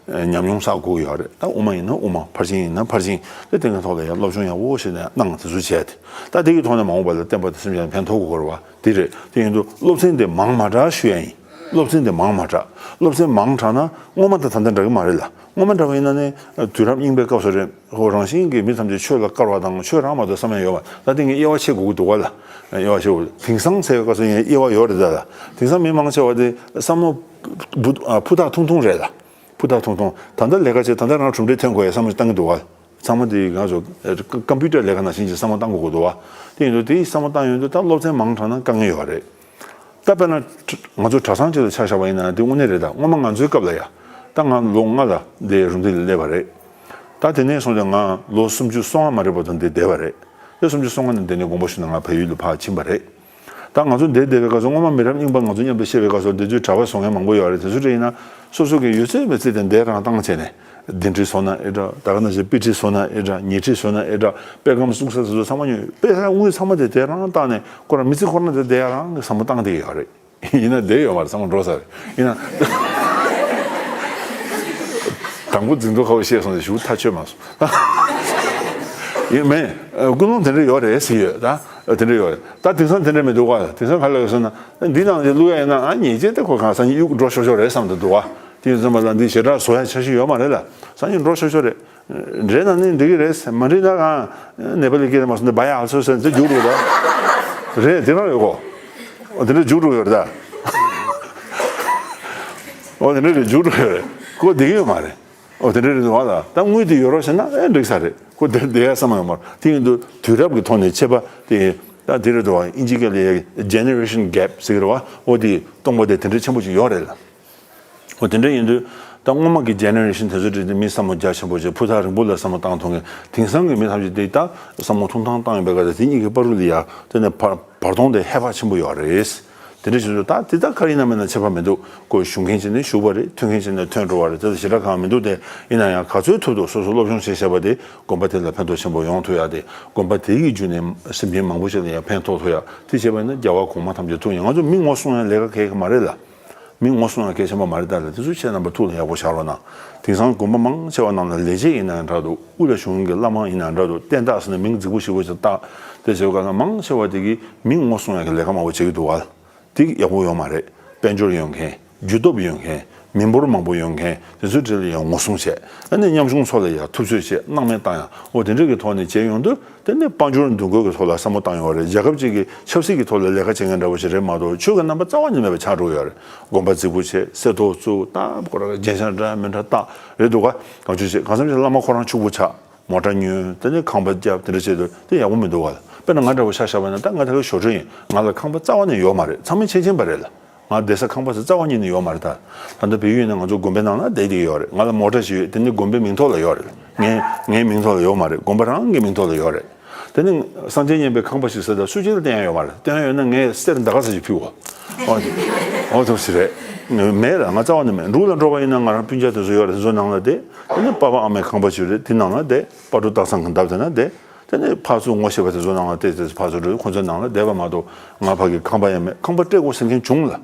ཉམས་མྱོང་བསགས་དགོས་ཀྱི་ཡོད་རེད། ད་དབུ་མ་ཡིན་ན་དབུ་མ། ཕར་ཕྱིན་ཡིན་ན་ཕར་ཕྱིན། དེ་དེ་གི་ཐོག་ལ་ཡང་སློབ་སྦྱོང་ཡག་པོ་བྱས་ནས་གནང་། དེ་ཚོ་བྱས་ཏེ་ད་དེ་གི་ཐོག་ནས་མ་འོངས་པ་ལ་བསྟན་པ་དང་སེམས་ཅན་ལ་ཕན་ཐོགས་དགོས་རེད་བ། དེ་རེད། དེ་ཡིན་དུས་སློབ་ཚན་དེ་མང་མ་དྲགས་ཞུ་ཡ་ཡིན། སློབ་ཚན་དེ་མང་མ་དྲགས། སློབ་ཚན་མང་དྲགས་ན་སྔོན་མ་དང་ད་ལྟ་འདྲ་གི་མ་རེད་ལ། སྔོན་མ་འདྲ་བ་ཡིན་ན་ནི་དུས་རབས་རྙིང་པའི་སྐབས་སུ་རེད། ཁོ་རང་བཞིན་གྱིས་མི་ཐམས་ཅད་ཆོས་ལ་དཀར་བ་དང་ཆོས་རང་མ་གཏོགས་བསམ་ཡ་ཡོད་པ། ད་དེ་ངས་དབྱེ་བ་ཕྱེ་དགོས་ཀྱི་འདུག་བ་ལ། དབྱེ་བ་ཕྱེ་དགོས། དེང་སང་ཟེར་བའི་སྐབས་སུ་ངས་དབྱེ་བ་ཡོད་རེད་ད་ལ། དེང་སང་མི་མང་ཆེ་བ་དེ་བསམ་བློ་བུ་ཨ་ཕུ་ཐག་ཐུང་ཐུང་རེད་ལ། ཕུ་ཐག་ཐུང་ཐུང་། ད་ལྟ་ལས་ཀ་བྱེད། ད་ལྟ་རང་གྲུབ་འབྲས་ཐོན་དགོས་ཡ་བསམ་བློ་བཏང་གི་འདུག་བ། ཚང་མ་དེ་ང་ཚོ་ཀམ་པུ་ཊར་ལས་ཀ་ནང་བཞིན་གྱི་བསམ་བློ་བཏང་དགོས་ཀྱི་འདུག་བ། དེ་ཡིན་དུས་དེའི་བསམ་བློ་བཏང་ཡོང་དུས་ད་སློབ་ཚན་མང་དྲགས་ན་དཀའ་ངལ་ཡོད་རེད། ད་དཔེར་ན་ང་ཚོ་གྲྭ་ཚང་ཅིག་ལ་ཆ་བཞག་པ་ཡིན་ན་དེ་དངོས་གནས་རེད། ད་སྔོན་མ་ང་ཚོའི་སྐབས་ལ་ཡ། ད་ང་ལོ་ལྔ་ལ་འདི་རུམ་བཏེག་ལ་སླེབས་པ་རེད། ད་དེ་ནས་བཟུང་སྟེ་ང་ལོ་སུམ་ཅུ་སོ་ལྔ་མ་རེད་པ་དང་འདི་བསྡད་པ་རེད། དེ་སུམ་ཅུ་སོ་ལྔ་ནས་འདི་ནས་དགོངས་པ་ཞུས་ནས་ང་བལ་ཡུལ་ལ་ཕར་ཕྱིན་པ་རེད། ད་ང་ཚོ་འདིར་བསྡད་པའི་སྐབས་སུ་སྔོན་མ་མི་རབས་རྙིང་པ་ང་ཚོ་མཉམ་དུ་བཤད་པའི་སྐབས་སུ་འདི་ཚོའི་གྲྭ་པ་བཟོ་མཁན་མང་པོ་ཡོད་རེད། དེ་ཚོ་འདྲ་ཡིན་ན་སོ་སོ་གི་ཡོད་ཚད་མེད་ཚད་དེ་འདིར་རང་བཏང་བྱས་ནས་འདི་འཁྲིད་བཟོ་ན་ཨེ་འདྲ། ད་ག་ནང་བཞིན་དཔེ་ཁྲིད་བཟོ་ན་ཨེ་འདྲ། ཉལ་ཁྲིད་བཟོ་ན་ཨེ་འདྲ། དཔེ་ཁང་བཙུགས་ས་དེ་ཚོ་ཚང་མ་ཉོས། དཔེ་ཁང་དངུལ་ཚང་མ་དེ་དེ་རང་བཏང་ནས་ཁོ་རང་མི་ཚེ་ཁོ་རང་དེ་དེ་རང་གི་བསམ་བློ་བཏང་བསྡད་ཡོད་རེད། ཡིན་ན་བསྡད་ཡོད་མ་རེད། ཚང་མ་འགྲོ་ཚར་རེད། ཡིན་ན་དང་པོ་འཛིན་ཐོ་ཁ་བོ་བཤད་སོང་ནས་ཞུ་ཐག་ཆོད་མ་སོང་། ཡིན་མིན། ཀུན་སློང་དེ་འདྲ་ཡོད་རེད་ཟེར་ཡོད་ད། དེ་འདྲ་ཡོད་རེད། ད་དེང་སང་དེ་འདྲ་མི་འདུག་ག། དེང་སང་ག་ལ་ཡོད་ཟེར་ན་འདི་ནང་དེ་བླུག་ཡ་ཡིན་ན་ཨ་ཉེས་ཅན་དེ་ཁོ་གང་སང་ཉིན་གཡུག་འགྲོ་ཤོག་ཤོག་རེད་བསམ་དུ་འདུག་ག། དེ་ཡིན་ཙམ་པ་ལ་འདི་ཞེ་དྲག་བཟོ་ཡ་འཆར་གཞི་ཡོད་མ་རེད་ལ། སང་ཉིན་འགྲོ་ཆོག་ཆོག་རེད། འདྲེ་ན་ནི་འགྲིག་གི་རེད། མ་འགྲིག་ན་གང་ནེ་པ་ལི་སྐད་མ་སོང་ནས་བ་ཡ་ཨལ་སོ་ཟེར་ནས་རྒྱུགས་འགྲོ་ར། རེད་དེ་རང་ཡོད་གོ། འོ་དེ་འདྲ་རྒྱུགས་འགྲོ་ཡོད་རེད་ད། འོ་དེ་འདྲ་རེད་རྒྱུགས་འགྲོ་ཡོད་རེད། ཁོ་བསྡད་ཀྱི་ཡོད་མ་རེད། འོ་དེ་འདྲ་རེད་འདུག་བ་ལ། ད་དངུལ་དེ་ཡོད་རོགས་བྱས་ན་ཨེ་འགྲིག་ས་རེད། ཁོ་དེར་བསྡད་ཡ་བསམ་ཡོད་མ་རེད། དེ་ཡིན་དུས་དུས་རབས་ཀྱི་ཐོག་ནས་ཁྱད་པར་དེ་ད་དེ་རེད་འདུག་བ། ཨིན་ཇི་སྐད་ལ་ཡ་ཇེ་ནེ་རེ་ཤན་གེབ་ཟེར་གི་རེད་བ། འོ་དེ་སྟོང་པ་དེ་དེ་འདྲ་ཆེན་པོ་ཅིག་ཡོད་རེད་ལ། འོ་དེ་འདྲ་ཡིན་དུས་ད་སྔོན་མ་གི་ཇེ་ནེ་རེ་ཤན་དེ་ཚོ་འདྲ་དེ་མི་བསམ་བློ་རྒྱ་ཆེན་པོ་བྱས་ཕུ་ཐག་རིང་པོ་ལ་བསམ་བློ་བཏང་ཐུབ་མཁན། དེང་སང་གི་མི་ཐམས་ཅད་དེ་ད་བསམ་བློ་ཐུང་ཐང་བཏང་ཡོད་པའི་སྐབས་དེ་དེ་གཉིས་ཀྱི་བར་དུ་ལ་ཡ་དེ་ནས་བར་བར་སྟོང་དེ་ཧེ་བག་ཆེན་པོ་ཡོད་རེད། དེ་འདྲ་བྱེད་དུས་ད་དེ་ད་ག་རེ་ཡིན་ན་མིན་ན་ཁྱད་པར་མི་འདུག་ཁོ་ཞུ་མཁན་ཅིག་ནས་ཞུ་བ་རེད། ཐོན་མཁན་ཅིག་ནས་ཐོན་འགྲོ་བ་རེད། དེ་ལ་ཞེ་དྲག་གང་མི་འདུག་སྟེ། ཡིན་ན་ཡང་ག་ཚོད་ཐུབ་ཐུབ་སོ་སོ་སློབ་སྦྱོང་བྱས་བྱས་པ་དེ་དགོན་པ་དེ་ལ་ཕན་ཐོགས་ཆེན་པོ་ཡོང་ཐུབ་ཡ་དེ། དགོན་པ་དེ་ཡི་བརྒྱུད་ནས་སེམས་ཅན་མང་པོ་ཞིག་ལ་ཡང་ཕན་ཐོགས་ཐུབ་ཡ་དེ་བྱས་པ་ཡིན་ན་རྒྱལ་བ་གོང་མ་ཐམས་ཅད་ཐུགས་མཉེས། ང་ཚོ་མི་ངོ་སྲུང་ཡ་ལས་ཀ་གལ་གི་མ་རེད་ལ། མི་ངོ་སྲུང་ཡ་གལ་ཆེན་པོ་མ་རེད་ད་ལ། དེ་ཚོ་ཁྱེད་རྣམ་པ་ཐུགས་ལ་ཡག་པོ་བཞག་རོགས་གནང་། དེང་སང་དགོན་པ་མང་ཆེ་བ་ནང་ལ་ལས་བྱེད་ཡིན་ན་ཡང་འདྲ་འདུག་དབུ་ལ་བཞུགས་མཁན་གྱི་བླ་མ་ཡིན་ན་ཡང་འདྲ་འདུག་བསྟན་བདག་ཟེར་ནས་མིང་རྫིག་པོ་ཞིག་བོ་ཞིག་བཏགས། དེ་བྱེད་པའི་སྐབས་ལ་མང་ཆེ་བ་དེ་གིས་མི་ངོ་སྲུང་ཡ་གི་ལས་ཀ་མང་པོ་བྱེད་ཀྱི་འདུག་བ། དེ་ཡག་པོ་ཡོད་མ་རེད། དཔལ་འབྱོར་ཡོད་མཁན། རྒྱུ་སྟོབས་ཡོད་མཁན། མི་འབོར་མང་པོ་ཡོང་མཁན་དེ་ཚོའི་གྲས་ལ་ཡང་ངོ་སྲུང་བྱས། ཨ་ནི་ཉམ་ཆུང་ཚོ་ལ་ཡང་ཐུབ་ཚོད་བྱས། སྣང་མེད་བཏང་ཡ། འོ་དེ་འདྲ་གི་ཐོག་ནས་བྱས་ཡོང་དུས། དེ་ནི་དཔལ་འབྱོར་འདུ་འགོད་ཀྱི་ཐོག་ལ་བསམ་བློ་བཏང་ཡོད་རེད། རྒྱལ་ཁབ་ཅིག་གི་ཆབ་སྲིད་ཀྱི་ཐོག་ལ་ལས་ཀ་བྱེད་མཁན་འདྲ་བོ་ཞིག་རེད་མ་གཏོགས། ཆོས་ཀྱི་རྣམ་པ་རྩ་བ་ནས་མེད་པ་ཆགས་འགྲོ་གི་ཡོད་རེད། དགོན་པ་རྫིག་པོ་བྱས། གསེར་ཏོག་བཙུགས། ད་ཁོ་རང་རྒྱན་ཆ་འདྲ་མི་འདྲ་བཏགས་རེད་འདུག་ག། གང་བྱུང་བྱས། གང་འཚམ་ཞིག་བླ་མ་ཁོ་རང་ཕྱུག་པོ་ཆགས། མོ་ཊ་ཉོས། དེ་ནས་ཁང་པ་བརྒྱབ། དེ་འདྲ་བྱས་དུས་དེ་ཡག་པོ་མི་འདུག་ག། དཔེར་ན་ང་འདྲ་བོ་ཆ་བཞག་པ་ན། ད་ང་ད་ག་ཞོར་ཕྲུག་ཡིན། ང་ལ་ཁང་པ་རྩ་བ་ནས་ཡོད་མ་རེད། ཚང་མས་མཁྱེན་མཁྱེན་པ་རེད་ལ། ང་བསྡད་ས་ཁང་པ་ཟེར་རྩ་བ་ཉིད་ནས་ཡོད་མ་རེད། ད་ད་ལྟ་བལ་ཡུལ་ནང་ང་ཚོ་དགོན་པའི་ནང་ལ་བསྡད་བསྡད་ཡོད་རེད། ང་ལ་མོ་ཊ་ཞིག་ཡོད། དེ་ནི་དགོན་པའི་མིང་ཐོག་ལ་ཡོད་རེད། ངའི་ངའི་མིང་ཐོག་ལ་ཡོད་མ་རེད། དགོན་པ་རང་གི་མིང་ཐོག་ལ་ཡོད་རེད། དེ་ནི་སངས་རྒྱས་མཉན་པའི་ཁང་པ་ཞིག་ཟེར། ད་སུ་གཅིག་ལ་བསྟན་ཡ་ཡོད་མ་རེད། བསྟན་ཡ་ཡོད་ན་ངས་གསེར་འདའ་ཁ་ས་ཞིག་ཕུལ་བ། ཨོ་ཨོ་ཐུག་ས་རེད། མེད་ལ། ང་རྩ་བ་ནས་མེད། འབྲུག་ལ་འགྲོ་བ་ཡིན་ན། ང་རང་སྤུན་ཀྱག་དེ་ཚོ་ཡོད་རེད། དེ་ཚོ་ནང་ལ་བསྡད། དེ་ནི་པ་ཕ་ཨ་མའི་ཁང་པ་ཞིག་རེད། དེ་ནང་ལ་བསྡད། སྤ་གྲོ་སྟག་ཚང་གི་འདབས་དེ་ན་བསྡད། དེ་ནས་ཕར་ཚུར་ངོ་ཤེས་པ་དེ་ཚོ་ནང་ལ་བལྟས་ཏེ། ཕར་ཚུར་འགྲོ། ཁོ་ཚོའི་ནང་ལ་བསྡད་པ་མ་གཏོགས། ང་ཕ་གི་ཁང་པ་ཡང་མེད། ཁང་པ་སྤྲད་དགོས་ཟེར་མཁན་བྱུང་ལ།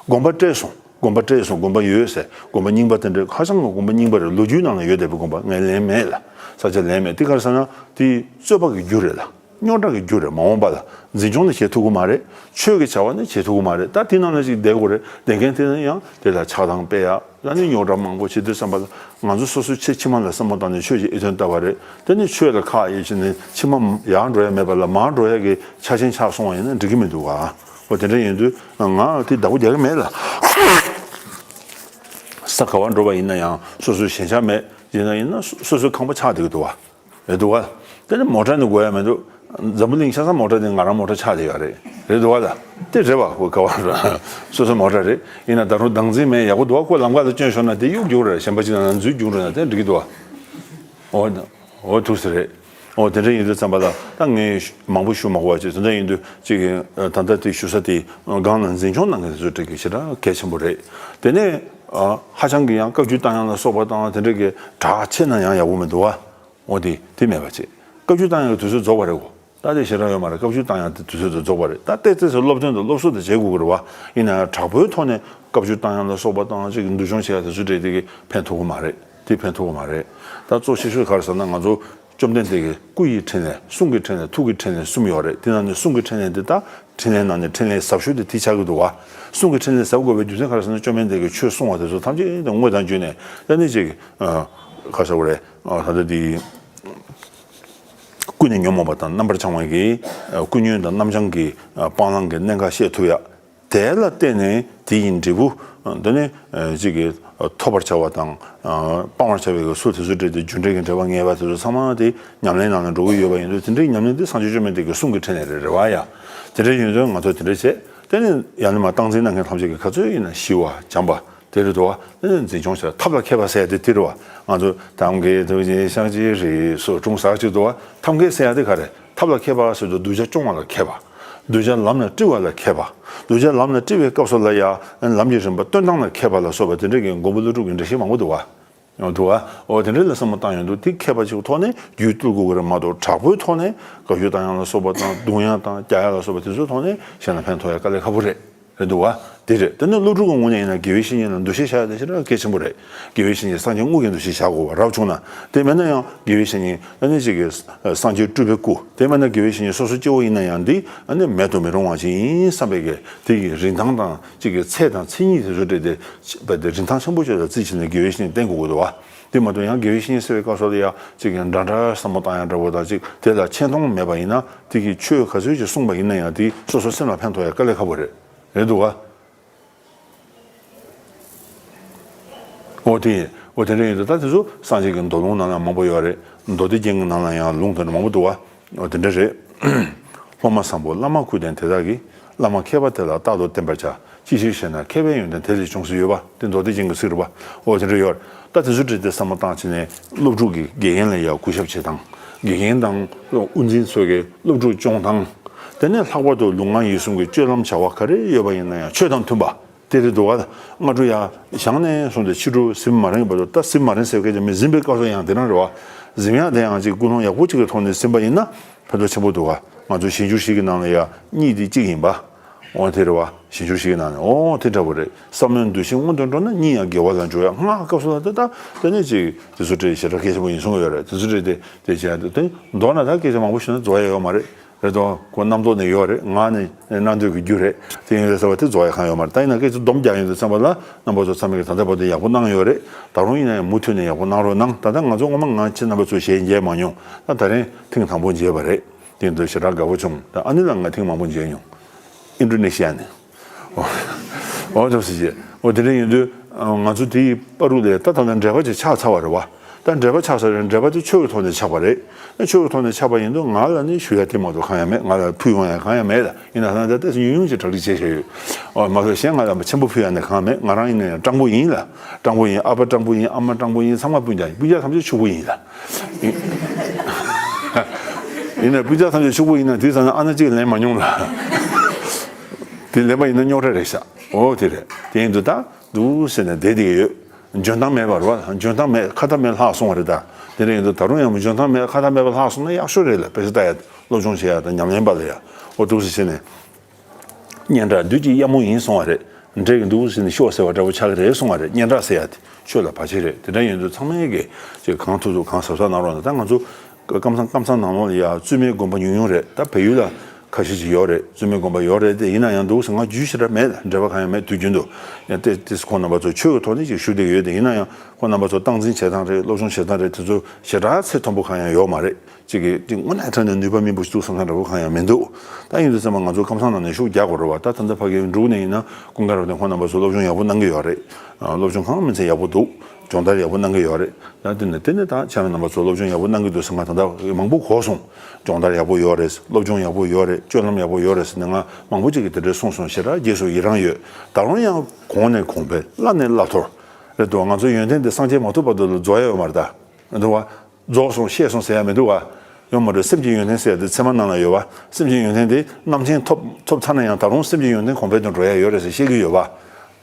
དགོན་པ་སྤྲད་སོང་། དགོན་པ་སྤྲད་སོང་། དགོན་པ་ཡོད་ཟེར། དགོན་པ་རྙིང་པ་དེ་འདྲ། ཧ་ཅང་གི་དགོན་པ་རྙིང་པ་རེད། ལོ་རྒྱུས་ནང་ལ་ཡོད་བསྡད་པའི་དགོན་པ། ངས་ལེན་མེད་ལ། ས་ཆ་ལེན་མེད། དེ་ག་རེ་ཟེར་ན། དེ་རྩོད་པ་གི་རྒྱུ་རེད་ལ། རྙོག་དྲ་གི་རྒྱུ་རེད། མ་འོངས་པ་ལ་འཛིན་སྐྱོང་ནི་བྱེད་ཐུབ་ཀྱི་མ་རེད། ཆོས་ཀྱི་བྱ་བ་ནི་བྱེད་ཐུབ་ཀྱི་མ་རེད། ད་དེ་ནང་ལ་ཅིག་བསྡད་དགོས་རེད། བསྡད་མཁན་དེ་ནི་ཡང་དེ་ལ་ཆགས་སྡང་སྤེལ་ཡ། ད་ནི་རྙོག་དྲ་མང་པོ་བྱེད་དུས་ཙམ་པ་ལ། ང་ཚོ་སོ་སོའི་ཆེས་ཕྱི་མ་ལ་བསམ་བློ་བཏང་ནས་ཆོས་ཀྱི་འོས་ཐོན་བཏབ་པ་རེད། དེ་ནི་ཆོས་ལ་ཁག་ཡོད་བྱས་ནས་ཕྱི་མ་ཡར་འགྲོ་ཡ་མེད་པ་ལ་མར་འགྲོ་ཡ་གི་ཆ་རྐྱེན་ཆགས་སོང་བ་ཡིན་ན་འགྲིག་གི་མི་འདུག་ག། འོ་དེ་འདྲ་ཡིན་དུས་ང་དེ་བདག་པོ་རྒྱག་གི་མེད་ལ། ས་ག་བ་འགྲོ་བ་ཡིན་ན་ཡང་སོ་སོའི་ཞེན་ཆགས་མེད། ཡིན་ན་ཡིན་ན་སོ་སོའི་ཁང་པ་ཆགས་བསྡད་ཀྱི་འདུག་བ། རེད་འདུག་བ། དེ་ནི་མོ་ཊ་ནི་དགོས་ཡ་མི་འདུག། འཛམ་བུ་གླིང་ཆ་ཚང་མོ་ཊ་དེ་ང་རང་མོ་ཊ་ཆགས་བསྡད་ཡོད་རེད། རེད་འདུག་བ་ལ། དེ་རེད་བ། ཁོ་ག་བ་ར། སོ་སོའི་མོ་ཊ་རེད། ཡིན་ན་ད་རུང་བདག་འཛིན་མེད། ཡག་པོ་འདུག་བ། ཁོ་ལམ་ཁ་ལ་བསྐྱོན་ཤོར་ན་དེ་གཡུག་རྒྱུག་རེད། གཞན་པ་ཅིག་ནང་ལ་འཛུལ་རྒྱུག་རེད་ན་དེ་འགྲིག་གི་འདུག་བ། འོ། འོ་ཐུག་ས་རེད། འོ་དེ་འདྲ་ཡིན་དུས་ཙམ་པ་ལ་ད་ངས་མང་པོ་ཞུ་མ་དགོས་པ་བྱས། དེ་འདྲ་ཡིན་དུས་ཅིག་ད་ལྟ་དེ་ཞུ་ས་དེ་སྒང་ལ་འཛིན་སྐྱོང་གནང་མཁན་དེ་ཚོ་འགྲིག་གི་ཞེ་དྲག་གལ་ཆེན་པོ་རེད། དེ་ནས་ཨ་ཧ་ཅང་གི་ཡང་བཀའ་བཀྱོན་བཏང་ཡ་ལ་སོགས་པ་དང་དེ་འདྲ་གི་དྲག་ཆེ་ན་ཡང་ཡག་པོ་མི་འདུག་བ། འོ་དེ་དེ་མེད་པ་བྱས། བཀའ་བཀྱོན་བཏང་ཡ་གི་དུས་ཚོད་རྫོགས་པ་རེད་གོ། ད་དེ་ཞེ་དྲག་ཡོད་མ་རེད། བཀའ་བཀྱོན་བཏང་ཡ་དེ་དུས་ཚོད་དེ་རྫོགས་པ་རེད། ད་ཏོག་ཙམ་སློབ་སྟོན་དང་སློབ་གསོ་དེ་བྱེད་དགོས་ཀྱི་རེད་བ། ཡིན་ན་ཡང་དྲག་པོའི་ཐོག་ནས་བཀའ་བཀྱོན་བཏང་ཡ་ལ་སོགས་པ་དང་ཅིག་འདུལ་སྦྱོང་བྱེད་ཡ་དེ་ཚོ་འདྲ་དེ་གི་ཕན་ཐོགས་ཀྱི་མ་རེད། དེ་ཕན་ཐོགས་ཀྱི་མ་རེད། ད་གཙོ་ཆེ་ཤོས་ག་རེ་ཟེར་ན། ང་ཚོ་བཅོམ་ལྡན་འདས་ཀྱི་སྐུ་ཡི་འཕྲིན་ལས། གསུང་གི་འཕྲིན་ལས། ཐུགས་ཀྱི་འཕྲིན་ལས་གསུམ་ཡོད་རེད། དེ་ནང་ནས་གསུང་གི་འཕྲིན་ལས་འདི་ད་འཕྲིན་ལས་ནང་ནས་འཕྲིན་ལས་ཟབ་ཤོས་དེ་དེ་ཆགས་ཀྱི་འདུག་བ། གསུང་གི་འཕྲིན་ལས་ཟབ་དགོས་པའི་རྒྱུ་མཚན་ག་རེ་ཟེར་ན། བཅོམ་ལྡན་འདས་ཀྱིས་ཆོས་གསུང་བ་དེ་ཚོ་ཐམས་ཅད་དེ་དངོས་དང་བརྒྱུད་ནས། ད་ནི་ཅིག་ཨ་ག་རེ་ཟེར་དགོས་རེད། ཨ་ད་ལྟ་དེ་ཀུན་ནས་ཉོན་མོངས་པ་དང་རྣམ་པར་བྱང་བ་གི། ཨ་ཀུན་ཉོན་དང་རྣམ་བྱང་གི། ཨ་སྤང་བླང་གི་གནད་འགག་བཤད་ཐུབ་ཡ། དེ་ལ་བརྟེན་ནས་དེ་ཡི་འབྲས་བུ་འདི་ནི་ཨ་ཅིག་གི་ཐོབ་པར་བྱ་བ་དང་། ཨ་སྤང་བར་བྱ་བའི་གི་ཚུལ་དེ་ཚོ་འདྲ་དེ། རྒྱུ་འབྲས་ཀྱི་འབྲེལ་བ་ངེས་པ་དེ་ཚོ་ཚང་མ་དེ་ཉམས་ལེན་ནང་ལ་འགྲོ་གི་ཡོད་པ་ཡིན་དུས། དེ་འདྲའི་ཉམས་ལེན་དེ་སངས་རྒྱས་བཅོམ་ལྡན་འདས་ཀྱི་གསུང་གི་འཕྲིན་ལས་རེད། རེད་བ་ཡ། དེ་འདྲ་ཡིན་དུས་ང་ཚོ་དེ་འདྲ་བྱས། དེ་ནི་ཡང་ན་མ་སྟངས་འཛིན་གནང་མཁན་ཐམས་ཅད་ཀྱི་ག་ཚོད་ཡིན་ན་ཞི་བ་བྱམས་པ་དེ་རེད་འདུག་བ། དེ་ནི་འཛིན་སྐྱོང་བྱ་ཐབས་ལ་མཁས་པ་ཟེར་ཡ་དེ་དེ་རེད་བ། ང་ཚོ་ཐབས་མཁས་ཐུགས་རྗེ་ཤཱཀྱའི་རིགས་སུ་འཁྲུངས་ཟེར་གྱི་འདུག་བ། ཐབས་མཁས་ཟེར་ཡ་དེ་ག་རེ། ཐབས་ལ་མཁས་པ་ཟེར་དུས་གདུལ་བྱ་སྐྱོང་བ་ལ་མཁས་པ། གདུལ་བྱ་ལམ་ལ་དཀྲི་བ་ལ་མཁས་པ། གདུལ་བྱ་ལམ་ལ་དཀྲི་བའི་སྐབས་སུ་ལ་ཡང་ལམ་གྱི་རིམ་པ་སྟོན་སྟངས་ལ་མཁས་པ་ལ་སོགས་པ་དེ་འདྲ་གི་མགོན་པོ་ཀླུ་སྒྲུབ་ཀྱི་འགྲེལ་བཤད་མང་པོ་འདུག་བ། ཡང་འདུག་བ། འོ་དེ་འདྲ་ལ་བསམ་བློ་བཏང་ཡོང་དུས། དེ་མཁས་པ་ཅིག་ཐོག་ནས་རྒྱུད་བཏུལ་དགོས་ཀྱི་རེད་མ་གཏོགས། དྲག་པོའི་ཐོག་ནས་བཀའ་བཀྱོན་བཏང་ཡ་ལ་སོགས་པ་དང་། རྡུང་ཡ་དང་རྒྱག་ཡ་ལ་སོགས་པ་དེ་ཚོའི་ཐོག་ནས་གཞན་ལ་ཕན་ཐོགས་ཡ་དཀའ་ལས་ཁག་པོ་རེད། རེད་འདུག་བ། དེ་རེད། དེ་ནས་སློབ་ཕྲུག་གི་ངོས་ནས་ཡིན་ན་དགེ་བའི་བཤེས་གཉེན་ལ་འདུ་ཤེས་བཞག་ཡ་དེ་ཞེ་དྲག་གལ་ཆེན་པོ་རེད། དགེ་བའི་བཤེས་གཉེན་སངས་རྒྱས་དངོས་ཀྱི་འདུ་ཤེས་བཞག་དགོས་པ་རབ་བྱུང་ན། དེ་མེད་ན་ཡང་དགེ་བའི་བཤེས་གཉེན་ཨ་ནི་ཅིག་གི་སངས་རྒྱས་སྤྲུལ་པའི་སྐུ། དེ་མེད་ན་དགེ་བའི་བཤེས་གཉེན་སོ་སོ་སྐྱེ་བོ་ཡིན་ན་ཡང་འདི་ཨ་ནི་མེད་དུ་མི་རུང་བ་ཅིག་ཡིན་བསམ་པའི་གི་དེ་གི་རིན་ཐང་དང་ཅིག་གི་ཚད་དང་མཚན་ཉིད་དེ་ཚོ་འདྲ་དེ་རིན་ཐང་ཆེན་པོ་ཅིག་ལ་བརྩིས་བྱས་ནས་དགེ་བའི་བཤེས་གཉེན་བསྟེན་དགོས་ཀྱི་འདུག་བ། དེ་མ་གཏོགས་ཡང་དགེ་བའི་བཤེས་གཉེན་ཟེར་བའི་སྐབས་སུ་ལ་ཡང་ཅིག་གི་འདྲ་འདྲ་བསམ་བློ་བཏང་ཡ་འདྲ་བོ་དང་། ཅིག་དེ་ལ་ཆེ་མཐོང་མེད་པ་ཡིན་ན། དེ་གི་ཆོས་ག་ཚོད་ཅིག་གསུངས་པ་ཡིན་ན་ཡང་དེ་སོ་སོ་སེམས་ལ་ཕན་ཐོགས་ཡ་དཀའ་ལས་ཁག་པོ་རེད། རེད་འདུག་བ། འོ་དེ། འོ་དེ་འདྲ་ཡིན་དུས། ད་དེ་ཚོ་སངས་རྒྱས་ཀྱི་མདོ་ལུང་ནང་ལ་མང་པོ་ཡོད་རེད། མདོ་སྡེ་རྒྱན་གྱི་ནང་ལ་ཡང་ལུང་དེ་འདྲ་མང་པོ་འདུག་བ། འོ་དེ་འདྲ་རེད། སློབ་མ་བཟང་པོ་བླ་མ་སྐུ་ལྡན་དེ་དག་གིས། བླ་མ་མཁས་པ་དེ་ལ་རྟག་ཏུ་བསྟེན་པར་བྱ། ཅི་ཕྱིར་ཞེ་ན། མཁས་པའི་ཡོན་ཏན་དེ་ལས་འབྱུང་ཟེར་ཡོད་པ། དེ་མདོ་སྡེ་རྒྱན་གྱི་ཚིག་རེད་པ། འོ་དེ་འདྲ་ཡོད་རེད། ད་དེ་ཚོ་འདྲ་དེ་བསམ་བློ་བཏང་བྱས་ནས། སློབ་ཕྲུག་གིས་དགེ་རྒན་ལ་ཡང་གུས་ཞབས་བྱེད་སྟངས། དགེ་རྒན་དང་དབུ་འཛིན་ཚོ་གིས་སློབ་ཕྲུག་སྐྱོང་སྟངས། དེ་ནས་ལྷག་པར་དུ་ལུས་ངག་ཡིད་གསུམ་གྱི་སྤྱོད་ལམ་བྱ་བ་ག་རེ་ཡོད་པ་ཡིན་ན་ཡང་ཆོས་དང་མཐུན་པ། དེ་རེད་འདུག་བ། སྔ་དྲོ་ཡར་བཞེངས་ནས་བཟུང་སྟེ་ཕྱི་དྲོ་གཟིམ་མ་རན་བར་དུ། ད་གཟིམ་མ་རན་ཟེར་སྐད་ཆ་མེད། གཟིམ་པའི་སྐབས་སུ་ཡང་དེ་རང་རེད་བ། གཟིམ་ཡག་དེ་ཡང་ཅིག་ཀུན་སློང་ཡག་པོ་ཅིག་གི་ཐོག་ནས་གཟིམ་པ་ཡིན་ན་ཕན་ཐོགས་ཆེན་པོ་འདུག་ག། ང་ཚོ་ཞིང་སྐྱོར་ཞིག་གི་ནང་ལ་ཡང་གཉིས་དེ་གཅིག་ཡིན་པ། འོ་དེ་རེད་བ། ཞིང་སྐྱོར་ཞིག་གི་ནང་ནས། འོ་དེ་འདྲ་བོ་རེད། བསམ་བློའི་འདུ་ཤེས་སྔོན་དུ་འགྲོ་ན་གཉིད་ཡང་དགེ་བ་ལ་འཇུག་ཡ། སྔགས་སྐབས་སུ་ལ་དེ་ད་དེ་ནས་ཅིག་དེ་ཚོ་འདྲ་ཞེ་དྲག་གལ་ཆེན་པོ་ཡིན་གསུང་གི་ཡོད་རེད། དེ་ཚོ་འདྲ་དེ་དེ་བྱས་ཏེ། དེ་མདོར་ན་ད་སྐད་ཆ་མང་པོ་ཞུས་ན་རྫོགས་ཡ་ཡོད་མ་རེད། རེད་དོ། ཁོ་རྣམ་རྟོག་ནས་ཡོད་རེད། ངག་ནས་གནང་འདོད་ཀྱི་རྒྱུ་རེད། དེ་ཡིན་ཟེར་བ་དེ་རྫོགས་ཡ་གང་ཡོད་མ་རེད། ད་ཡིན་ན་སྐད་ཆ་སྡོམ་རྒྱག་ཡོང་དུས་ཙམ་པ་ལ་རྣམ་པ་ཚོ་ཚང་མས་ཀྱི་ད་ལྟ་བར་དུ་ཡག་པོ་གནང་ཡོད་རེད། ད་རུང་ཡིན་ན་ཡང་མུ་མཐུད་ནས་ཡག་པོ་གནང་རོགས་གནང་། ད་ལྟ་ང་ཚོ་སྔོན་མ་ང་ཁྱེད་རྣམ་པ་ཚོ་ཞལ་མཇལ་མ་མྱོང་། ད་ད་རིང་ཐེངས་དང་པོ་མཇལ་བ་རེད། དེ་ཡིན་དུས་ཞེ་དྲག་དགའ་པོ་བྱུང་། ད་ཨ་ནི་ལ་ང་ཐེངས་མང་པོ་མཇལ་མྱོང་། ཨིན་ཌོ་ནེ་ཤི་ཡ་ནས། འོ་ཐུགས་རྗེ་ཆེ། འོ་དེ་འདྲ་ཡིན་དུས་ང་ཚོ་དེའི་བར་དུ་ལས་ད་ད་ལྟ་འབྲེལ་བ་ཅིག་ཆགས་ཚར་བ་རེད་བ། ད་འབྲེལ་བ་ཆགས་ཚར་རེད། འབྲེལ་བ་དེ་ཆོས་ཀྱི་ཐོག་ནས་ཆགས་པ་རེད། ཆོས་ཀྱི་ཐོག་ནས་ཆགས་པ་ཡིན་དུས་ང་ལ་ནི་ཞུ་ཡ་དེ་མ་གཏོགས་གང་ཡང་མེད། ང་ལ་ཕུལ་ཡོང་ཡ་གང་ཡང་མེད་ལ། ཡིན་ན་ད་ལྟ་ཏོག་ཙམ་ཉུང་ཉུང་ཅིག་གྲ་སྒྲིག་བྱས་བཞག་ཡོད། འོ་མ་གཏོགས་གཞན་ང་ལ་ཆེན་པོ་ཕུལ་ཡ་ནི་གང་མེད། ང་རང་ཡིན་ན་ཡང་སྤྲང་པོ་ཡིན་ལ། སྤྲང་པོ་ཡིན། ཨ་ཕ་སྤྲང་པོ་ཡིན། ཨ་མ་སྤྲང་པོ་ཡིན། ཚང་མ་སྤུན་ཀྱག་ཡིན། སྤུན་ཀྱག་ཐམས་ཅད་ཕྱུག་པོ་ཡིན་ལ། ཡིན་ན་སྤུན་ཀྱག་ཐམས་ཅད་ཕྱུག་པོ་ཡིན་ན་དེ་ཙམ་ན་ཨ་ན་གཅིག་ལེན་མ་མྱོང་ལ། དེ་ལེན་པ་ཡིན་ན་རྙོག་དྲ་རེད་ཤག་འོ་དེ་རེད། དེ་ཡིན་དུས་ད་འདུག་ཟེར་ནས་བསྡད་བསྡད་ཡོད། འཇོན་ཐང་མེད་པ་རེད་བ། འཇོན་ཐང་མེད། ཁ་ཐ་མེད་ལྷག་སོང་བ་རེད་ད། དེ་འདྲ་ཡིན་དུས་ད་རུང་ཡང་འཇོན་ཐང་མེད། ཁ་ཐ་མེད་པ་ལྷག་སོང་ན་ཡག་ཤོས་རེད་ལ། དཔེ་ཆ་ལྟ་ཡ། སློབ་སྦྱོང་བྱེད་ཡ་དང་ཉམས་ལེན་པ་ལ་ཡ། འོ་འདུག་ཟེར་བྱས་ནས། སྙན་གྲགས་བདུད་ཀྱི་གཡབ་མོ་ཡིན་གསུང་བ་རེད། འདྲེ་གི་འདུག་ཟེར་ནས་ཤོག་ཟེར་བ་འདྲ་པོ་ཆགས་ཀྱི་རེད་གསུང་བ་རེད། སྙན་གྲགས་ཟེར་ཡ་དེ་ཆོས་ལ་བར་ཆད་རེད། དེ་འདྲ་ཡིན་དུས་ཚང་མས་ཀྱི་ཅིག་གང་ཐུབ་ཐུབ་གང་ཟབ་ཟབ་གནང་རོགས་གནང་། ད་ང་ཚོ་ཀམ་ཚང་ཀམ་ཚང་ནང་ལོགས་ལ་ཡ་བཙུན་མའི་དགོན་པ་ཉུང་ཉུང་རེད། ད་བལ་ཡུལ་ལ་ཁ་ཤས་ཅིག་ཡོད་རེད། བཙུན་མའི་དགོན་པ་ཡོད་རེད་དེ། ཡིན་ན་ཡང་འདུག་ཟེར་ང་རྒྱུས་ཞེ་དྲག་མེད། འབྲེལ་བ་གང་ཡང་མེད། དུས་རྒྱུན་དུ་ཡང་ཏེ་ཏེ་ཁོང་རྣམ་པ་ཚོ་ཆོས་ཀྱི་ཐོག་ནས་ཅིག་ཞུ་བསྡད་ཀྱི་ཡོད་དེ། ཡིན་ན་ཡང་ཁོང་རྣམ་པ་ཚོ་སྟངས་འཛིན་བྱེད་སྟངས་རེད། སློབ་སྦྱོང་བྱེད་སྟངས་རེད། དེ་ཚོ་ཞེ་དྲག་ཚད་མཐོན་པོ་གང་ཡང་ཡོད་མ་རེད། གཅིག་གིས་གཅིག་དངོས་གནས་དྲང་གནས་ནུས་པ་མེད་པོ་ཞིག་འདུག་བསམ་ས་འདྲ་པོ་གང་ཡང་མི་འདུག་ད་ཡིན་དུས་ཙམ་པ་ང་ཚོ་ཀམ་ཚང་ནང་ནས་ཤུགས་རྒྱག་དགོས་རེད་བ། ད་ད་ལྟ་ཕ་གིའི་འབྲུག་ནས་ཡིན་ན་ཀུན་དགའ་རབ་བརྟན་ཁོང་རྣམ་པ་ཚོ་སློབ་སྦྱོང་ཡག་པོ་གནང་གི་ཡོད་རེད། སློབ་སྦྱོང་གང་མིན་ཚད་ཡག་པོ་འདུག་སྦྱོང་བརྡར་ཡག་པོ་གནང་གི་ཡོད་རེད། ད་དེ་ནས་དེ་ནས་ད་ཁྱེད་རང་རྣམ་པ་ཚོ་སློབ་སྦྱོང་ཡག་པོ་གནང་གི་འདུག་ཟེར་ང་ད་ལྟ་མང་པོ་གོ་སོང་། སྦྱོང་བརྡར་ཡག་པོ་ཡོད་རེད། སློབ་སྦྱོང་ཡག་པོ་ཡོད་རེད། སྤྱོད་ལམ་ཡག་པོ་ཡོད་རེད་ཟེར་ནས་ང་མང་པོ་ཅིག་གིས་དེ་འདྲས་གསུངས་སོང་། ཞེ་དྲག་རྗེས་སུ་ཡི་རང་ཡོད། ད་རུང་ཡང་གོང་ནས་གོང་འཕེལ། བླ་ནས་བླ་མཐོར། རེད་འདུག་ང་ཚོའི་ཡོན་ཏན་དེ་སངས་རྒྱས་མ་ཐུབ་བར་དུ་ལ་རྫོགས་ཡ་ཡོད་མ་རེད་ད། རེད་འདུག་བ། རྫོགས་སོང་ཤེས་སོང་ཟེར་ཡ་མི་འདུག་བ། ཡོད་མ་རེད། སེམས་ཀྱི་ཡོན་ཏན་ཟེར་ཡ་དེ་ཚད་མ་ནང་ལ་ཡོད་བ། སེམས་ཀྱི་ཡོན་ཏན་དེ་རྣམ་མཁྱེན་ཐོབ་ཐོབ་ཚར་ན་ཡང་ད་རུང་སེམས་ཀྱི་ཡོན་ཏན་གོང་འཕེལ་དུ་འགྲོ་ཡ་ཡོད་རེད་ཟེར་བཤད་ཀྱི་ཡོད་བ།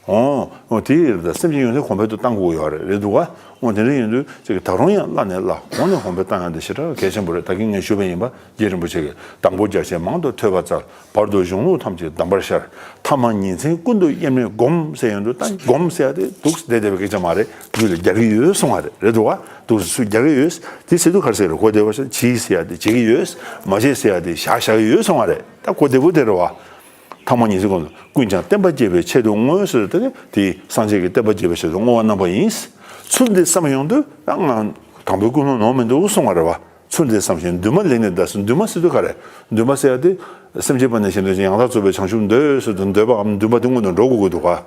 འོ། འོ་དེ་ཡིན་ད་སེམས་ཀྱི་ཡོན་ཏན་གོང་འཕེལ་དུ་གཏང་དགོས་ཀྱི་ཡོད་རེད། རེད་འདུག་བ། འོ་དེ་འདྲ་ཡིན་དུས་ཅིག་ད་རུང་ཡང་བླ་ནས་བླ་གོང་ནས་གོང་འཕེལ་གཏང་ཡ་དེ་ཞེ་དྲག་གལ་ཆེན་པོ་རེད། ད་གིན་ངས་ཞུས་པ་ཡིན་པ། རྗེ་རིན་པོ་ཆེ་གིས་དང་པོ་རྒྱ་ཆེན་མང་དུ་ཐོས་པ་སྩལ། བར་དུ་གཞུང་ལུགས་ཐམས་ཅད་གདམས་པར་ཤར། ཐ་མ་ཉིན་མཚན་ཀུན་ཏུ་དབྱེར་མེད་བསྒོམ་ཟེར་ཡོང་དུས། ད་སྒོམ་ཟེར་ཡ་དེ་འདུག་བསྡད་བསྡད་པའི་སྐད་ཆ་མ་རེད། རྒྱུད་ལ་རྒྱག་གི་ཡོད་གསུང་བ་རེད། རེད་འདུག་བ། འདུག་སུ་རྒྱག་གི་ཡོད། དེ་ཟེར་དུས་ག་རེ་ཟེར་རེད། གོ་བདེ་བོ་བྱས་ན་བྱེད་ཟེར་ཡ་དེ་བྱེད་ཀྱི་ཡོད། མ་བྱེད་ཟེར་ཡ་དེ་བཞག་བཞག་གི་ཡོད་གསུང་བ་རེད། ད་གོ་བདེ་བོ་དེ་རེད་བ། ཐ་མ་ཉིན་མཚན་ཀུན་ཏུ། ཀུན་ཀྱང་བསྟན་པ་རྒྱས་པའི་ཆེད་དུ་བསྔོས་ཟེར་དུས་དེ་སངས་རྒྱས་ཀྱིས་བསྟན་པ་རྒྱས་པའི་ཆེད་དུ་བསྔོ་བ་གནང་བ་ཡིན། ཚུལ་འདི་བསམ་ཡོང་དུས་ད་ང་དང་པོའི་ཀུན་སློང་ནོར་མི་འདུག་གསུང་བ་རེད་བ། ཚུལ་འདི་བསམ་ཞིང་འདུན་མ་ལེགས་ནས་གདའ་ཟེར། འདུན་མ་ཟེར་དུས་ག་རེ། འདུན་མ་ཟེར་ཡ་དེ་སེམས་ཅན་པ་ནས་གཞན་དོན་ཅན། ཡང་དག་རྫོགས་པའི་བྱང་ཆུབ་འདོད་ཟེར་དུས་འདོད་པའམ་འདུན་པ་དེ་སྔོན་དུ་འགྲོ་དགོས་ཀྱི་འདུག་ག་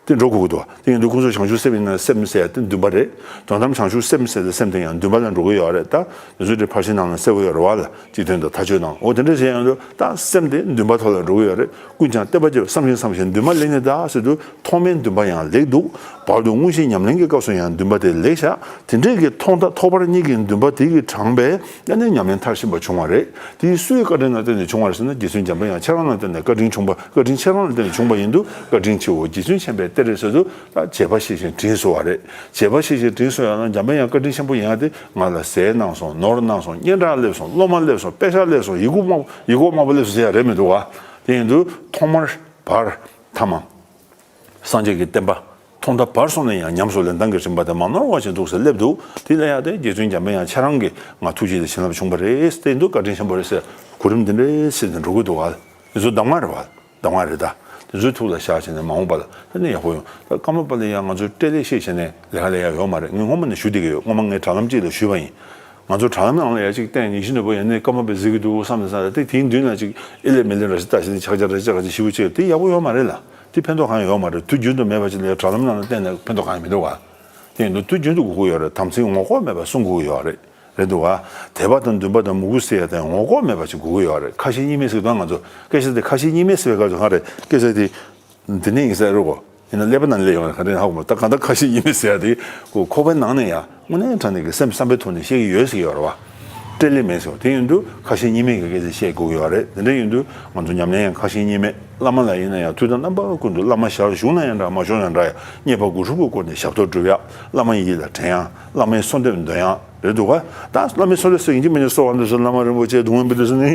དེ་འགྲོ་དགོས་ཀྱི་འདུག་དེ་ཡིན་དུས་ཁོང་ཚོས་བྱང་ཆུབ་སེམས་ཡིན་ན་སེམས་ཟེར་ཡ་དེ་འདུན་པ་རེད། དོན་དམ་བྱང་ཆུབ་སེམས་ཟེར་དེ་སེམས་དེ་ཡང་འདུན་པ་ལ་འགྲོ་གི་ཡོད་རེད། ད་དེ་ཚོ་དེ་ཕར་ཕྱིན་ནང་ལ་གསལ་པོ་ཡོད་རེད་བ་ལ། སྤྱི་དོན་དང་མཐའ་དཔྱོད་ནང་། འོ་དེ་འདྲ་བྱས་ཡོང་དུས་ད་སེམས་དེ་འདུན་པ་ཐོག་ལ་འགྲོ་གི་ཡོད་རེད། ཀུན་ཀྱང་བསྟན་པ་རྒྱས། བསམ་ཞིང་བསམ་ཞིང་འདུན་མ་ལེགས་ནས་གདའ་ཟེར་དུས་ཐོག་མའི་འདུན་པ་ཡང་ལེགས་འདུག་བར་དུ་དངོས་གཞིའི་ཉམས་ལེན་གྱི་སྐབས་སུ་ཡང་འདུན་པ་དེ་ལེགས་ཤག་དེ་འདྲས་ཀྱི་ཐོག་མཐའ་ཐོག་བར་གཉིས་ཀྱི་འདུན་པ་དེ་གིས་དྲངས་པས་ཨ་ནི་ཉམས་ལེན་མཐར་ཕྱིན་པ་བྱུང་བ་རེད། དེ་སུའི་བཀའ་དྲིན་ལ་བརྟེན་ནས་བྱུང་བ་རེད་ཟེར་ན། རྗེ་བཙུན་འཇམ་དཔལ་དབྱངས་ཁྱེད་རང་ལ་བརྟེན་ནས་བཀའ་དྲིན་བྱུང་བ། བཀའ་དྲིན་ཁྱེད་རང་ལ་བརྟེན་ནས་བྱུང་བ་ཡིན་དུས། བཀའ་དྲིན་ཆེའོ། རྗེ་བཙུན་མཁྱེན་པའི་གཏེར་ཟེར་དུས་ད་བྱེད་པ་ཤེས་ཤིང་དྲིན་གཟོ་བ་རེད། བྱེད་པ་ཤེས་ཤིང་དྲིན་གཟོ་ཡ་ན་འཇམ་དཔལ་དབྱངས་བཀའ་དྲིན་ཆེན་པོ་ཡིན་ཡ་དེ། ང་ལ་ཟས་གནང་སོང་། ནོར་གནང་སོང་། སྙན་གྲགས་སླེབས་སོང་། སློབ་མ་སླེབས་སོང་། པེ་ཤག་སླེབས་སོང་། ཡི་གུ་མང་ཡི་གུ་མང་པོ་སླེབས་སོང་ཟེར་ཡ་རེད་མི་འདུག་ག་དེ་ཡིན་དུས་ཐོག་མར་བར་ཐ་མ། སངས་རྒྱས་ཀྱི་བསྟན་པ་ཐོག་མཐའ་བར་གསུམ་ལ་ཡང་ཉམས་སུ་ལེན་སྟངས་ཀྱི་རིམ་པ་དེ་མ་ནོར་བ་ཞིག་འདུག་ཟེར་སླེབས་འདུག་དེ་ལ་ཡང་དེ་རྗེ་བཙུན་འཇམ་དཔལ་དབྱངས་ཁྱེད་རང་གིས་ང་ཐུགས་རྗེ་ལ་བྱིན་རླབས་བྱུང་བ་རེད་ཟེར་དེ་འདུག་བཀའ་དྲིན་ཆེན་པོ་རེད་ཟེར་གོ་རིམ་འདི་འདྲའི་ཟེར་ནས་འགྲོ་གི་འདུག་ག་དེ་ཚོ་གདམས་ངག་རེད་བ། གདམས་ངག་རེད་ད། དེ་ཚོའི་ཐུགས་ལ་བཞག་བྱས་ནས་མ་འོངས་པ་ལ་ད་ནི་ཡག་པོ་ཡོང་། ད་ཀརྨ་པ་ལ་ཡང་ང་ཚོས་སྤྲེལ་ལད་བཤད་བྱས་ནས་ལས་ཀ་ལས་ཡག་ཡོད་མ་རེད། ངས་སྔོན་མ་ནས་ཞུ་བསྡད་ཀྱི་ཡོད། སྔོན་མ་ངས་དྲ་ལམ་གཅིག་ལ་ཞུས་པ་ཡིན། ང་ཚོ་དྲ་ལམ་ནང་ལ་ཡ་གཅིག་བལྟས་ནས་ཡིད་བཞིན་ནོར་བུ་ཡ་ནས་ཀརྨ་པས་གཟིགས་ཀྱི་འདུག་བསམ་ནས་བསམ་ནས་དེ་དེའི་མདུན་ལ་གཅིག་ཨེ་ལས་མེ་ལས་ར་ཞིག་ལྟ་བྱས་ནས་ཆག་ཆག་ར་ཆག་ཆག་ཞིབ་པོ་བྱས། དེ་ཡག་པོ་ཡོད་མ་རེད་ལ། དེ་ཕན་ཐོགས་གང་ཡང་ཡོད་མ་རེད། དུས་རྒྱུན་དུ་མེད་པ་ཅིག་ལ་དྲ་ལམ་ནང་ལ་བལྟས་ནས་ཕན་ཐོགས་གང་ཡང་མི་འདུག་ག་དེ་ཡིན་དུས་དུས་རྒྱུན་དུ་དགོས་ཀྱི་ཡོད་རེད། དམ་ཚིག་ངོ་ལྐོག་མེད་པ་སྲུང་དགོས་ཀྱི་ཡོད་རེད། རེད་འདུག་ག་དད་པ་དང་འདུན་པ་དང་མོས་གུས་ཟེར་ཡ་དེ་ངོ་ལྐོག་མེད་པ་ཅིག་དགོས་ཀྱི་ཡོད་རེད། ཁ་ཞེ་གཉིས་མེད་ཟེར་དང་ང་ཚོ་སྐད་ཆ་དེ་ཁ་ཞེ་གཉིས་མེད་ཟེར་བའི་སྐབས་སུ་གང་རེད། སྐད་ཆ་དེ་འདི་ནས་ཡིན་ས་རེད་གོ་ཡིན་ན་ཀླད་པ་ནང་ལས་ཡོང་བ་ག་རེ་ཧ་གོ་མ། ད་གང་ལྟར་ཁ་ཞེ་གཉིས་མེད་ཟེར་ཡ་དེ་ཁོ་ཁོག་པའི་ནང་ནས་ཡ་དངོས་གནས་དྲང་གནས་ཀྱི་སེམས་བསམ་པའི་ཐོག་ནས་བཤད་ཀྱི་ཡོད་ཟེར་གྱི་ཡོད་རེད་བ། སྤྲེལ་ལད་མེད་ཟེར་བ་དེ་ཡིན་དུས་ཁ་ཞེ་གཉིས་མེད་ཀྱི་སྐད་ཆ་བཤད་དགོས་ཀྱི་ཡོད་རེད། དེ་འདྲ་ཡིན་དུས་ང་ཚོ་ཉམས་ལེན་ཡང་ཁ་ཞེ་གཉིས་མེད། བླ་མ་ལ་ཡིན་ན་ཡང་དུས་དང་རྣམ་པ་ཀུན་ཏུ་བླ་མ་ཞལ་བཞུགས་ན་ཡང་འདྲ་མ་བཞུགས་ན་འདྲ་ཡང་རྙེད་པ་དགུ་ཧྲུལ་པོའི་སྒོ་ནས་ཞབས་ཏོག་སྒྲུབ་ཡ། བླ་མ་ཡིད་ལ་དྲན་ཡ། བླ་མའི་གསོལ་འདེབས་འདོན་ཡ། རེད་འདུག་ག་ད་བླ་མའི་གསོལ་འདེབས་སུ་ཡིན་གཅིག་མིན་གཅིག་གསོལ་བ་འདེབས་སུ་བླ་མ་རིན་པོ་ཆེ་གདུང་བས་འབུལ་དུས་སུ་ནི་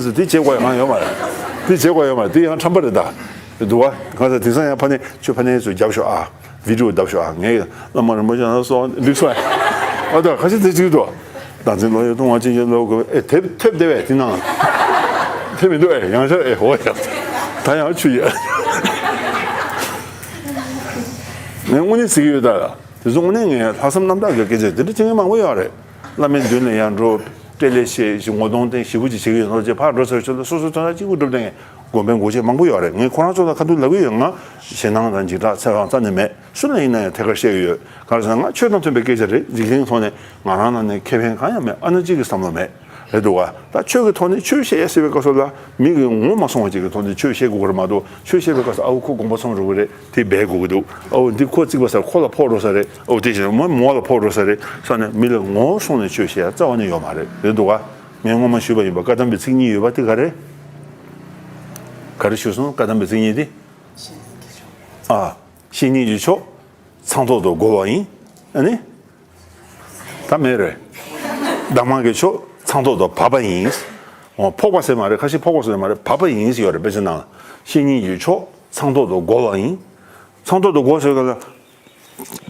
ཟེར་དེ་བྱེད་དགོས་ཡ་གང་ཡོད་མ་རེད། དེ་བྱེད་དགོས་ཡོད་མ་རེད། དེ་ཡང་ཁྲམ་པ་རེད་ད། རེད་འདུག་ག་ང་ཚོ་དེང་སང་ཡང་ཕ་ནས་ཁྱོད་ཕ་ནས་ཚོ་རྒྱབ་ཤོག་ཨ། བི་ཌི་ཡོ་བརྡབ་ཤོག་ཨ། ངས་བླ་མ་རིན་པོ་ཆེ་ན་གསོལ་བ་འདེབས་སོང་ཨ། ཨ་ད་ཁ་ཤས་དེ་གཅིག་འདུག་བདག་འཛིན་བློ་ཡི་ལྟུང་བ་ཅན་གྱི་བློ་དགོས་ཨེ་དེབ་ཐེབས་བསྡད་པས་དེ་ནང་། དེ་མི་འདུག་ཨེ། ཡང་ཤར་ཨེ། འོ་ཡ། ད་ཡང་ཆུ་ཡོད། ངས་དངོས་གནས་ཟེར་གྱི་ཡོད་ད། དེ་ཚོ་དངོས་གནས་ངས་ལྷག་བསམ་རྣམ་དག་གི་སྐད་ཆ་དེ་འདྲ་བྱེད་མཁན་མང་པོ་ཡོད་རེད། བླ་མའི་མདུན་ལ་ཡར་འགྲོ། སྤྲེལ་ལད་བཤད། ཞིག་ངོ་གདོང་བསྟན། ཞེ་པོ་ཅིག་བྱེད་ཀྱི་ཡོད་ནོ་ཅེས། ཕར་འགྲོ་ཚར་ཆོག་ལ་སོ་སོའི་དོན་དག་གཅིག་པུ་སྒྲུབ་བསྡད་མཁན་དགོན་པའི་འགོ་བྱེད་མང་པོ་ཡོད་རེད། ངས་ཁོ་རང་ཚོ་ལ་ཁ་ཐུག་ལབ་ཀྱི་ཡོད། ང་ཞེད་སྣང་དང་འཇིགས་སྐྲག་འཚེར་སྣང་རྩ་ནས་མེད། སུ་ལ་ཡིན་ན་ཡང་ཐད་ཀར་བཤད་ཀྱི་ཡོད། ག་རེ་ཟེར་ན་ང་ཆོས་དང་མཐུན་པའི་སྐད་ཆ་རེད། འཇིག་རྟེན་གྱི་ཐོག་ནས་ང་རང་ནང་ནས་ཁེ་ཕན་གང་ཡང་མེད། ཨ་ནི་གཅིག་གི་བསམ་བློ་མེད། རེད་འདུག་ག་ད་ཆོས་ཀྱི་ཐོག་ནས་ཆོས་བཤད་ཡ་ཟེར་བའི་སྐབས་སུ་ལ་མི་གིས་ངོ་མ་སོང་བ་ཅིག་གི་ཐོག་ནས་ཆོས་བཤད་དགོས་ཀྱི་རེད་མ་གཏོགས། ཆོས་བཤད་པའི་སྐབས་སུ་ཨ་འོ་ཁོ་དགོངས་པ་ཚོམ་འགྲོ་གི་རེད། དེ་སྦས་དགོས་ཀྱི་འདུག་ཨ་འོ་འདི་ཁོ་བརྩིགས་པ་ཟེར་ཁོ་ལ་ཕོག་འགྲོ་ས་རེད། ཨ་འོ་དེ་བཞིན་མོ་མོ་ལ་ཕོག་འགྲོ་ས་རེད་བསམ་ནས་མི་ལ་ངོ་སོང་ནས་ཆོས་བཤད་ཡ་རྩ་བ་ནས་ཡོད་མ་རེད། རེད་འདུག་ག་ངས་སྔོན་མ་ཞུས་པ་ཡིན་པ། བཀའ་གདམས་པའི་ཚིག་གཉིས་ཡོད་པ་དེ་ག་རེ། ག་རེ་ཞུས་སོང་། བཀའ་གདམས་པའི་ཚིག་གཉིས་དེ། ཨ། བཤེས་གཉེན་གྱི་མཆོག་ཚངས་ཐོག་ཏུ་བསྒོ་བ་ཡིན། ཨ་ནི། ད་མེད་རེད། གདམས་ངག་གི་མཆོག་ཚངས་ཐོག་ཏུ་བབས་པ་ཡིན། འོ། ཕོག་པ་ཟེར་མ་རེད། ཁ་ཤས་ཕོག་པ་ཟེར་མ་རེད། བབས་པ་ཡིན་ཟེར་ཡོད་རེད། དཔེ་ཆ་ནང་ལ། བཤེས་གཉེན་གྱི་མཆོག་ཚངས་ཐོག་ཏུ་བསྒོ་བ་ཡིན། ཚངས་ཐོག་ཏུ་བསྒོ་ཟེར་ག་ལ།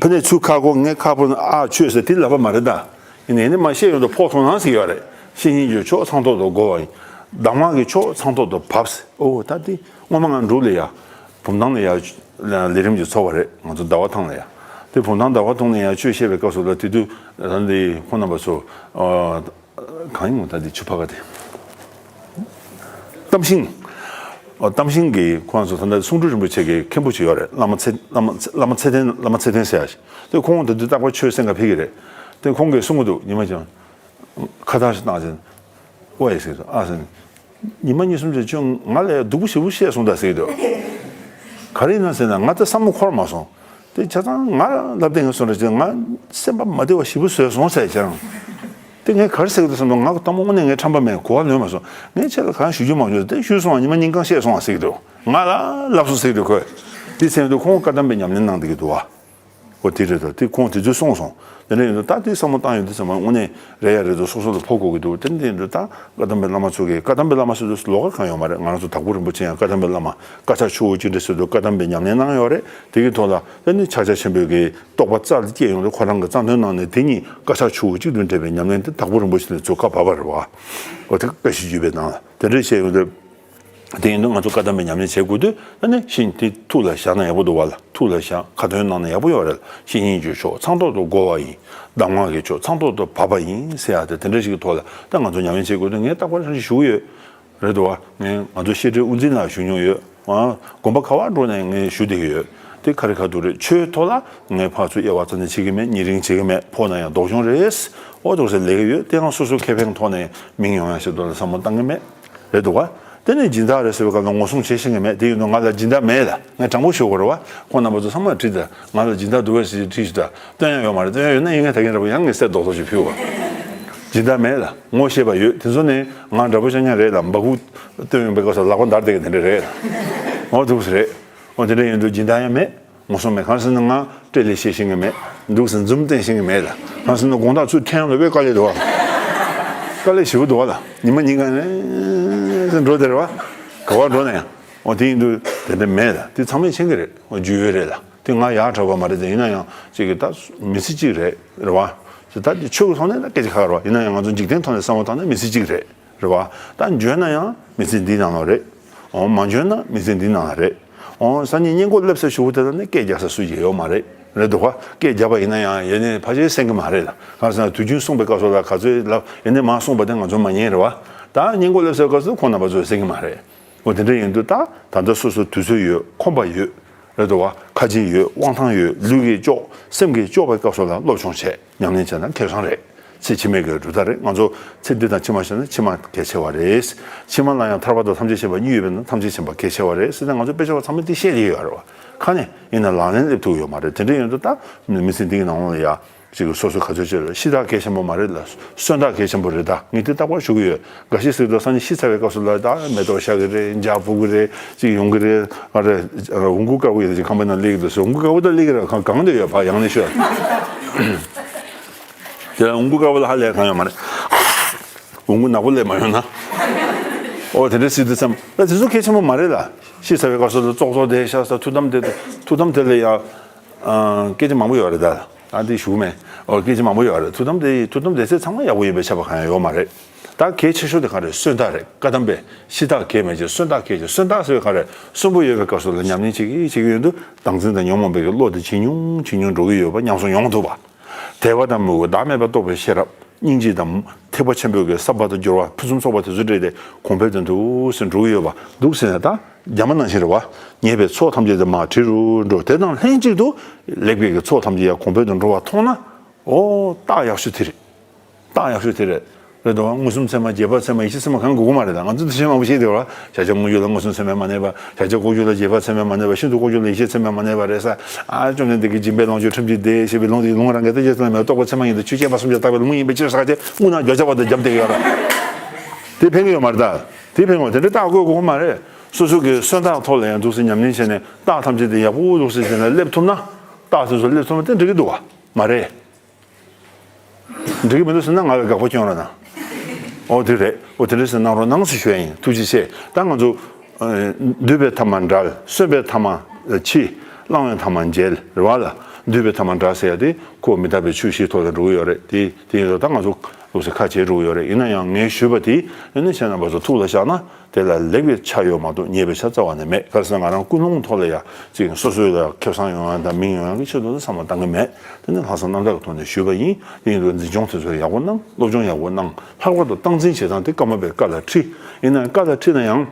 ཕ་ནས་ཚུར་ཁ་སྒོ་ངའི་ཁ་ཕོ་ཨ་ཆོས་ཟེར་དེ་ལབ་པ་མ་རེད་ད། ཡིན་ནའི་ནི་མ་བཤད་ཡོང་དུ་ཕོག་སོང་ན་ཟེར་ཡོད་རེད། བཤེས་གཉེན་གྱི་མཆོག་ཚངས་ཐོག་ཏུ་བསྒོ་བ་ཡིན། གདམས་ངག་གི་མཆོག་ཚངས་ཐོག་ཏུ་བབས་ཟེར། ཨོ་ད་དེ་སྔོན་མ་ང་འབྲུག་ལ་ཡ། བུམ་ཐང་ལ་ཡ། ལས་རིམ་གྱི་ཚོགས་པ་རེད། ང་ཚོ་ཟླ་བ་ཐང་ལ་ཡ། དེ་བུམ་ཐང་ཟླ་བ་ཐང་ལ་ཡ་ཆོས་བཤད་པའི་སྐབས་སུ་ལ་དེ་དུས་ད་འདི་ཁོང་རྣམ་པ་ཚོ། གང་ཡིན་ད་འདི་ཆུ་ཕ་ག་དེ། གཏམ་ཤིང་། ཨོ། གཏམ་ཤིང་གི་ཁོང་ཚོ་ད་ལྟ་གསུང་སྤྲུལ་རིན་པོ་ཆེ་གི་མཁན་པོ་ཅིག་ཡོད་རེད། བླ་མ་ཚེ་བླ་མ་བླ་མ་ཚེ་བརྟན། བླ་མ་ཚེ་བརྟན་ཟེར་ཡ་ཞིག་དེ་ཁོང་དེ་དུས་རྟག་པར་ཆོས་གསན་ག་ཕེབས་ཀྱི་རེད། དེ་ཁོང་གིས་གསུང་གི་འདུག་ཉི་མ་ཅང་ཁ་བཏགས་ཤིག་བཏང་ཟིན། ཨོ་ཡ་ཟེར་དུས། ཨ་ཟེར། ཉི་མ་གཉིས་གསུམ་ཙམ་ཁྱོད་ང་ལ་ཡ་སྡུག་པོ་ཞེ་པོ་བཤད་སོང་ད་ཟེར་གྱི་འདུག་ག་རེ་ཡིན་ན་ཟེར་ན་ང་ད་བསམ་བློ་འཁོར་མ་སོང་། དེ་ཆ་ཚང་ང་ལབ་བསྡད་མཁན་སོང་རེད་ཅེས་ང་སེམས་པ་མ་བདེ་བ་ཞེ་པོ་བཟོས་སོང་ཟེར་ཀྱང་། དེ་ངས་ག་རེ་ཟེར་གྱི་འདུག་བསམ་དུས་ང་གི་གཏམ་དངོས་གནས་ངའི་ཁྲམ་པ་མེད། གོ་བ་ལོན་མ་སོང་། ངས་ཁྱེད་ལ་གང་ཞུ་རྒྱུ་མང་ཞུ་དེ་ཞུས་སོང་བ། ཉི་མ་ཉིན་གང་བཤད་སོང་བ་ཟེར་གྱི་འདུག་ང་ལ་ལབ་སོང་ཟེར་གྱི་འདུག་ཁོས། དེ་ཟེར་དུས་ཁོང་བཀའ་གདམས་པའི་ཉམས་ལེན་གནང་བསྡད་ཀྱི་འདུག་བ། ཨོ་དེ་རེད་ད། དེ་ཁོང་དེ་ཚོས་གསུངས་སོང་། དེ་འདྲ་ཡིན་དུས་ད་དེ་བསམ་བློ་བཏང་ཡོང་དུས་ཙམ་པ་དངོས་གནས་རེད་ཡ་རེད་འདུག་སོ་སོ་ལ་ཕོག་དགོས་ཀྱི་འདུག་དེ་འདྲ་ཡིན་དུས་ད་བཀའ་གདམས་པའི་བླ་མ་ཚོ་གིས། བཀའ་གདམས་པའི་བླ་མ་ཟེར་དུས་ལོགས་ཀ་གང་ཡོད་མ་རེད། ང་རང་ཚོ་དྭགས་པོ་རིན་པོ་ཆེ་ཡང་བཀའ་གདམས་པའི་བླ་མ། བཀའ་ཕྱག་ཆུ་བོ་གཅིག་འདྲ་ཟེར་དུས་བཀའ་གདམས་པའི་ཉམས་ལེན་གནང་ཡོད་རེད། དེ་གི་ཐོག་ལ་དེ་ནི་ཕྱག་རྒྱ་ཆེན་པོའི་གི་རྟོགས་པ་རྩ་ལ་སྐྱེས་ཡོང་དུས་ཁོ་རང་གི་རྩ་དོན་ནང་ནས་དེ་གཉིས་བཀའ་ཕྱག་ཆུ་བོ་གཅིག་ཏུ་འདྲེས་པའི་ཉམས་ལེན་དེ་དྭགས་པོ་རིན་པོ་ཆེ་ནས་ཚུར་བཀའ་བབས་པ་རེད་བ། འོ་དེ་བཀའ་བཞི་བརྒྱུད་པའི་ནང་ལ་དེ་འདྲ་བཤད་ཡོང་དུས། དེ་ཡིན་དུས་ང་ཚོ་བཀའ་གདམས་པའི་ཉམས་ལེན་བྱེད་དགོས་དུས་ཨ་ནི་ཤིང་དེ་ཐུགས་ལ་བཞག་ན་ཡག་པོ་འདུག་བ་ལ། ཐུགས་ལ་བཞག་ཁ་ཏོན་གནང་ན་ཡག་པོ་ཡོད་རེད། བཤེས་གཉེན་གྱི་མཆོག་ཚངས་ཐོག་ཏུ་བསྒོ་བ་ཡིན། གདམས་ངག་གི་མཆོག་ཚངས་ཐོག་ཏུ་བབས་པ་ཡིན་ཟེར་ཡ་དེ་དེ་འདྲ་ཞིག་གི་ཐོག་ལ་ད་ང་ཚོ་ཉམས་ལེན་བྱེད་དགོས་དུས་ངས་རྟག་པར་ཞུ་གི་ཡོད། རེད་འདུག་བ། ངས་ང་ཚོ་བཤད་སྒྲོས་དབུ་འཛིན་ལ་ཞུ་མྱོང་ཡོད། ཨ། དགོན་པ་ག་བར་འགྲོ་ནས་ངས་ཞུ་བསྡད་ཀྱི་ཡོད། དེ་ག་རེ་ག་དུ་རེད། ཆོས་ཐོག་ལ་ངས་ཕར་ཚུར་དབྱེ་བ་རྩ་ནས་བྱེད་ཀྱི་མེད། ཉེ་རིང་བྱེད་ཀྱི་མེད། ཕོག་ན་ཡང་ལྡོག་སྦྱོང་རེད། ཨོ་ཏོག་ཟེར་ལས་ཀྱི་ཡོད། དེ་ཡང་སོ་སོ་ཁེ་ཕན་ཐོག་ནས་མིང་ཡོང་ཡ་ཞིག་ཐོག་ལ་བསམ་བློ་བཏང་གི་མེད། རེད་འདུག་བ། དེ་ནས་སྦྱིན་བདག་རེད་ཟེར་བའི་སྐབས་ལ་ངོ་སྲུང་བྱེད་ཤེས་ཀྱི་མེད། དེ་ཡིན་དུས་ང་ལ་སྦྱིན་བདག་མེད་ལ། ངས་དྲང་པོ་ཞུ་དགོས་རེད་བ། ཁོང་རྣམ་པ་ཚོ་ཚང་མ་དྲིས་ཏེ་ང་ལ་སྦྱིན་བདག་འདུག་གས་ཟེར་དྲིས་ཞུ་དང་། སྟོན་ཡ་ཡོད་མ་རེད། སྟོན་ཡ་ཡོད་ན་ཡིན་ངས་ད་གིན་རེད་བ། ཡང་ངས་གསེར་རྡོག་རྡོག་ཅིག་ཕུལ་བ། སྦྱིན་བདག་མེད་ལ། ངོ་ཤེས་པ་ཡོད། དེ་ཚོ་ནས་ང་འདྲ་པོ་ཤ་ཉག་རེད་ལ། འབའ་ཁུག་སྟོན་ཡོང་པའི་སྐབས་སུ་ལག་པ་འདར་བསྡད་མཁན་དེ་འདྲ་རེད་ལ། འོ་འདུག་སེ་རེད། འོ་དེ་འདྲ་ཡིན་དུས་སྦྱིན་བདག་ཡང་མེད། ངོ་སྲུང་མེད། གང་ཟེར་ན་ང་སྤྲེལ་ལད་བཤད་ཤེས་ཀྱི་མེད། འདུག་སེ་འཛུམ་བསྟན་ཤེས་ཀྱི་མེད་ལ། གང་ཟེར་ན་དགོང་དག་ཚུར་འཐེན་ཡོང་དུས་དཔེ་དཀའ་ལས་འདུག་བ། དཀའ་ལས་ཞེ་པོ་འདུག་བ་ལ། ཉི་མ་ཉིན་གང་ནས་འགྲོ་བསྡད་རེད་བ། ག་བར་འགྲོ་ན་ཡང་། འོ་དེ་ཡིན་དུས་དེ་འདྲ་མེད་ལ། དེ་ཚང་མས་མཁྱེན་གྱི་རེད། འོ་རྒྱུས་ཡོད་རེད་ལ། དེ་ང་ཡག་དྲགས་པ་མ་རེད་དེ། ཡིན་ན་ཡང་ཅིག་གི་ད་མི་ཚེ་གཅིག་རེད། རེད་བ། ད་དེ་ཆོས་ཀྱི་ཐོག་ནས་ད་སྐད་ཆ་ཁ་ཁ་རེད་བ། ཡིན་ན་ཡང་ང་ཚོ་འཇིག་རྟེན་ཐོག་ནས་བསམ་བློ་བཏང་ན་མི་ཚེ་གཅིག་རེད། རེད་བ། ད་འཇོན་ན་ཡང་མི་ཚེ་འདིའི་ནང་ལ་རེད། འོ་མ་འཇོན་ན་མི་ཚེ་འདིའི་ནང་ལ་རེད། འོ་སང་ཉིན་གཉེན་སྒོ་སླེབས་ས་ཞུ་བོ་དེ་ལ་ནི་སྐད་རྒྱག་ས་སུ་ཡང་ཡོད་མ་རེད། རེད་འདུག་བ། སྐད་རྒྱབ་པ་ཡིན་ན་ཡང་ཡེ་ནས་ཕལ་ཆེར་གསན་གྱི་མ་རེད་ལ། གང་ཟེར་ན་དུས་རྒྱུན་གསུངས་པའི་སྐབས་སུ་ལ་ག་ཚོད་ལབ་ཡེ་ནས་མ་གསུངས་པ་དེ་ང་ཚོ་མ་ཉན་རེད་བ། ད་གཉེན་སྒོ་སླེབས་སའི་སྐབས་སུ་ཁོང་རྣམ་པ་ཚོས་གསན་གྱི་མ་རེད། འོ་དེ་འདྲ་ཡིན་དུས་ད་ད་ལྟ་སོ་སོ་དུས་ཚོད་ཡོད། ཁོམ་པ་ཡོད། རེད་འདུག་བ། ཁ་ཆེ་ཡོད། དབང་ཐང་ཡོད། ལུས་ཀྱིས་ལྕོགས། སེམས་ཀྱིས་ལྕོགས་པའི་སྐབས་སུ་ལ་སློབ་སྦྱོང་བྱས། ཉམས་ལེན་བྱས་ན་ཁེ་བཟང་རེད། ཚེ་ཕྱི་མའི་གི་གྲུབ་རྟགས་རེད། ང་ཚོ་ཚེ་འདི་དང་ཕྱི་མ་བྱས་ན་ཕྱི་མ་གལ་ཆེ་བ་རེད། ཕྱི་མ་ལ་ཡང་ཐར་པ་དང་ཐམས་ཅད་མཁྱེན་པ་གཉིས་ཡོད་པས་ན་ཐམས་ཅད་མཁྱེན་པ་གལ་ཆེ་བ་རེད་ཟེར་ནས་ང་ཚོ་དཔེ་ཆ་བ་ཚང་མས་དེ་བཤད་ཀྱི་ཡོད་རེད་བ། ཁ་ནས་ཡིན་ན་ལག་ལེན་སླེབས་ཐུབ་ཡོད་མ་རེད། དེ་འདྲ་ཡིན་དུས་ད་མི་ཚེ་འདི་གི་ནང་ལོགས་ལ་ཡ། ཅིག་སོ་སོ་ག་ཚོད་ཅིག་ལ་ཤི་ཐག་གལ་ཆེན་པོ་མ་རེད་ལ། གསོན་ཐག་གལ་ཆེན་པོ་རེད་ད། ངས་དེ་རྟག་པར་ཞུ་གི་ཡོད། འགའ་ཞིག་ཟེར་དུས་སང་ཉིན་ཤི་ཚར་བའི་སྐབས་སུ་ལ་ད་མེ་ཏོག་ཤར་གི་རེད། འཇའ་ཕུབ་གི་རེད། ཅིག་ཡོང་གི་རེད། ཨ་རེ། འོང་སྐུ་དཀར་པོ་ཡོད་ཅིག་ཁང་པའི་ནང་སླེབས་ཀྱི་འདུག་ཟེར། འོང་སྐུ་དཀར་པོ་ད་སླེབས་ཀྱི་རེད། གང་གང་དུ་ཡོད་ཕ་ཡང་ནས་ཤོད། དེ་ལ་འོང་སྐུ་དཀར་པོ་ལ་ཧ་ལས་གང་ཡོད་མ་རེད། འོང་སྐུ་ནག་པོ་སླེབས་མ་ཡོང་ན། ཨོ་དེ་འདྲ་ཟེར་དུས་ཙམ་ད་དེ་ཚོ་གལ་ཆེན་པོ་མ་རེད་ལ། ཤི་ཚར་བའི་སྐབས་སུ་ལ་ཙོག་ཙོག་བསྡད་ཤག་ས། ཐུགས་དམ་དེ་ཐུགས་དམ་དེ་ལ་ཡ། སྐད་ཆ་མང་པོ་ཡོད་རེད་ད། ད་འདི་ཞུ་མེད། ཨོ་སྐད་ཆ་མང་པོ་ཡོད་རེད། ཐུགས་དམ་དེ་ཐུགས་དམ་དེ་ཚེ་ཚང་མ་ཡག་པོ་ཡིན་པའི་ཆ་བ་གང་ཡང་ཡོད་མ་རེད། ད་གལ་ཆེ་ཤོས་དེ་ག་རེ་གསོན་རྟགས་རེད། བཀའ་གདམས་པས་ཤི་རྟགས་གལ་མེད་ཅེས་གསོན་རྟགས་གལ་ཆེ། གསོན་རྟགས་ཟེར་བའི་ག་རེ་གསོན་པོ་ཡོད་པའི་སྐབས་སུ་ལ་ཉམས་ལེན་བྱེད་ཀྱི་བྱེད་ཀྱི་ཡོད་དུས་བདག་འཛིན་དང་ཉོན་མོངས་པའི་བློ་དེ་ཇེ་ཉུང་ཇེ་ཉུང་འགྲོ་གི་ཡོད་པ་ཉམས་སུ་མྱོང་ཐུབ་པ། དད་པ་དང་མོས་གུས་བདག་མེད་པ་རྟོགས་པའི་ཤེས་རབ་སྙིང་རྗེ་དང་ཐེག་པ་ཆེན་པོའི་གི་ཟབ་པ་དང་སྦྱོར་བ་ཕུན་སུམ་ཚོགས་པ་དེ་ཚོ་སྤྲད་དེ་གོང་འཕེལ་དུ་འདུག་སེ་འགྲོ་གི་ཡོད་པ་འདུག་ཟེར་ནས། ད་རྒྱ་མ་ནང་བཞིན་རེད་བ། ཉེས་པའི་ཚོགས་ཐམས་ཅད་དེ་མར་བྲི་རུ་འགྲོ། དེ་དང་ལྷན་ཅིག་ཏུ་ལེགས་པའི་གི་ཚོགས་ཐམས་ཅད་ཡང་གོང་འཕེལ་དུ་འགྲོ་བ་མཐོང་ན། ཨོ་རྟགས་ཡག་ཤོས་དེ་རེད། རྟགས་ཡག་ཤོས་དེ་རེད། རེད་དོ། མངོན་སུམ་ཚད་མ་རྗེས་དཔག་ཚད་མ་ཡིད་ཤེས་ཚད་མ་གང་དགོས་ཀྱི་མ་རེད། ད་ང་ཚོ་དེ་བྱེད་མང་པོ་བཤད་དེ་བ། བྱ་བྱེད་དངོས་རྒྱུ་ལ་མངོན་སུམ་ཚད་མས་མ་གནས་པ། བྱ་བྱེད་ལྐོག་གྱུར་ལ་རྗེས་དཔག་ཚད་མས་མ་གནས་པ། ཤིན་ཏུ་ལྐོག་གྱུར་ལ་ཡིད་ཤེས་ཚད་མས་མ་གནས་པ་རེད་ས། ཨ་བཅོམ་ལྡན་འདས་ཀྱིས་སྦྱིན་པའི་ལོངས་སྤྱོད་ཁྲིམས་ཀྱིས་བདེ་ཞེས་པའི་ལུང་དེ་ལུང་རང་གི་ལྟ་ཅི་ཙམ་མེད་རྟོགས་པ་ཚད་མ་ཡིན་དུ་ཆོས་བཤད་པ་གསུམ་ཆར་བརྟག་པའི་ལུང་ཡིན་པའི་ཕྱིར་ཟེར་གྱི་དངོས་སྣང་བརྗོད་བྱ་བ་དང་རྒྱབ་བསྡད་ཀྱི་ཡོད་རེད། དེ་ཕན་གྱི་ཡོད་མ་རེད། ད་དེ་ཕན་གྱི་ཡོད། དེ་འདྲའི་རྟགས་བཀོད་དགོས་མ་རེད། སོ་སོ་གི་གསོན་རྟགས་ཐོག་ལ་ཡང་འདུག་སེ་ཉམས་ལེན་བྱས་ནས་རྟགས་ཐམས་ཅད་དེ་ཡག་པོ་འདུག་སེ་བྱས་ནས་སླེབས་ཐུབ་ན། རྟགས་དེ་ཚོ་སླེབས་ཐུབ་ན་དེ་འགྲིག་གི་འདུག་བ། མ་རེད། འགྲིག་གི་མི་འདུག་ཟེར་ན་ང་ལ་དགག་པ་སྐྱོན་རོགས་གནང་། ཨོ་དེ་རེད། ཨོ་དེ་འདྲ་ཟེར་གནང་རོགས་གནང་ཟེར་ཞུ་ཡ་ཡིན། ཐུགས་རྗེ་ཆེ། ད་ང་ཚོ་ཨ་འདུས་པའི་ཐ་མ་བྲལ། གསོན་པའི་ཐ་མ་འཆི། བླང་བའི་ཐ་མ་འཇལ་རེད་བ་ལ། འདུས་པའི་ཐ་མ་བྲལ་ཟེར་ཡ་དེ་ཁོ་མི་རྟག་པའི་ཆོས་བཞིའི་ཐོག་ལ་འགྲོ་གི་ཡོད་རེད། དེ་དེ་ཡིན་ཙང་ད་ང་ཚོ་ལོགས་སུ་ཁ་འབྱེད་འགྲོ་གི་ཡོད་རེད། ཡིན་ན་ཡང་ངས་ཞུས་པ་དེ་ཨ་ནི་ཁྱེད་རྣམ་པ་ཚོ་ཐུགས་ལ་བཞག་ན། དེ་ལ་ལེགས་པའི་ཆ་ཡོད་མ་གཏོགས་ཉེས་པའི་ཆ་རྩ་བ་ནས་མེད། ག་རེ་ཟེར་ན་ང་རང་ཀུན་སློང་ཐོག་ལ་ཡ་ཅིག་སོ་སོའི་ལ་ཁེ་བཟང་ཡོང་ཡ་དང་མིང་ཡོང་ཡ་གི་ཆེད་དུ་བསམ་བློ་བཏང་གི་མེད། དེ་ནི་ལྷག་བསམ་རྣམ་དག་གི་ཐོག་ནས་ཞུས་པ་ཡིན། དེ་ཡིན་དུས་འཛིན་སྐྱོང་དེ་ཚོ་ཡག་པོ་གནང་། སློབ་སྦྱོང་ཡག་པོ་གནང་། ལྷག་པར་དུ་སྟངས་འཛིན་བྱེད་སྟངས་དེ་ཀརྨ་པའི་བཀའ་ལ་ཁྲིད། ཡིན་ན་བཀའ་ལ་ཁྲིད་ན་ཡང་།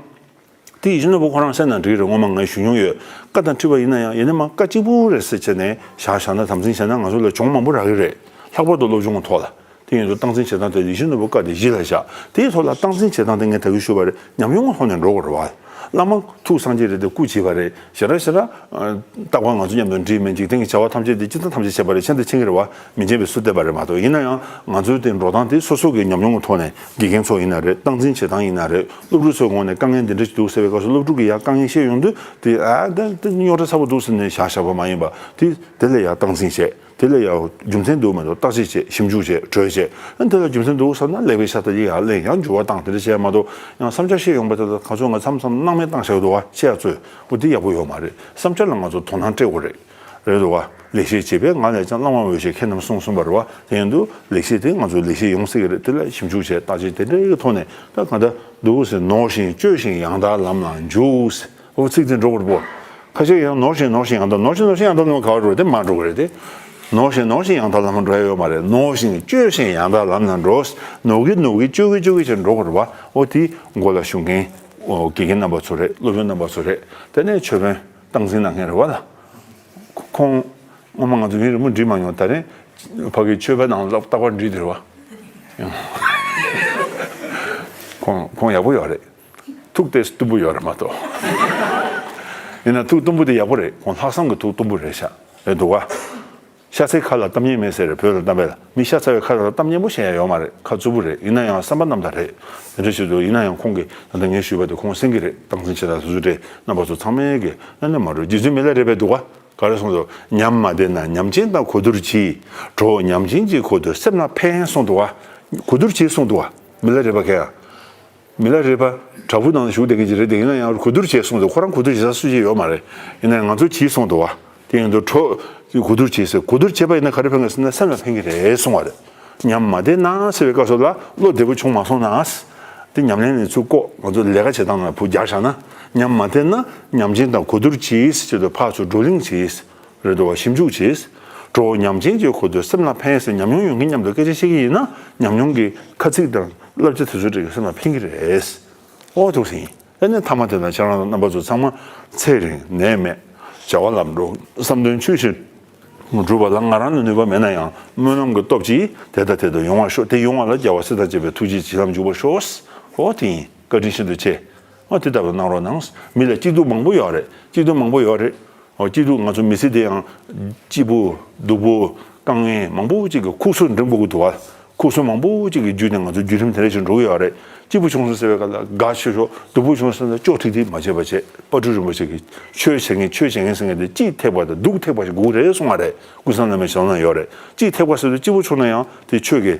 དེ་ཡིད་བཞིན་ནོར་བུ་ཁོ་རང་གསན་ན་འགྲིག་རེད། ངོ་མ་ངས་ཞུ་མྱོང་ཡོད། བཀའ་དང་ཁྲིད་པ་ཡིན་ན་ཡང་ཡིན་ན་མ་བཀའ་གཅིག་པུ་རེད་ཟེར་བྱས་ནས་བཞག་བཞག་ན་དམ་འཛིན་བྱས་ན་ང་ཚོ་ལ་གྱོང་མང་པོ་རག་གི་རེད། ལྷག་པར་དུ་སློབ་སྦྱོང་གི་ཐོག་ལ། དེ་ཡིན་དུས་སྟངས་འཛིན་བྱེད་སྟངས་དེ་ཡིད་བཞིན་ནོར་བུ་བཀའ་དེ་གཞི་ལ་བཞག་དེའི་ཐོག་ལ་སྟངས་འཛིན་བྱེད་སྟངས་དེ་ངས་ད་གིན་ཞུས་པ་རེད། ཉམས་མྱོང་གི་ཐོག་ནས་འགྲོ་དགོས་རེད་བ། བླ་མ་ཐུགས་སངས་རྒྱས་རེད་དེ་སྐུ་བྱེད་པ་རེད། ཞེ་དྲག་ཞེ་དྲག་རྟག་པར་ང་ཚོ་མཉམ་དུ་འདྲིས་མེད། འཇིག་རྟེན་གྱི་བྱ་བ་ཐམས་ཅད་དེ་སྤྱིར་བཏང་ཐམས་ཅད་བྱེད་པ་རེད། མཁྱེན་དང་མཁྱེན་གྱི་རེད་བ། མི་མཁྱེན་པའི་སུ་བསྟན་པ་རེད་མ་གཏོགས། ཡིན་ན་ཡང་ང་ཚོའི་དེ་འགྲོ་སྟངས་དེ་སོ་སོ་གི་ཉམས་མྱོང་གི་ཐོག་ནས་དགེ་རྒན་ཚོ་ཡིན་ན་རེད། སྟངས་འཛིན་བྱེད་སྟངས་ཡིན་ན་རེད། སློབ་ཕྲུག་ཚོའི་ངོས་ནས་དཀའ་ངལ་འདི་འདྲ་ཞིག་འདུག་ཟེར་བའི་སྐབས་སུ་སློབ་ཕྲུག་གིས་ཡང་དཀའ་ངལ་བཤད་ཡོང་དུས་དེ་ཨ་ད་དེ་རྙོག་དྲ་ཚ་པོ་འདུག་ཟེར་ནས་བཞག་བཞག་པ་མ་ཡིན་པ་དེ། དེ་ལ་ཡང་སྟངས་འཛིན་བྱས། དེ་ལ་ཡང་རྒྱུ་མཚན་འདུག་མ་འདུག་བརྟག་དཔྱད་བྱས། ཞིབ་འཇུག་བྱས། གྲོས་བྱས། ཨ་ནི་དེ་ལ་རྒྱུ་མཚན་འདུག་བསམ་ན་ལེགས་པའི་ཤ་སྟག་ཅིག་ཡར་ལེན། ཡང་འགྱུར་བ་བཏང་། དེ་འདྲ་བྱས་མ་གཏོགས་ཡང་བསམ་འཆར་བཤད་ཡོང་པ་དེ་ལ་ག་ཚོད་ང་མཚམས་མཚམས་སྣང་མེད་བཏང་བཞག་འདུག་བ། བཤད་ཚོད་འོ་དེ་ཡག་པོ་ཡོད་མ་རེད། བསམ་འཆར་ལ་ང་ཚོ་དོ་སྣང་སྤྲད་དགོས་རེད། རེད་འདུག་བ། ལེགས་བཤད་བྱེད་པའི་ངག་ལས་ཀྱང་བླ་མ་འོས་ཤེས་མཁས་རྣམས་གསུངས་གསུངས་པ་རེད་བ། དེ་ཡིན་དུས་ལེགས་བཤད་དེ་ང་ཚོ་ལེགས་བཤད་ཡོང་སྲིད་ཀྱི་རེད། དེ་ལ་ཞིབ་འཇུག་བྱས། བརྟག་དཔྱད་དེ་འདྲའི་ཐོག་ནས་ད་གང་ལྟར་འདུག་ཟེར། ནོར་ཞིང་སྤྱོད་ཅིང་ཡང་དག་ལམ་ལ་འཇུག་ཟེར། འོ་ཚིག་དེ་འགྲོ་དགོས་རེད་པོ། ཁ་ཤས་ཡང་ནོར་ཞིང་ནོར་ཞིང་ཡང་དག་ནོར་ཞིང་ནོར་ཞིང་ཡང་དག་ལམ་ག་བར་འགྲོ་དེ་མ་འགྲོ་གི་རེད་དེ། ནོར་ཞིང་ནོར་ཞིང་ཡང་དག་ལམ་འགྲོ་ཡ་ཡོད་མ་རེད། ནོར་ཞིང་སྤྱོད་ཞིང་ཡང་དག་ལམ་ན་འགྲོ། ནོར་གི་ནོར་གི་སྤྱོད་གི་སྤྱོད་གི་བྱས་འགྲོ་དགོས་རེད་བ། འོ་དེ་མགོ་ལ་ཞུགས་མཁན་འོ་དགེ་རྒན་རྣམ་པ་ཚོ་རེད། སློབ་དཔོན་རྣམ་པ་ཚོ་རེད། དེ་ནས་ཆོས་དཔོན་སྟངས་འཛིན་གནང་མཁན་རེད་བ་ལ། ཁོང་སྔོན་མ་ང་ཚོ་ཡུན་རིང་པོ་འདྲིས་མ་མྱོང་། ད་རེས་ཕ་གི་ཆོས་པའི་ནང་ལ་རྟག་པར་འདྲིས་དེ་རེད་བ། ཁོང་ཁོང་ཡག་པོ་ཡོད་རེད། ཐུགས་ཏོག་ཙམ་སྟུམ་པོ་ཡོད་རེད་མ་གཏོགས། ཡིན་ན་ཐུགས་སྟུམ་པོ་དེ་ཡག་པོ་རེད། ཁོང་ལྷག་བསམ་གྱི་ཐུགས་སྟུམ་པོ་རེད་ཤག་རེད་འདུག་བ། ཤ་ཚའི་ཁ་ལ་གཏམ་སྙན་མེད་ཟེར་རེད། བོད་ལ་གཏམ་དཔེ་ལ། མི་ཤ་ཚ་བའི་ཁ་ལ་གཏམ་སྙན་པོ་བཤད་ཡ་ཡོད་མ་རེད། ཁ་རྩུབ་པོ་རེད། ཡིན་ན་ཡང་བསམ་པ་རྣམ་དག་རེད། དེ་འདྲ་ཞིག་འདུག་ཡིན་ན་ཡང་ཁོང་གིས་ད་ལྟ་ངས་ཞུས་པ་དེ་ཁོང་གསན་གྱི་རེད། སྟངས་འཛིན་བྱེད་སྟངས་སོ་སོ་རེད། རྣམ་པ་ཚོ་ཚང་མས་ཀྱི་ཨ་ནི་མ་འགྲོ། རྗེ་བཙུན་མི་ལ་རས་པས་འདུག་བ། ག་རེ་གསུངས་འདུག་ཉམས་མ་བདེ་ན་ཉམས་ཅན་དང་གོ་བསྡུར་གྱིས། གྲོགས་ཉམས་ཅན་གྱི་གོ་བསྡུར་སེམས་ལ་ཕན་གསུངས་འདུག་བ། གོ་བསྡུར་གྱིས་གསུངས་འདུག་བ། མི་ལ་རས་པ་གས། མི་ལ་རས་པ་དྲག་པོ་ནང་བཞུགས་བསྡད་མཁན་ཅིག་རེད་དེ། ཡིན་ན་ཡང་གོ་བསྡུར་བྱས་གསུངས་འདུག་ཁོ་རང་གོ་བསྡུར་བྱེད་ས་སུ་ཞིག་ཡོད་མ་རེད། ཡིན་ན་ཡང་ང་ཚོ་གྱིས་གསུངས་འདུག་བ། དེ་ཡིན་དུས་གྲོགས་ཀྱིས་གོ་བསྡུར་བྱས་ཟེར། གོ་བསྡུར་བྱས་པ་ཡིན་ན་ག་རེ་ཕན་གི་ཟེར་ན་སེམས་ལ་ཕན་གི་རེད་གསུངས་པ་རེད། ཉམས་མ་བདེ་ན་ཟེར་བའི་སྐབས་སུ་ལ་བློ་བདེ་པོ་བྱུང་མ་སོང་ན། དེ་ཉམས་ལེན་ནས་ཚུར་བཀོག་ང་ཚོ་ལས་ཀ་བྱེད་སྟངས་ལ་བུ་རྒྱག་བཞག་ན། ཉམས་མ་བདེ་ན་ཉམས་ཅན་དང་གོ་བསྡུར་གྱིས་ཟེར་དུས་ཕར་ཚུར་བགྲོ་གླེང་གྱིས། རེད་འདུག་བ། ཞིབ་འཇུག་བྱས། གྲོགས་ཉམས་ཅན་གྱི་གོ་བསྡུར་སེམས་ལ་ཕན་ཟེར། ཉམས་མྱོང་ཡོད་མཁན་མཉམ་དུ་སྐད་ཆ་བཤད་ཀྱི་ཡིན་ན་ཉམས་མྱོང་གི་ཁ་ཚིག་དང་བསླབ་བྱ་དེ་ཚོ་འདྲ་གི་སེམས་ལ་ཕན་གྱི་རེད། ཨོ་ཐུགས་སེང་། ཨ་ནི་མཐའ་མ་དེ་ལ་ཁྱེད་རང་རྣམ་པ་ཚོ་ཚང་མ་ཚེ་རིང་ནད་མེད་བྱ་བ་ལམ་འགྲོ་བསམ་དོན་ཆོས་བཞིན་འགྲུབ་པ་ལ་ང་རང་ལ་ནུས་པ་མེད་ན་ཡང་སྨོན་ལམ་གྱི་སྟོབས་ཀྱིས་དེ་ལྟ་དེ་ལྟ་ཡོང་བར་ཤོག་དེ་ཡོང་བ་ལ་རྒྱལ་བ་སྲས་དང་བཅས་པའི་ཐུགས་རྗེ་བྱིན་རླབས་འཇུག་པར་ཤོག་ཨོ་དེ་ཡིན། བཀའ་དྲིན་ཤིན་ཏུ་ཆེ། ཨོ་དེ་ལྟ་བུ་གནང་རོགས་གནང་། མི་ལ་སྐྱིད་སྡུག་མང་པོ་ཡོད་རེད། སྐྱིད་སྡུག་མང་པོ་ཡོད་རེད། ཨོ་སྐྱིད་སྡུག་ང་ཚོ་མི་ཚེ་འདི་ཡང་སྐྱིད་པོ་སྡུག་པོ་དཀའ་ངལ་མང་པོ་ཅིག་གི་ཁུག་སོ་འགྲིམ་དགོས་ཀྱི་འདུག་བ། ཁུག་སོ་མང་པོ་ཅིག་གི་བརྒྱུད་ནས་ང་ཚོ་བརྒྱུད་རིམ་དེ་འདྲ་ཞིག་འགྲོ་གི་ཡོད་རེད། སྐྱིད་པོ་བྱུང་སོང་ཟེར་བའི་སྐབས་ལ་དགའ་ཤོས་ཤོས། སྡུག་པོ་བྱུང་སོང་ཟེར་ན་ཅོག་ཁྲིག་ཁྲིག་མ་བྱེད་པ་བྱེད། དཔལ་སྤྲུལ་རིན་པོ་ཆེ་གིས་ཆོས་བྱེད་མཁན་ཆོས་བྱེད་མཁན་ཟེར་མཁན་དེ་སྐྱིད་ཐེག་པ་དང་སྡུག་ཐེག་པ་ཞིག་དགོས་རེད་གསུངས་པ་རེད། ཀུན་བཟང་བླ་མའི་ཞལ་ནང་ཡོད་རེད། སྐྱིད་ཐེག་པ་ཟེར་དུས་སྐྱིད་པོ་བྱུང་ན་ཡང་དེ་ཆོས་ཀྱི་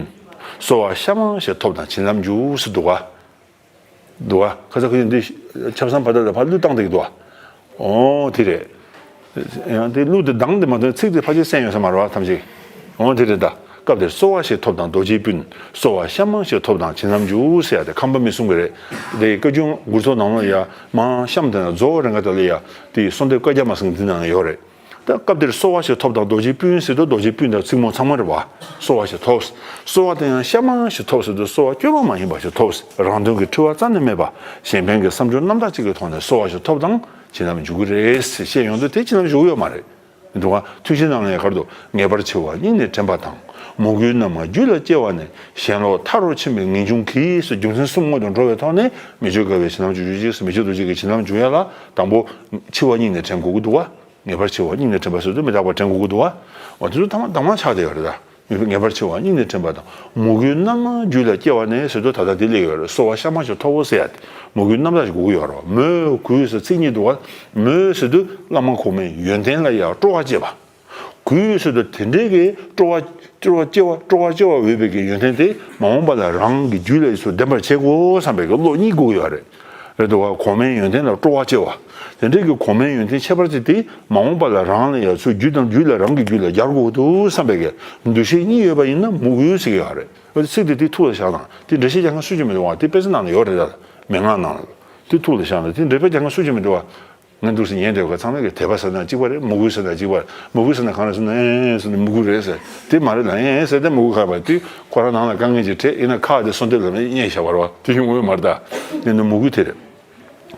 ཀུན། གསོལ་བ་ཤ་མང་ཞིག་ཐོབ་དང་བྱིན་རླབས་འཇུག་ཟེར་འདུག་ག་འདུག་ག་ཁ་ས་ཁ་ཡིན་འདི་ཆབ་གསང་ཕ་དར་ལ་ཕར་གླུ་བཏང་བསྡད་ཀྱི་འདུག་ག་འོ་དེ་རེད། ཡང་དེ་གླུ་དེ་གདངས་དེ་མ་ཐོན། ཚིག་དེ་ཕལ་ཆེར་གསན་ཡོད་ས་མ་རེད་བ། ཐམས་ཅད། འོ་དེ་རེད་ད། སྐབས་དེར་གསོལ་བ་ཞིག་ཐོབ་དང་རྡོ་རྗེའི་སྤུན། གསོལ་བ་ཤ་མང་ཞིག་ཐོབ་དང་བྱིན་རླབས་འཇུག་ཟེར་ཡ་དེ་ཁམས་པ་མི་གསུང་གི་རེད། དེ་བཀའ་འགྱུར་མགུར་ཐོག་ནང་ལ་ཡ་མང་གཤམ་དེ་ན་རྫོགས་རེ་འགའ་དེ་ལ་ཡ་དེ་གསོལ་འདེབས་བཀའ་རྒྱ་མ་གསུང་འདི་ནང་ཡོད་རེད། ད་སྐབས་དེར་གསོལ་བ་ཞིག་ཐོབ་དང་རྡོ་རྗེའི་སྤུན་ཟེར་དུས་རྡོ་རྗེའི་སྤུན་དང་ཚིག་མོ་ཚང་མ་རེད་བ། གསོལ་བ་ཞིག་ཐོབ། གསོལ་བ་དེ་ཡང་ཤ་མང་ཞིག་ཐོབ་ཟེར་དུས་གསོལ་བ་སྐྱོ་བ་མ་ཡིན་པ་ཞིག་ཐོབ། རང་དོན་གྱི་འཁྲི་བ་རྩ་ནས་མེད་པ། གཞན་ཕན་གྱི་བསམ་སྦྱོར་རྣམ་དག་ཅིག་གི་ཐོག་ནས་གསོལ་བ་ཞིག་ཐོབ་དང་བྱིན་རླབས་འཇུག་གི་རེད་ཟེར་བཤད་ཡོང་དུས་དེ་བྱིན་རླབས་འཇུག་གི་ཡོད་མ་རེད། འདུག་ག་ཐུན་བཞིའི་ནང་ལ་ཡང་ག་རེ་འདུག་ངེས་པར་འཆི་བ་སྙིང་ནས་དྲན་པ་དང་། མོས་གུས་རྣམ་ལྔ་རྒྱུད་ལ་སྐྱེ་བ་ནས། གཞན་ལོག་མཐའ་རུ་ཕྱིན་པའི་ངེས་འབྱུང་གིས་ཟེར། རྒྱུ་མཚན་གསུམ་དངོས་དང་འགྲོ་བའི་ཐོག་ནས་མི་བསྐྱོད་དགའ་བའི་བྱིན་རླབས་འཇུག་རྒྱུ་གཅིག་ཟེར། མི་བསྐྱོད་རྡོ་རྗེ་གི་བྱིན་རླབས་འཇུག་ཡ་ལ་དང་པོ་འཆི་བ་སྙིང་ནས་དྲན་དགོས་ཀྱི་འདུག་ག་ངེས་པར་འཆི་བ་སྙིང་ནས་དྲན་པ་ཟེར་དུས་མི་རྟག་པ་དྲན་དགོས་ཀྱི་འདུག་ག་འོ་དེ་ཚོ་དང་པོ་དང་པོ་ཆགས་བསྡད་ཡོད་རེད་ད། ངེས་པར་འཆི་བ་སྙིང་ནས་དྲན་པ་དང་། མོས་གུས་རྣམ་ལྔ་རྒྱུད་ལ་སྐྱེ་བ་ནས་ཟེར་དུས་ད་ལྟ་དེ་སླེབས་ཡོད་རེད། གསོལ་བ་ཤ་མང་ཞིག་ཐོབ་བོ་ཟེར་ཡ་དེ་མོས་གུས་རྣམ་དག་ཞིག་དགོས་ཀྱི་ཡོད་རེད་བ། མོས་གུས་ཟེར་ཚིག་གཉིས་འདུག་བ། མོས་ཟེར་དུས་བླ་མ་གོང་མའི་ཡོན་ཏན་ལ་ཡང་སྤྲོ་བ་བསྐྱེད་པ། གུས་ཟེར་དུས་དེ་འདྲའི་གི་སྤྲོ་བ་སྤྲོ་བ་སྐྱེ་བ་སྤྲོ་བ་སྐྱེ་བ་འོས་པའི་གི་ཡོན་ཏན་དེ་མ་འོངས་པ་ལ་རང་གི་རྒྱུད་ལ་ཡིས་སུ་ལྡན་པར་བྱེད་དགོས་བསམ་པའི་གི་བློ་གཉིས་དགོས་ཀྱི་ཡོད་རེད། རེད་འདུག་བ། གོང་མའི་ཡོན་ཏན་ལ་སྤྲོ་བ་སྐྱེ་བ། དེ་འདྲའི་གི་གོང་མའི་ཡོན་ཏན་ཁྱད་པར་ཅན་དེ་མ་འོངས་པ་ལ་རང་ལ་ཡང་ཚུར་རྒྱུད་དང་རྒྱུད་ལ་རང་གི་རྒྱུད་ལ་སྦྱར་དགོས་འདུག་བསམ་པའི་གི་འདུ་ཤེས་གཉིས་ཡོད་པ་ཡིན་ན་མོས་གུས་ཟེར་གི་ཡོད་རེད། འོ་དེ་ཚིག་དེ་དེ་ཐུགས་ལ་བཞག་དང་། དེ་འགྲེལ་བཤད་རྒྱག་མཁན་སུ་གཅིག་མི་འདུག་བ། དེ་དཔེ་ཆ་ནང་ལ་ཡོད་རེད་ད། མན་ངག་ནང་ལ། དེ་ཐུགས་ལ་བཞག་དང་། དེ་འགྲེལ་པ་རྒྱག་མཁན་སུ་གཅིག་མི་འདུག་བ། ང་འདུག་སེ་ཉན་བསྡད་པ་ཚང་མས་ཀྱི་དད་པ་ཟེར་ན་གཅིག་པ་རེད། མོས་གུས་ཟེར་ན་གཅིག་པ་རེད། མོས་གུས་ཟེར་ན་གང་རེད་ཟེར་ན་ཨེ་ཟེར་ན་མོས་གུས་རེད་ཟེར། དེ་མ་རེད་ལ་ཨེ་ཟེར་ཏེ་མོས་གུས་ཁ་པ་དེ་ཁོ་རང་ནང་ལ་དཀའ་ངལ་ཅིག་འཕྲད་ཡིན་ན་ཁ་དེ་གསོལ་འདེབས་ལ་མེད་བསྙལ་བཞག་པ་རེད་བ། དེ་ཡོང་འོས་མ་རེད་ད། དེ་ནི་མོས་གུས་དེ་རེད།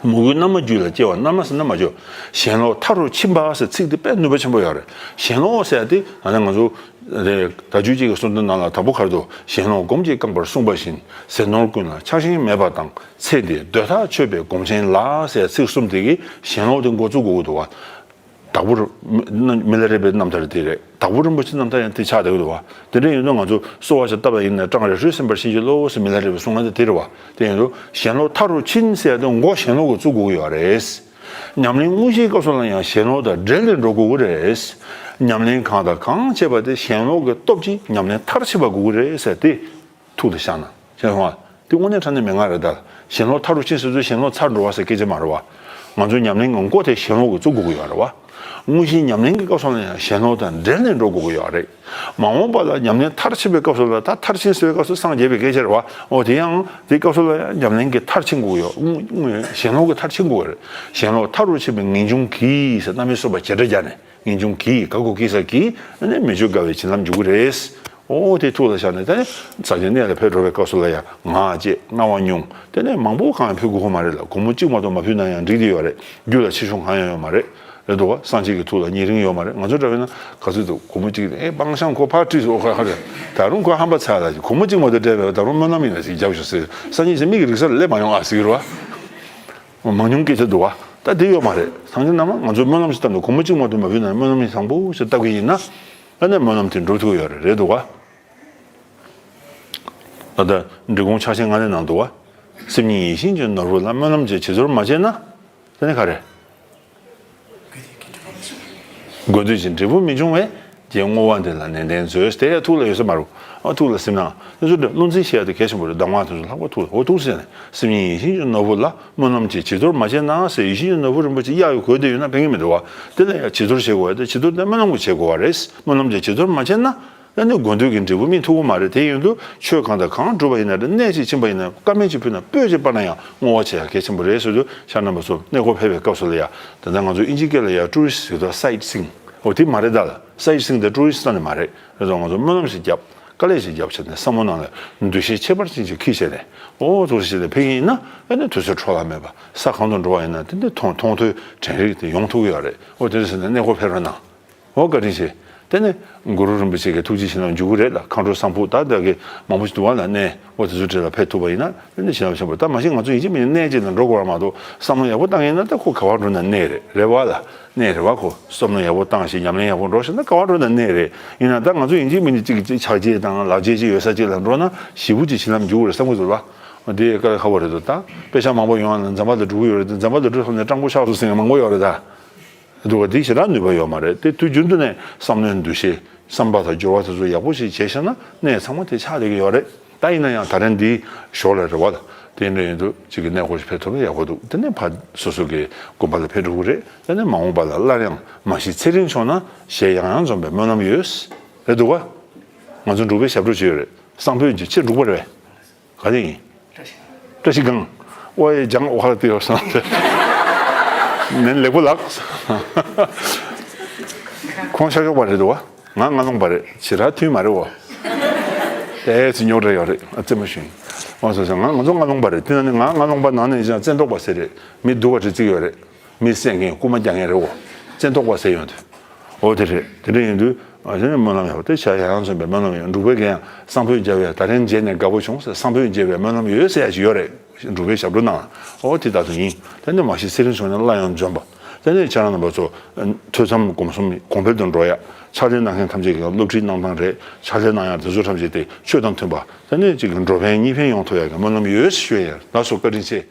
མོས་གུས་རྣམ་ལྔ་རྒྱུད་ལ་སྐྱེ་བ། རྣམ་ལྔ་ཟེར་ན་མ་བཅོས། གཞན་ལོག་མཐའ་རུ་ཕྱིན་པ་ཟེར་ཚིག་དེ་དཔེ་ནུས་པ་ཆེན་པོ་ཡོད་རེད། གཞན་ལོག་ཟེར་ཡ་དེ་ད་ནི་ང་ཚོ་རེད། ད་ཆོས་ཅིག་གི་གསུང་དོན་ནང་ལ་དང་པོ་ག་རེ་འདུག་གཞན་ལོག་སྒོམ་གྱིས་བསྐངས་པར་གསུངས་པ་བཞིན། ཟས་ནོར་ཀུན་ལ་ཆགས་ཞེན་མེད་པ་དང་། ཚེ་འདིའི་འདོད་ཐག་ཆོད་པའི་སྒོམ་ཆེན་ལ་ཟེར་ཚིག་གསུམ་དེ་གིས་གཞན་ལོག་དེ་འགོ་བཙུགས་དགོས་ཀྱི་འདུག་བ། དྭགས་པོར་མི་མི་ལ་རས་པའི་རྣམ་ཐར་དེ་རེད། དྭགས་པོ་རིན་པོ་ཆེའི་རྣམ་ཐར་ཡང་དེ་ཆགས་བསྡད་ཀྱི་འདུག་བ། དེ་འདྲ་ཡིན་དུས་ང་ཚོ་གསོལ་བ་ཞིག་བཏབ་པ་ཡིན་ན་སྐྲངས་རེ་ཧྲུལ་སེམས་པར་བྱིན་གྱིས་རློབས་ཟེར་མི་ལ་རས་པའི་གསུང་ང་དེ་དེ་རེད་བ། དེ་ཡིན་དུས་གཞན་ལོག་མཐའ་རུ་ཕྱིན་ཟེར་ཡ་དེ་འགོ་གཞན་ལོག་གིས་བཙུགས་དགོས་ཀྱི་ཡོད་རེད། ཉམས་ལེན་དངོས་གཞིའི་སྐབས་སུ་ལ་ཡང་གཞན་ལོག་དང་འབྲེལ་ཏེ་འགྲོ་དགོས་ཀྱི་རེད། ཉམས་ལེན་གང་དང་གང་བྱེད་པ་དེ་ཞེན་ལོག་གི་སྟོབས་ཀྱིས་ཉམས་ལེན་མཐར་ཕྱིན་པ་དགོས་ཀྱི་རེད་ཟེར་ཏེ། ཐུགས་ལ་བཞག་ན། ཞེན་ལོག་དེ་དངོས་གནས་དྲང་གནས་མེད་ང་རེད་ད། ཞེན་ལོག་མཐའ་རུ་ཕྱིན་ཟེར་དུས་ཞེན་ལོག་ཚར་འགྲོ་བ་ཟེར་སྐད་ཆ་མ་རེད་བ། ང་ཚོའི་ཉམས་ལེན་གྱི་མགོ་དེ་ཞེན་ལོག་གིས་བཙུགས་དགོས་ཀྱི་ཡོད་རེད་བ། དངོས་གཞིའི་ཉམས་ལེན་གྱི་སྐབས་སུ་ལ་ཡང་ཞེན་ལོག་དང་འབྲེལ་ནས་འགྲོ་དགོས་ཀྱི་ཡོད་རེད། མ་འོངས་པ་ལ་ཉམས་ལེན་མཐར་ཕྱིན་པའི་སྐབས་སུ་ལ་ད་མཐར་ཕྱིན་ཟེར་བའི་སྐབས་སུ་སངས་རྒྱས་པའི་སྐད་ཆ་རེད་བ། འོ་དེ་ཡང་དེའི་སྐབས་སུ་ལ་ཡང་ཉམས་ལེན་གྱིས་མཐར་ཕྱིན་དགོས་ཀྱི་ཡོད། དངོས་དངོས་ཞེན་ལོག་གིས་མཐར་ཕྱིན་དགོས་ཀྱི་རེད། ཞེན་ལོག་མཐའ་རུ་ཕྱིན་པའི་ངེས་འབྱུང་གིས་ཟེར་རྣམ་དབྱེ་གསུམ་པ་བྱེ་བྲག་སྦྱར་ནས། ངེས་འབྱུང་གིས་དགག་དགོས་ཀྱི་ས་གིས་ཨ་ནི་མི་བརྗོད་དགའ་བའི་བྱིན་རླབས་འཇུག་གི་རེད། ཨོ་དེ་ཐུགས་ལ་བཞག་ནས་ད་ནི་ས་ཆེན་གནས་ལ་ཕེབས་འགྲོ་བའི་སྐབས་སུ་ལ་ཡང་ངག་བཅད་རྔ་བ་སྙུང་དེ་ནས་མང་པོ་གང་ཡང་ཕུལ་དགོས་ཀྱི་མ་རེད་ལ། སྒོར་མོ་གཅིག་མ་གཏོགས་མ་ཕུལ་ན་ཡང་འགྲིག་བསྡད་ཡོད་རེད། རྒྱུད་ལ་ཆེ་ཆུང་གང་ཡང་ཡོད་མ་རེད། རེད་འདུག་བ། སངས་རྒྱས་ཀྱི་ཐུགས་ལ་ཉེ་རིང་ཡོད་མ་རེད། ང་ཚོ་འདྲ་བས་ན་ག་ཚོད་འདུག་སྒོར་མོ་གཅིག་ཨེ་སྤང་བཤང་ཁོ་ཕར་བྲིས་སོ་ཁ་ཁ་རེད། ད་རུང་ཁོ་ཧམ་པ་ཚ་ལ་སྒོར་མོ་གཅིག་མ་གཏོགས་སྤྲད་པའི་ད་རུང་སྨོན་ལམ་ཡིན་ན་ཞིག་རྒྱབ་ཤོག་ཟེར། སངས་རྒྱས་ཀྱིས་མིག་གི་རིག་ས་ལ་སླེབས་མ་ཡོང་ཨ་ཟེར་གྱི་རེད་བ། མང་ཉུང་སྐད་ཆ་འདུག་བ། ད་དེ་ཡོད་མ་རེད། སངས་རྒྱས་རྣམས་ང་ཚོས་སྨོན་ལམ་ཞིག་བཏབ་ནས་སྒོར་མོ་གཅིག་མ་གཏོགས་མ་ཕུལ་ན་སྨོན་ལམ་ཞིག་བཟང་པོ་ཞིག་བཏབ་ཀྱི་ཡིན་ན། ཨ་ནི་སྨོན་ལམ་དེ་འགྲུབ་ཐུབ་ཡོད་རེད། རེད་འདུག་བ། ད་ལྟ་འབྲི་གུང་ཕྱག་ཆེན་ལྔ་ནས་ནང་འདུག་བ། སེམས་ཉིད་ཡིད་བཞིན་གྱི་ནོར་བུ་ལ། སྨོན་ལམ་གྱི་བྱི་དོར་མ་བྱས་ན། དེ་ནི་ག་རེ། དགོས་འདོད་ཀྱི་འབྲས་བུ་མི་འབྱུང་བས། རྗེས་བསྔོ་བ་འདི་ལ་ནན་ཏན་མཛོད། དེ་ཡང་ཐུགས་ལ་ཡོད་ས་མ་རུང་། ཨ་ཐུགས་ལ་སེམས་ནང་། དེ་ཚོ་བློ་འཛིན་བྱེད་ཡ་དེ་གལ་ཆེན་པོ་རེད། གདམས་ངག་དེ་ཚོ་ལྷག་པར་ཐུགས་ལ། འོ་ཐུགས་ཟེར་ནས་སེམས་ཉིད་ཡིད་བཞིན་གྱི་ནོར་བུ་ལ། སྨོན་ལམ་གྱི་བྱི་དོར་མ་བྱས་ན་ཟེར། ཡིད་བཞིན་གྱི་ནོར་བུ་རིན་པོ་ཆེ་གཡག་གིས་གོས་བསྡད་ཡོད་ན་ཕན་གྱི་མི་འདུག་བ། དེ་ལ་ཡང་བྱི་དོར་བྱེད་དགོས་ཡ་དེ་བྱི་དོར་དེ་སྨོན་ལམ་གྱིས་བྱེད་དགོས་པ་རེད། སྨོན་ལམ་གྱི་བྱི་དོར་མ་བྱས་ན། ཨ་ནི་དགོས་འདོད་ཀྱི་འབྲས་བུ་སྨིན་ཐུབ་ཀྱི་མ་རེད། དེ་ཡིན་དུས་ཆོས་གང་དང་གང་སྒྲུབ་པ་ཡིན་ན་རེད། གནས་གཅིག་ཕྱིན་པ་ཡིན་ན། དཀར་མེ་གཅིག་ཕུལ་ན་སྤོས་གཅིག་སྤར་ན་ཡང་བསྔོ་བ་བྱེད་ཡ་གལ་ཆེན་པོ་རེད་ཟེར་དུས། ཤར་རྣམ་པ་ཚོ་གནས་སྐོར་ཕེབས་པའི་སྐབས་སུ་ལ་ཡ། ད་ལྟ་ང་ཚོ་དབྱིན་ཇིའི་སྐད་ལ་ཡ་ཊུ་རི་སི་ཟེར་དུས་སའིཊ་སིང་། འོ་དེ་མ་རེད་ད་ལ། སའིཊ་སིང་དེ་ཊུ་རི་སི་རྩ་ནས་མ་རེད། རེད་དོ། ང་ཚོ་སྨོན་ལམ་ཞིག་བརྒྱབ། དཀའ་ལས་ཞིག་བརྒྱབ་བྱས་ནས་བསམ་བློ་ནང་ལ་འདུ་ཤེས་ཁྱད་པར་ཅན་ཞིག་འཁྱེར་བྱས་ནས། འོ་ཐུགས་རྗེ་ཆེ་ལ་ཕེབས་ཀྱི་ཡིན་ན། ཨ་ནི་དུས་ཚོད་འཕྲོ་བརླག་མེད་པ། ས་གང་དུ་འགྲོ་བ་ཡིན་ན་དེ་འདྲ་མཐོང་མཐོང་ཐོས་དྲན་རེག་དེ་ཡོང་ཐུབ་ཀྱི་ཡོད་རེད། འོ་དེ་འདྲ་ཟེར་ནས་གནས་སྐོར་ཕེབས་རོགས་གནང་། འོ་བཀའ་དྲིན་ཆེ། དེ་ནས་གུ་རུ་རིན་པོ་ཆེ་གི་ཐུགས་རྗེ་བྱིན་རླབས་འཇུག་གི་རེད་ལ། མཁའ་འགྲོ་གསང་ཕུ་ད་ལྟ་གི་མང་པོ་ཞིག་འདུག་བ་ལ། གནས་འོ་དེ་ཚོའི་གྲས་ལ་ཕེབས་ཐུབ་པ་ཡིན་ན་དེ་ནས་བྱིན་རླབས་ཆེན་པོ། ད་མ་གཞི་ང་ཚོ་ཡིན་གཅིག་མིན་གཅིག་གནས་གཅིག་ལ་འགྲོ་དགོས་པ་མ་གཏོགས། བསམ་བློ་ཡག་པོ་བཏང་ཡིན་ན་ད་ཁོ་ག་བར་འགྲོ་ན་གནས་རེད། རེད་བ་ལ། གནས་རེད་བ། ཁོ་བསམ་བློ་ཡག་པོ་བཏང་ཞིག་ཉམས་ལེན་ཡག་པོ་འགྲོ་ཞིག་ན་ག་བར་འགྲོ་ན་གནས་རེད། ཡིན་ན་ད་ང་ཚོ་ཡིན་གཅིག་མིན་གཅིག་ཅིག་ཕྱག་རྗེས་དང་ལག་རྗེས་ཅིག་ཡོད་ས་ཅིག་ལ་འགྲོ་ན་ཞེ་པོ་ཅིག་བྱིན་རླབས་འཇུག་གི་རེད་བསམ་གི་འདུག་བ། འོ་དེ་དཀའ་ལས་ཁག་པོ་རེད་འདུག་ད་དཔེ་ཆ་མང་པོ་ཡོང་བ་ན་འཛམ་བུ་གླིང་འགྲོ་གི་ཡོད་རེད། འཛམ་བུ་གླིང་འགྲོ་ཐུབ་ནས་སྤྲང་པོ་ཆགས་སོང་ཟེར་མཁན་མང་པོ་ཡོད་རེད་ད། འདུག་བ། དེ་ཞེ་དྲག་ནུས་པ་ཡོད་མ་རེད། དེ་དུས་རྒྱུན་དུ་ནས་བསམ་བློའི་འདུ་ཤེས་བསམ་པ་དང་སྦྱོར་བ་དེ་ཚོ་ཡག་པོ་ཞིག་བྱས་ཤག་ན་གནས་ཚང་མ་དེ་ཆགས་བསྡད་ཀྱི་ཡོད་རེད། ད་ཡིན་ན་ཡང་ད་རིང་འདིའི་ཞོར་ལ་རེད་བ། དེ་འདྲ་ཡིན་དུས་གཅིག་གི་གནས་སྐོར་ཞིག་ཕེབས་ཐུབ་ན་ཡག་པོ་འདུག་དེ་ནས་ཕར་སོ་སོ་གི་དགོན་པ་ལ་ཕེབས་འགྲོ་གི་རེད། དེ་ནས་མ་འོངས་པ་ལ་སླར་ཡང་མ་གཞི་ཚེ་རིང་མཆོག་ན་ཞལ་ཡང་ཡང་འཛོམས་པའི་སྨོན་ལམ་ཡོད། རེད་འདུག་བ། ང་ཚོ་འབྲུག་པའི་ཞབས་བྲོ་ཅིག་ཡོད་རེད། གསང་ཕུད་ཀྱི་ཆེ་འབྲུག་པ་རེད། ག་རེ་ཡིན། བཀྲ་ཤིས་སྒང་། ཨོ་ཡེ་ལྗང་ཨོ་ཧ་ལ་ཏི་ཡོ་སང་། ནན་ལེགས་པོ་ལགས། ཁོང་ཤར་ཕྱོགས་པ་རེད་འདུག་བ། ང་རྔ་ལུང་པ་རེད། ཇི་ལྟར་མཐུན་མ་རེད་འོ། ཨེ་ཙི་རྙོག་དྲ་ཡོད་རེད། ཨ་ཙི་མ་ཞུ་ཡིན། འོ་སོ་སོ། ང་ང་ཚོ་རྔ་ལུང་པ་རེད། དེ་ན་ནི་ང་རྔ་ལུང་པ་ནང་ནས་ཀྱང་བཙན་ཐོག་པ་ཟེར་རེད། མི་སྡུག་པ་རེ་བརྩིགས་ཡོད་རེད། མི་བསད་མཁན་རྐུ་མ་རྒྱག་མཁན་རེད་འོ། བཙན་ཐོག་པ་ཟེར་ཡོང་དུས། འོ་དེ་རེད། དེ་འདྲ་ཡིན་དུས་ཨ་ནི་སྨོན་ལམ་ཡག་པོ་དེ་ཞལ་ཡང་ཡང་འཛོམས་པའི་སྨོན་ལམ་ཡོད། འབྲུག་པའི་རྒན་ཡང་གསང་ཕུད་རྒྱབ་ཡ་ད་རིང་མཇལ་ནས་དགའ་པོ་བྱུང་ཟེར། གསང་ཕུད་མཇལ་བའི་སྨོན་ལམ་ཡོད་ཟེར་ཡ་ཞིག་ཡོད་རེད། འབྲུག་པའི་ཞབས་བྲོ་ནང་། འོ་དེ་ད་དུང་ཡིན། དེ་ནས་མ་གཞི་ཚེ་རིང་མཆོག་ནས་སླར་ཡང་འཛོམས་པ། དེ་ནས་ཁྱེད་རང་རྣམ་པ་ཚོ་ཐོས་བསམ་སྒོམ་གསུམ་གོང་འཕེལ་དུ་འགྲོ་ཡ། ཕྱག་ལས་གནང་མཁན་ཐམས་ཅད་ཀྱིས་སློབ་ཁྲིད་གནང་སྟངས་རེད། ཕྱག་ལས་གནང་ཡ་དེ་ཚོ་ཐམས་ཅད་དེ་ཆོས་དང་མཐུན་པ། དེ་ནས་གཅིག་གི་འགྲོ་ཕན་གཉིས་ཕན་ཡོང་ཐུབ་ཡ་གི་སྨོན་ལམ་ཡོད་ཞུ་ཡ། ལགས་སོ། བཀའ་དྲིན་ཆེ།